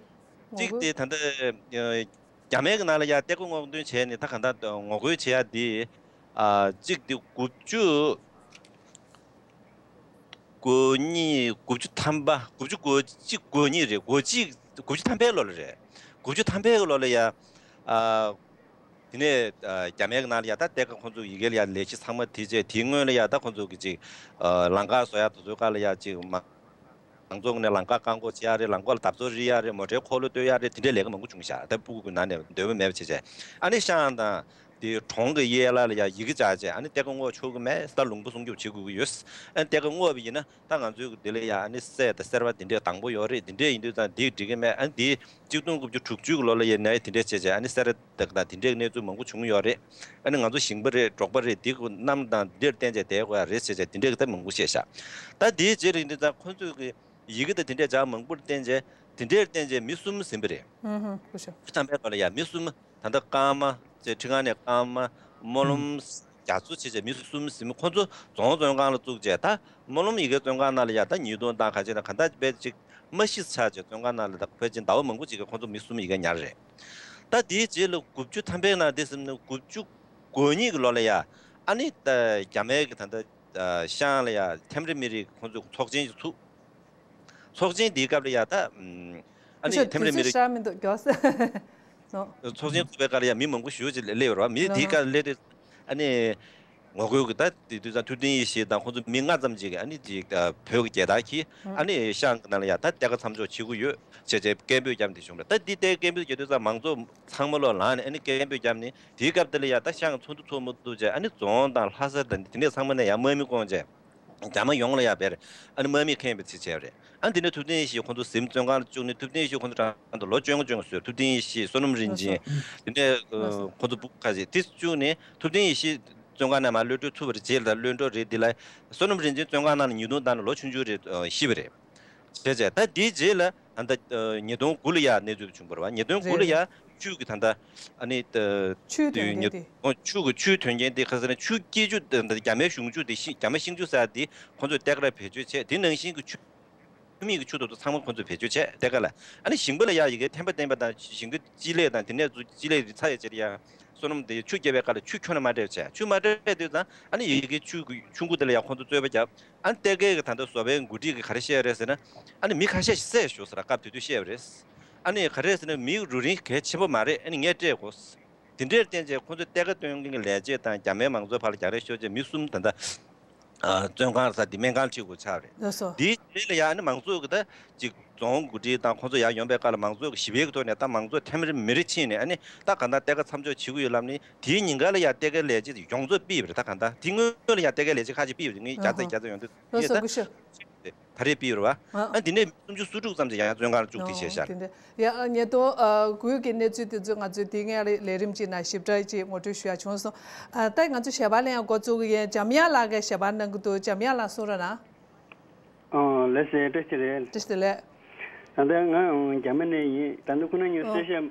ངོ་གཅིག་རྒོལ་དེ་ད་ལྟ་རྒྱ་མའི་གི་ནང་ལ་ཡང་གཏེར་སྒོ་སྔོག་འདོན་བྱས་ནས་ད་གང་ལྟར་ངོ་རྒོལ་བྱེད་ཡག་དེ་ཨ་གཅིག་དེ་དགུ་བཅུ་གོ་གཉིས། དགུ་བཅུ་ཐམ་པ། དགུ་བཅུ་གོ་གཅིག་གོ་གཉིས་རེད། གོ་གཅིག་དགུ་བཅུ་ཐམ་པའི་ལོ་ལ་རེད། དགུ་བཅུ་ཐམ་པའི་ལོ་ལ་ཡ། ཨ། དེ་ནས་ཨ་རྒྱ་མའི་ནང་ལ་ཡ་ད་གཏེར་ཁ་ཁོང་ཚོ་ཡི་གེ་ལ་ཡ་ལས་གཞི་ཚང་མ་དེ་བྱས། དེའི་སྔོན་ལ་ཡ་ད་ཁོང་ཚོ་གི་ཅིག་ཨ་ལམ་ཁ་བཟོ་ཡ་དེ་ཚོའི་སྐབས་ལ་ཡ་ཅིག་མ་མང་ཚོགས་ནས་ལམ་ཁ་བཀག་འགོག་བྱེད་ཡ་རེད། ལམ་ཁ་ལ་འདབ་བཙོག་རིལ་ཡ་རེད། མོ་ཊའི་འཁོར་ལོ་བཏོད་ཡ་རེད། དེ་འདྲའི་ལས་ཀ་མང་པོ་བྱུང་ཤག་ད་སྤུ་གུ་གི་ནང་ནས་འདོད་པ་མེད་པ་བྱས་བྱས། ཨ་ནི་ཤང་དང་དེ་གྲོང་གི་གཡས་ལ་ལ་ཡ་ཡི་གེ་བཅག་བྱས། ཨ་ནི་གཏེར་ཁ་སྔོག་ཆོག་གི་མེད། ད་ལུང་པ་སྲུང་སྐྱོབ་བྱེད་དགོས་ཀྱི་ཡོད། ཨ་ནི་གཏེར་ཁ་སྔོག་པ་ཡིན་ན། ད་ང་ཚོའི་འདི་ལ་ཡ་ཨ་ནི་གསེར་དང་སེར་པོ་དེ་འདྲས་དང་པོ་ཡོད་རེད། དེ་འདྲས་ཡིན་དུས་ཙང་འདི་འགྲིག་གི་མེད། ཨ་ནི་འདི་གཅིག་སྟོང་དགུ་བཅུ་དྲུག་ཅུ་གི་ལོ་ལ་ཡ་ནས་དེ་འདྲས་བྱས་བྱས། ཨ་ནི་གསེར་དང་དེ་འདྲས་གནས་ཚུལ་མང་པོ་བྱུང་ཡོད་རེད། ཨ་ནི་ང་ཚོ་ཞིང་པ་རེད། འབྲོག་པ་རེད། འདི་གི་གནམ་དང་འདིར་བརྟེན་བྱས་བསྡད་དགོས་ཡ་རེད་ཟེར་བྱས་དེ་འདྲས་ཀྱི་ད་མང་པོ་བཤད་ཤག་ད་དེའི་རྗེས་ལ་ཡིན་དུས་ཙང་ཁོང་ཚོས་ཀྱི་ཡི་གེ་དང་དེ་འདྲས་སྦྱར་མང་པོར་བརྟེན་བྱས། དེ་འདྲས་བརྟེན་བྱས་མི་གསུམ་ཟིན་པ་རེད། ཧུམ་ཧུམ། ཁུ་ཤོ། ཐམ་པའི་ཐོག་ལ་ཡ་མི་གསུམ། ད་ལྟ་ཀརྨ་ཅེས་ཁྲི་ཁང་ནས་ཀརྨ། སྨོན་ལམ་རྒྱ་མཚོ་ཅེས་བྱས་མི་གསུམ་ཟིན། ཁོང་ཚོ་རྫོང་བཙོན་ཁང་ལ་བཙུགས་བྱས། ད་སྨོན་ལམ་ཡི་གེ་བཙོན་ཁང་ནང་ལ་ཡ་ད་ཉིས་སྟོང་དང་ཁ་ཤས་ན་ག་འདྲ་དཔེ་ཅིག་མ་ཤི་ཚར་བྱས་བཙོན་ཁང་ནང་ལ་ད་ཕལ་ཆེར་ཟླ་བ་མང་པོ་ཅིག་གི་ཁོང་ཚོ་མི་གསུམ་ཡི་གེ་ཉར་རེད། ད་དེའི་རྗེས་ལ་དགུ་བཅུ་ཐམ་པའི་ནང་དེ་ཟིན་ནས་དགུ་བཅུ་གོ་གཉིས་ཀྱི་ལོ་ལ་ཡ་ཨ་ནི་ད་རྒྱ་མའི་གི་ད་ལྟ་ཤང་ལ་ཡ་ཐེམ་རེ་མི་རིགས་ཁོང་ཚོ་ཚོགས་ཆེན་ཞིག་ཚུགས། ཚོགས་ཆེན་འདིའི་སྐབས་ལ་ཡ་ད་ཨ་ནི་ཐེམ་རེ་མི་རིགས། ཤར་མི་འདུག་མགྱོགས། ཚོགས་ཆེན་ཚོགས་པའི་སྐབས་ལ་ཡ་མི་མང་པོ་ཞེ་པོ་ཅིག་སླེབས་ཡོད་རེད་བ། མི་དེའི་སྐབས་སླེབས་དུས་ཨ་ནི་ངོ་རྒོལ་གྱི་ད་དེ་དུས་ཙང་ཐུབ་བསྟན་ཡེ་ཤེས་དང་ཁོང་ཚོ་མི་ལྔ་ཙམ་ཅིག་གིས་ཨ་ནི་ཅིག་བོད་ཀྱི་རྒྱལ་དར་འཁྱེར། ཨ་ནི་ཤང་གི་ནང་ལ་ཡ་ད་གཏེར་ཁ་མཚམས་འཇོག་བྱེད་དགོས་ཡོད་ཅེས་བྱས་སྐད་འབོད་བརྒྱབ་ནས་བྱུང་རེད། ད་འདི་ལྟའི་སྐད་འབོད་རྒྱག་དུས་ཙང་མང་ཚོགས་ཚང་མ་ལོག་ལངས་ནས་ཨ་ནི་སྐད་འབོད་བརྒྱབ་ནས། དེའི་སྐབས་དེ་ལ་ཡ་ད་ཤང་ཚོགས་འདུ་ཚོགས་མ་ཐུབ་བྱས། ཨ་ནི་རྫོང་དང་ལྷ་ས་དང་དེ་འདྲས་ཚང་མ་ནས་ཡ་དམག་མི་བསྐོངས་བྱས། རྒྱ་དམག་ཡོངས་ལ་ཡ་བེར་ཨ་ནི་དམག་མི་ཁེངས་པའི་ཚུལ་བྱས་པ་རེད། ཨ་ནི་དེ་ནས་ཐུབ་བསྟན་ཡེ་ཤེས་ཁོང་ཚོ་གཟིམ་བཙོན་ཁང་ལ་བཅུག་ནས། ཐུབ་བསྟན་ཡེ་ཤེས་ཁོང་ཚོ་གྲངས་དུ་ལོ་བཅོ་ལྔ་བཅོ་ལྔ་བཟོས། ཐུབ་བསྟན་ཡེ་ཤེས། བསོད་ནམས་རིན་ཆེན། དེ་ནས་ཁོང་ཚོ་བུ་ཁ་ཤས་དེ་བཅུག་ནས་ཐུབ་བསྟན་ཡེ་ཤེས་བཙོན་ཁང་ནས་མར་གློད་གྲོལ་ཐུབ་པ་རེད། རྗེས་ལ་གློད་གྲོལ་རེད། འདི་ལ་བསོད་ནམས་རིན་ཆེན་བཙོན་ཁང་ནང་ལ་ཉིས་སྟོང་ནང་ལ་ལོ་ཆུང་ཆུང་རེད། ཤི་བ་རེད། བྱས་བྱས་ད་དེའི་རྗེས་ལ་ད་ལྟ་ཉིས་སྟོང་དགུ་ལ་ཡ་གནས་ཚུལ་བྱུང་བ་རེད་བ། ཉིས་སྟོང་དགུ་ལ་ཡ་ཆུ་གི་ད་ལྟ་ཨ་ནི་ད་ཆུའི་དོན་རྐྱེན་དེ། ཆུ་གི་ཆུའི་དོན་རྐྱེན་དེ་ག་ཟེར་ན་ཆུ་སྐྱེས་ཆུ་ད་ལྟ་རྒྱ་མའི་གཞུང་ཆུ་དེ་ཤིང་རྒྱ་མ་ཤིང་ཆུ་ཟེར་དེ་ཁོང་ཚོས་གཏེར་ཁར་བེད་སྤྱོད་བྱས། དེ་ནང་བཞིན་གྱི་ཆུ་མིག་གི་ཆུ་དེ་ཚོ་ཚང་མ་ཁོང་ཚོས་བེད་སྤྱོད་བྱས། གཏེར་ཁ་ལ་ཨ་ནི་ཞིང་པ་ལ་ཡ་ཡི་གེ་ཐན་པ་བསྟན་པ་དང་ཞིང་ཁ་སྤྱི་ལེ་དང་དེ་ནས་ཚུ་སྤྱི་ལེ་རི་ཚ་ཡ་ཅེར་ཡ་བསོད་ནམས་དེ་ཆུ་སྐྱེ་བའི་སྐབས་ལ་ཆུ་ཁྱོན་ནས་མ་སྤྲད་བྱས། ཆུ་མ་སྤྲད་དུས་ཙང་ཨ་ནི་ཡི་གེ་ཆུ་གི་ཆུ་མགོ་དེ་ལ་ཡ་ཁོང་ཚོ་རྩོད་པ་བརྒྱབ། ཨ་ནི་གཏེར་ཁའི་གི་ད་ལྟ་བཟོ་པའི་འགོ་ཁྲིད་ཀྱིས་ག་རེ་བཤད་རེད་ཟེར་ན། ཨ་ནི་མི་ཁ་ཤས་ཤིག་བསད་ཤོག་ཟེར་སྐབས་དེ་དུས་བཤད་པ་རེད། ཨ་ནི་ག་རེ་ཟེར་ན་མི་རུ་རིན་གལ་ཆེན་པོ་མ་རེད། ཨ་ནི་ངས་སྤྲད་དགོས། དེ་འདྲའི་རྐྱེན་བྱས་ཁོང་ཚོས་གཏེར་ཁ་བཏོན་མཁན་གྱི་ལས་བྱེད་དང་རྒྱ་མིའི་མང་གཙོའི་བར་ལ་རྒྱག་རེས་ཤོར་བྱས་མི་གསུམ་ད་ལྟ་ཨ་བཙོན་ཁང་ཟེར་དེ་སྨན་ཁང་ཁྲིད་དགོས་ཆགས་རེད། ལགས་སོ། དེའི་རྗེས་ལ་ཡ་ཨ་ནི་མང་གཙོ་གི་ད་ཅིག་རྫོང་འགོ་ཁྲིད་དང་ཁོང་ཚོ་ཡར་ཡོང་པའི་སྐབས་ལ་མང་གཙོ་གི་ཞི་བའི་གི་ཐོག་ནས་ད་མང་གཙོ་ཐེམ་རེ་མི་རེ་ཕྱིན་ནས་ཨ་ནི་ད་གང་ལྟར་གཏེར་ཁ་མཚམས་འཇོག་བྱེད་ཀྱི་ཡོད་ལབ་ནས། དེའི་ཉིན་ག་ལ་ཡ་གཏེར་ཁའི་ལས་བྱེད་དེ་ཡོངས་རྫོགས་ཕུད་པ་རེད། ད་གང་ལྟར་དེ་སྔོན་ལ་ཡ་གཏེར་ཁའི་ལས་བྱེད་ཁག་ཅིག་ཕུད་པ་རེད། ངས་བརྒྱ་ཆ་བརྒྱ་ཆ་ཡོངས་རྫོགས་ལགས་སོ། ཡོད་ད། སྐུ་ཞབས། ད་རེས་ཕུད་པ་རེད་བ། ཨ། ཨ་འདི་ནས་སུམ་ཅུ་སོ་དྲུག་ཙམ་ཞིག་ཡང་བཙོན་ཁང་ལ་བཅུག་ཅིག་བྱས་ཤག་དེ་འདྲ་ཡ་ཉེས་རྡུང་ཨ་དགུའི་གི་གནས་ཚུལ་དེ་ཚོ་ང་ཚོས་དེ་སྔའི་ལས་རིམ་ཅིག་ནང་ཞིབ་ཕྲ་ཅིག་ངོ་སྤྲོད་ཞུ་ཡ་བྱུང་སོང་། ཨ་ད་ང་ཚོ་ཞལ་པར་ལེན་ཡ་འགོ་བཙུགས་ཀྱི་ཡིན། འཇམ་དབྱངས་ལགས་ཀྱིས་ཞལ་པར་གནང་གི་འདུག་འཇམ་དབྱངས་ལགས་གསུང་རོགས་གནང་། ཨ་ལགས་སེ། བཀྲ་ཤིས་བདེ་ལེགས། བཀྲ་ཤིས་བདེ་ལེགས། ད་ལྟ་ང་རྒྱ་མི་ནས་ཡིན། ད་ལྟ་ཁོ་ན་ཉོ་ཨོ། གསལ་བཤད།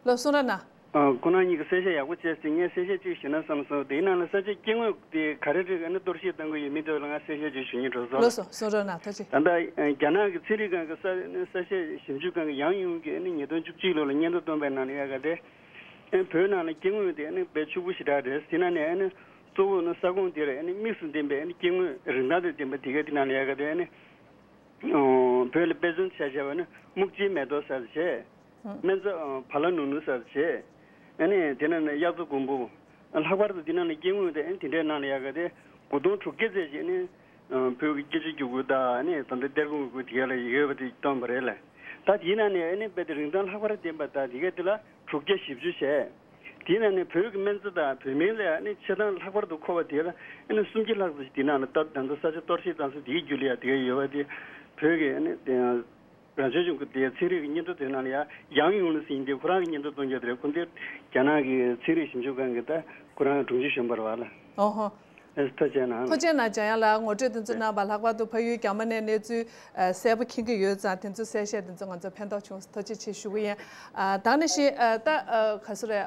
ལགས་སོ། གསུང་རོགས་གནང་། ཨ། ཁོང་རྣམ་གཉིས་ཀྱིས་གསལ་བཤད་ཡག་པོ་བྱས་ཟིན། ངས་གསལ་བཤད་ཅིག་ཞུ་ན་བསམ་སོང་། དེའི་ནང་ལ་ས་ཆ་སྐྱེ་དངོས་དེ་ག་རེ་རེད་ཨ་ནི་གཏོར་བཤིག་གཏང་གི་ཡོད་མེད་དེ་ལ་ང་གསལ་བཤད་ཅིག་ཞུ་སྙིང་བྲོ་སོང་། ལགས་སོ། གསུང་རོགས་གནང་། ཐུགས་རྗེ་ཆེ། ད་ལྟ་རྒྱ་ནག་གི་ཚན་རིག་ཁང་གི་ས་ས་ཆ་ཞིབ་འཇུག་ཁང་གི་ཡང་ཡུང་གིས་ཨ་ནི་ཉིས་སྟོང་བཅུ་གཅིག་ལོ་ལ་སྙན་ཐོ་བཏོན་པའི་ནང་ལ་ཡ་ག་དེ་ཨ་ནི་བོད་ནང་ལ་སྐྱེ་དངོས་དེ་ཨ་ནི་དཔེ་ཕྱུག་པོ་ཞེ་དྲག་རེད། དེ་ནང་ནས་ཨ་ནི་གཙོ་བོ་ནི་ས་ཁོངས་དེར་ཨ་ནི་དམིགས་སུ་ལྡན་པའི་ཨ་ནི་སྐྱེ་དངོས་རིན་ཐང་དང་ལྡན་པ་དེ་ག་དེ་ནང་ལ་ཡ་ག་དེ་ཨ་ནི་བོད་ལ་དཔེ་མཚོན་ཆ་བཞག་པ་ན་སྨུག་རྗེའི་མེ་ཏོག་ཟེར་བྱས། སྨན་རྩྭ་བ་ལ་ནུ་ནུ་ཟེར་བྱས། ཨ་ནི་དེ་ནང་ནས་དབྱར་རྩྭ་དགུན་འབུ། ལྷག་པར་དུ་དེ་ནང་ནས་སྐྱེ་དངོས་དེ་ཨ་ནི་དེ་འདྲའི་ནང་ལ་ཡག་ག་དེ་དགུ་སྟོང་དྲུག་བརྒྱ་ཙམ་ཞིག་ནི་བོད་ཀྱི་སྐྱེ་ཤི་རྒྱུ་དགོས་དང་ཨ་ནི་ད་ལྟ་གཏེར་ཁུང་གི་དེ་ག་ལ་ཡོད་པ་དེ་བཏོན་པ་རེད་ལ། ད་དེའི་ནང་ནས་ཨ་ནི་དཔེ་དེ་རིན་ཐང་ལྷག་པར་ལྡན་པ་དང་དེ་ག་དེ་ལ་དྲུག་བརྒྱ་བཞི་བཅུ་བྱས། དེའི་ནང་ནས་བོད་ཀྱི་སྨན་རྩྭ་དང་བོད་སྨན་ལ་ཨ་ནི་ཆ་ཚང་ལྷག་པར་དུ་མཁོ་བ་དེ་ལ་ཨ་ནི་སུམ་ཅུ་ལྷག་ཙམ་ཞིག་དེའི་ནང་ལ་སྟབས་ད་ལྟ་ས་ཆ་གཏོར་བཤིག་བཏང་ས་དེའི་རྒྱུད་ལ་ཡ་དེ་ག་ཡོད་པ་དེ་བོད་ཀྱི་ཨ་ནི་དེ་ཡང་། རང་བྱུང་ལྗོངས་ཀྱི་དེ་ཚན་རིག་གི་སྙན་ཐོ་དེ་ནང་ལ་ཡང་ཡང་ཡུང་ལི་ཟིན་ཏེ་ཁོ་རང་གི་སྙན་ཐོ་གཏོང་རྒྱུ་དེ་རེད། ཁོ་འདིར་རྒྱ་ནག་གི་ཚན་རིག་ཞིབ་འཇུག་ཁང་གི་ད་ཁོ་རང་དྲུང་ཆེ་གཞོན་པ་རེད་བ་ལ། ཨོ་ཧོ། ཨེ་ཐུགས་རྗེ་གནང་། ཐུགས་རྗེ་གནང་། འཇམ་དབྱངས་ལགས་ངོ་སྤྲོད་དེ་ཚོ་གནང་བ་ལྷག་པར་དུ་ཕ་ཡུལ་རྒྱ་མ་ནས་གནས་ཚུལ་གསལ་པོ་མཁྱེན་གྱི་ཡོད་ཙང་དེ་ཚོ་གསལ་བཤད་དེ་ཚོ་ང་ཚོ་ཕན་ཐོགས་བྱུང་། ཐུགས་རྗེ་ཆེ་ཞུ་གི་ཡིན། ད་ནང་བཞིན་ད་ག་སུ་རེད།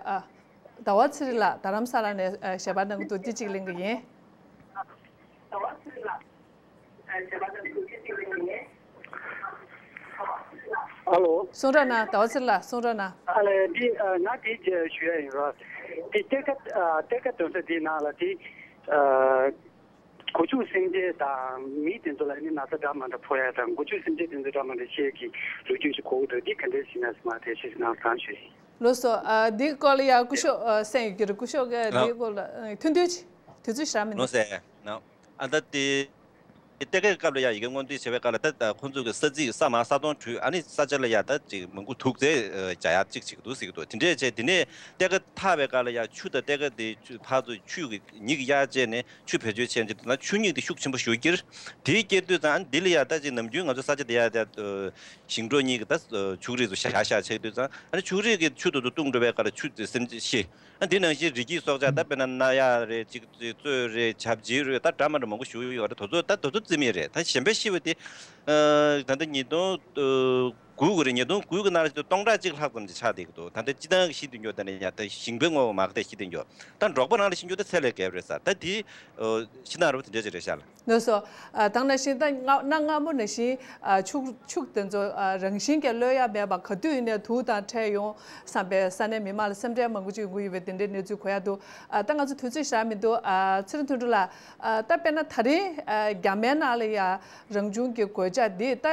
ཟླ་བ་ཚེ་རིང་ལགས་རྡ་རམ་ས་ལ་ནས་ཞལ་པར་གནང་གི་འདུག་འདི་གཅིག་གླེང་གི་ཡིན། ཨ་ལོ། གསུང་རོགས་གནང་། ཟླ་བ་ཚེ་རིང་ལགས་གསུང་རོགས་གནང་། ཨ་ལས་འདི་ང་འདི་ཞུ་ཡ་ཡིན་རོགས། འདི་གཏེར་ཁ་གཏེར་ཁ་འདོན་ས་འདི་ནང་ལ་འདི་སྒོ་ཕྱུགས་སེམས་ཅན་དང་མི་དེ་ཚོ་ལ་ནི་ན་ཚ་འདྲ་མ་འདྲ་ཕོག་ཡ་དང་སྒོ་ཕྱུགས་སེམས་ཅན་དེ་ཚོ་འདྲ་མ་འདྲ་བཤད་ཀྱི་ལོ་རྒྱུས་ཤིག་གོ་གི་འདུག་འདི་ག་འདྲ་ཞིག་ན་སི་མ་དེ་ཞིག་ནང་བཟང་ཞུ་ཡིན། ལགས་སོ། འདི་སྐོར་ལ་ཡ་སྐུ་ཞབས་གསན་ཡོད་ཀྱི་རེད། སྐུ་ཞབས་ཀྱིས་འདི་སྐོར་ལ་ཐུང་ཐུང་ཅིག་དུས་ཚོད་ཞག་མི་འདུག་ལགས་སེ། ཨ་ད་དེ། གཏེར་ཁའི་སྐབས་ལ་ཡ་ཡི་གེ་སྔོག་འདོན་བྱེད་པའི་སྐབས་ལ་ད་ཁོང་ཚོ་གི་ས་ཚིགས་ས་མ་ས་སྟོང་དྲུད་ཨ་ནི་ས་ཆ་ལ་ཡ་ད་ཅིག་མང་པོ་དུག་རྫས་རྒྱག་ཡ་ཅིག་བྱེད་ཀྱི་འདུག་ཟེར་གྱི་འདུག་དེ་འདྲས་བྱས་དེ་ནས་གཏེར་ཁ་འཐག་པའི་སྐབས་ལ་ཡ་ཆུ་དང་གཏེར་ཁ་དེ་ཆུ་ཕར་ཚུར་ཆུ་གི་ཉི་གི་ཡར་བཅད་ནས་ཆུ་བེད་སྤྱོད་བྱས་ནས་ད་ཆུ་ཉིག་དེ་ཤུགས་ཆེན་པོ་ཞེ་པོ་ཅིག་དེ་སྐྱེས་དུས་ཙང་ཨ་ནི་འདི་ལ་ཡ་ད་ཅིག་ནམ་རྒྱུན་ང་ཚོ་ས་ཆ་དེ་ཡ་ད་ཞིང་འབྲོག་གཉིས་ཀྱི་ད་ཕྱུགས་རིགས་ཚོ་བཞག་བཞག་བྱེད་དུས་ཙང་ཨ་ནི་ཕྱུགས་རིགས་ཀྱི་ཆུ་དེ་ཚོ་བཏུང་འགྲོ་བའི་སྐབས་ལ་ཆུ་དེ་སེམས་ཅན་ཤི། ཨ་འདི་ནང་བཞིན་རི་སྐྱེས་སྲོག་ཆགས་ད་དཔེར་ན་སྣ་གཡག་རེད། ཅིག་གཙོད་རེད། བྱ་བྱིའུ་རེད། ད་འདྲ་མ་འདྲ་མང་པོ་ཞིག་ཡོད་རེད། དེ་ཚོ་ད་དེ་ཚོ་རྩི་མེད་རེད། ད་གཞན་པ་ཤི་བ་དེ་ད་ལྟ་ཉིས་སྟོང་དགུ་གི་རེད། ཉིས་སྟོང་དགུ་གི་ནང་ལ་སྟོང་ཕྲག་གཅིག་ལྷག་ཙམ་ཅིག་ཆགས་བསྡད་ཀྱི་འདུག་ད་ལྟ་སྤྱི་བཏང་གི་ཤི་དུས་ཉོ་ད་ནས་ཡ་ད་ཞིང་པའི་ངོ་མ་གཏད་ཤི་དུས་ཉོ་ད་འབྲོག་པ་ནང་ལ་ཤི་ཉོ་ད་ཚད་ལས་བརྒལ་བ་རེད་ས། ད་དེ་ཤི་ན་རུ་དེ་འདྲ་ཅིག་རེད་ཤག་ལ། ལགས་སོ། ཨ་ད་ནང་བཞིན་ད་སྔ་གནའ་སྔ་མོ་ནང་བཞིན་ཨ་ཕྱུགས་ཕྱུགས་དེ་ཚོ་ཨ་རང་བཞིན་གྱིས་གློད་ཡ་མེད་པ་ག་དུས་ཡིན་ནའི་དུག་དང་འཕྲད་ཡོང་བསམ་པའི་ས་གནས་མི་མང་ལ་སེམས་ཁྲལ་མང་པོ་ཅིག་ཡོང་གི་ཡོད་པའི་དེ་འདྲའི་གནས་ཚུལ་གོ་ཡ་འདུག་ཨ་ད་ང་ཚོ་དུས་ཚོད་ཞག་མི་འདུག་ཨ་ཚེ་རིང་དོན་གྲུབ་ལགས། ཨ་ད་དཔེར་ན་ད་རིང་ཨ་རྒྱ་མའི་ནང་ལ་ཡ་རང་བྱུང་གི་གོད་ཆག་འདི་ད་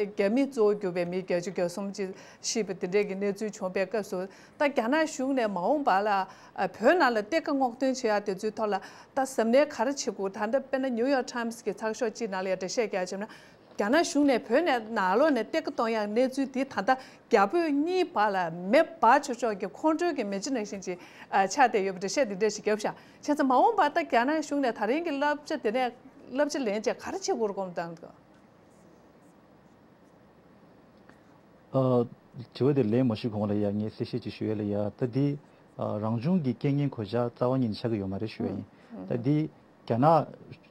རྒྱ་མི་གཙོ་བོ་གྱུར་པའི་མི་བརྒྱད་ཅུ་གྱ་གསུམ་ཅིག་ཤི་བ་དེ་འདྲའི་གི་གནས་ཚུལ་བྱུང་པའི་སྐབས་སུ། ད་རྒྱ་ནག་གཞུང་ནས་མ་འོངས་པ་ལ་ཨ་བོད་ནང་ལ་གཏེར་ཁ་སྔོག་འདོན་བྱེད་ཡག་དེ་ཚོའི་ཐོག་ལ་ད་གཟབ་ནན་ག་རེ་བྱེད་དགོས། ད་ལྟ་དཔེར་ན་ནིའུ་ཡོག་ཊའིམ་སི་གི་ཚགས་ཤོག་ཅིག་ནང་ལ་ཡ་འགྲེལ་བཤད་རྒྱག་བྱས་ན་རྒྱ་ནག་གཞུང་ནས་བོད་ནས་ནང་ལོགས་ནས་གཏེར་ཁ་གཏོང་ཡག་གནས་ཚུལ་འདི་ད་ལྟ་རྒྱ་བོད་གཉིས་བར་ལ་མེ་འབར་ཆོག་ཆོག་གི་ཁོང་ཁྲོའི་གི་མེ་ལྕེ་ནང་བཞིན་ཅིག་ཨ་ཆགས་བསྡད་ཡོད་པ་འགྲེལ་བཤད་འདི་འདྲ་ཞིག་བརྒྱབ་ཤག་བྱས་ཙང་མ་འོངས་པ་ད་རྒྱ་ནག་གཞུང་ནས་ད་རིང་གི་བསླབ་བྱ་དེ་ནས་བསླབ་བྱ་ལེན་བྱས་ག་རེ་བྱེད་དགོས་རེད་དགོངས་དང་། ཨ། དྲི་བ་དེ་ལན་མ་ཞུས་གོང་ལ་ཡ་ངས་གསལ་བཤད་ཅིག་ཞུ་ཡ་ལ་ཡ། ད་འདི་ཨ་རང་བྱུང་གི་རྐྱེན་ངན་གོད་ཆག་རྩ་བ་ཉིད་ནས་ཆགས་ཀྱི་ཡོད་མ་རེད་ཞུ་ཡ་ཡིན། ད་འདི་རྒྱ་ནག་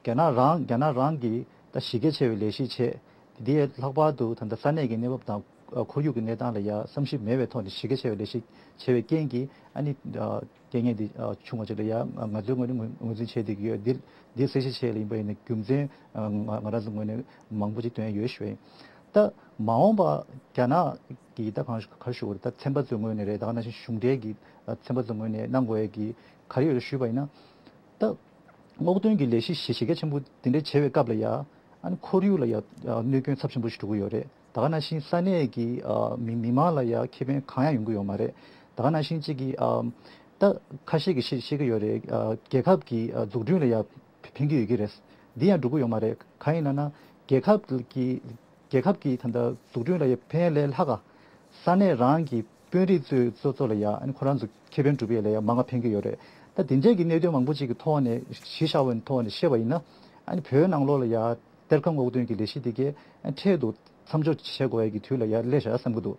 རྒྱ་ནག་རང་རྒྱ་ནག་རང་གིས་ད་གཞི་རྒྱ་ཆེ་བའི་ལས་གཞི་བྱས། དེ་འདི་ལྷག་པར་དུ་ད་ལྟ་ས་གནས་ཀྱི་གནས་བབ་དང་ཁོར་ཡུག་གི་གནས་སྟངས་ལ་ཡ་བསམ་ཞིབ་མེད་པའི་ཐོག་ནས་གཞི་རྒྱ་ཆེ་བའི་ལས་གཞི་བྱས་པའི་རྐྱེན་གྱིས་ཨ་ནི་རྐྱེན་ངན་འདི་ཨ་བྱུང་བ་ཅིག་ལ་ཡ་ང་ཚོའི་ངོས་ནས་ངོས་ངོས་འཛིན་བྱས་བསྡད་ཀྱི་ཡོད། འདི་འདི་གསལ་བཤད་བྱས་ལ་ཡིན་པ་ཡིན་ན་རྒྱུ་མཚན་ཨ་ང་ང་རང་ཚོའི་ངོས་ནས་མང་པོ་ཅིག་འདོན་ཡོད་ཞུ་ཡིན། ད་མ་འོངས་པ་རྒྱ་ནག་གི་ད་གང་ག་ཞུ་བ་རེད། ད་ཚན་པ་ཚོའི་ངོས་ནས་རེད། ད་ག་ནང་བཞིན་གཞུང་འབྲེལ་གྱི་ཨ་ཚན་པ་ཚོའི་ངོས་ནས་གནང་དགོས་ཡ་གི་ག་རེ་ཡོད་རེད་ཞུས་པ་ཡིན་ན། ད་སྔོག་འདོན་གྱི་ལས་གཞི་གཞི་གཞི་རྒྱ་ཆེན་པོ་འདི་འདྲ་བྱེད་པའི་སྐབས་ལ་ཡ་ཨ་ནི་ཁོར་ཡུག་ལ་ཡ་ཨ་གནོད་སྐྱོན་ཚབས་ཆེན་པོ་ཞིག་འགྲོ་གི་ཡོད་རེད། ད་ག་ནང་བཞིན་ས་གནས་ཀྱི་ཨ་མི་མི་མང་ལ་ཡ་ཁེ་ཕན་གང་ཡང་ཡོང་གི་ཡོད་མ་རེད། ད་ག་ནང་བཞིན་གཅིག་གི་ཨ་ད་ཁ་ཤས་ཀྱིས་བཤད་བཤད་ཀྱི་ཡོད་རེད། ཨ་རྒྱལ་ཁབ་ཀྱི་ཨ་འཛུགས་སྐྲུན་ལ་ཡ་ཕན་གྱི་ཡོད་ཀྱི་རེད། འདི་ཡང་འགྲོ་གི་ཡོད་མ་རེད། གང་ཡིན་ན་ན་རྒྱལ་ཁབ་ཀྱི་རྒྱལ་ཁབ་ཀྱི་ད་ལྟ་འཛུགས་སྐྲུན་ལ་ཡ་ཕན་ལས་ལྷག་ག་ས་གནས་རང་གི་དཔོན་རིགས་ཚོའི་ཚོ་ཚོ་ལ་ཡ་ཨ་ནི་ཁོ་རང་ཚོ་ཁེ་ཕན་སྒྲུབ་ཡས་ལ་ཡ་མང་ང་ཕན་གྱི་ཡོད་རེད། ད་དེ་འདྲས་ཀྱི་གནད་དོན་མང་པོ་ཅིག་གི་ཐོག་ནས་གཞི་བཞག་པའི་ཐོག་ནས་བཤད་པ་ཡིན་ན་ཨ་ནི་བོད་ནང་ལོགས་ལ་ཡ་གཏེར་ཁ་སྔོག་འདོན་གྱི་ལས་གཞི་དེ་གས་ཨ་ནི་འཕྲལ་དུ་མཚམས་འཇོག་བྱེད་དགོས་ཡས་ཀྱི་དུས་ལ་ཡ་སླེབས་བཞག་བསམ་གྱི་འདུག་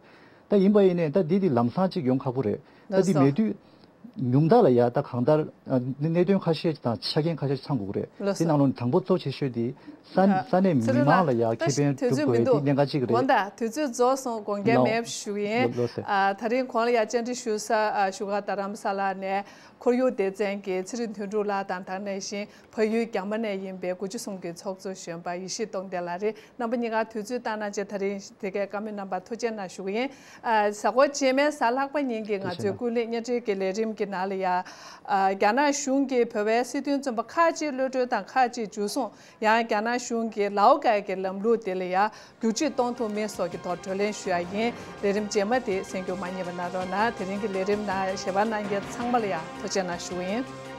ད་ཡིན་པ་ཡིན་ནའི་ད་འདི་འདི་ལམ་སང་ཅིག་ཡོང་ཁག་པོ་རེད། ད་འདི་ལགས་སོ། མེད་དུས་ཉུང་མཐའ་ལ་ཡ་ད་གང་ལྟར་ཨ་གནད་དོན་ཁ་ཤས་དང་ཆ་རྐྱེན་ཁ་ཤས་ཚང་དགོས་ཀྱི་རེད། ལགས་སོ། དེ་ནང་ལོགས་ནས་དང་པོ་གཙོ་ཆེ་ཤོས་དེ་ས་ཨ་ས་གནས་ཚེ་རིང་མི་མང་ལགས་ལ་ཡ་ད་ཁེ་ཕན་དུས་སྒྲུབ་ཚོད་དགོས་མི་ཡ་དེ་འདུག་གནད་འགག་ཅིག་རེད། དགོངས་དག་དུས་ཚོད་རྫོགས་སོང་། དགོངས་འགལ་ལགས། མེད་ཞུ་ཡིན། ལགས་ལགས་སོ། ཨ་ད་རིང་གོང་ལ་ཡ་བཅར་འདྲི་ཞུ་ས་ཨ་བཞུགས་སྒར་རྡ་རམ་ས་ལ་ནས་ཁོར་ཡུག་སྡེ་ཚན་གྱི་ཚེ་རིང་དོན་གྲུབ་ལགས་དང་ད་ག་ནང་བཞིན་ཕ་ཡུལ་རྒྱ་མ་ནས་ཡིན་པའི་དགུ་བཅུ་གསུམ་གྱི་ཚོགས་གཙོ་གཞོན་པ་ཡེ་ཤེས་སྟོབས་ལྡན་ལགས་རེད། རྣམ་པ་གཉིས་ཀ་དུས་ཚོད་བཏང་གནང་བྱས་ད་རིང་དེ་གའི་བཀའ་མོལ་གནང་བར་ཐུགས་རྗེ་གནང་ཞུ་གི་ཡིན། ཨ་གཟའ་འཁོར་རྗེས་མའི་གཟའ་ལྷག་པ་ཉིན་གྱི་ང་ཚོའི་ཀུན་གླེང་བརྙན་འཕྲིན་གྱི་ལས་རིམ། གི་ནང་ལ་ཡ། ཨ། རྒྱ་ནག་གཞུང་གིས་བོད་པའི་སྲིད་དོན་བཙོན་པ་ཁག་ཅིག་གློད་གྲོལ་དང་ཁག་ཅིག་འཇུ་བཟུང་། ཡང་རྒྱ་ནག་གཞུང་གིས་ལའོ་ཀའི་གི་ལམ་ལུགས་དེ་ལ་ཡ་བསྒྱུར་བཅོས་གཏོང་ཐུབ་མིན་སོགས་ཀྱི་ཐོག་བགྲོ་གླེང་ཞུ་ཡ་ཡིན། ལས་རིམ་རྗེས་མ་དེ་གསན་རྒྱུ་མ་བསྙེལ་བ་གནང་རོགས་གནང་། དེ་རིང་གི་ལས་རིམ་ནང་ཞལ་པར་གནང་མཁན་ཚང་མ་ལ་ཡ་ཐུགས་རྗེ་གནང་ཞུ་གི་ཡིན།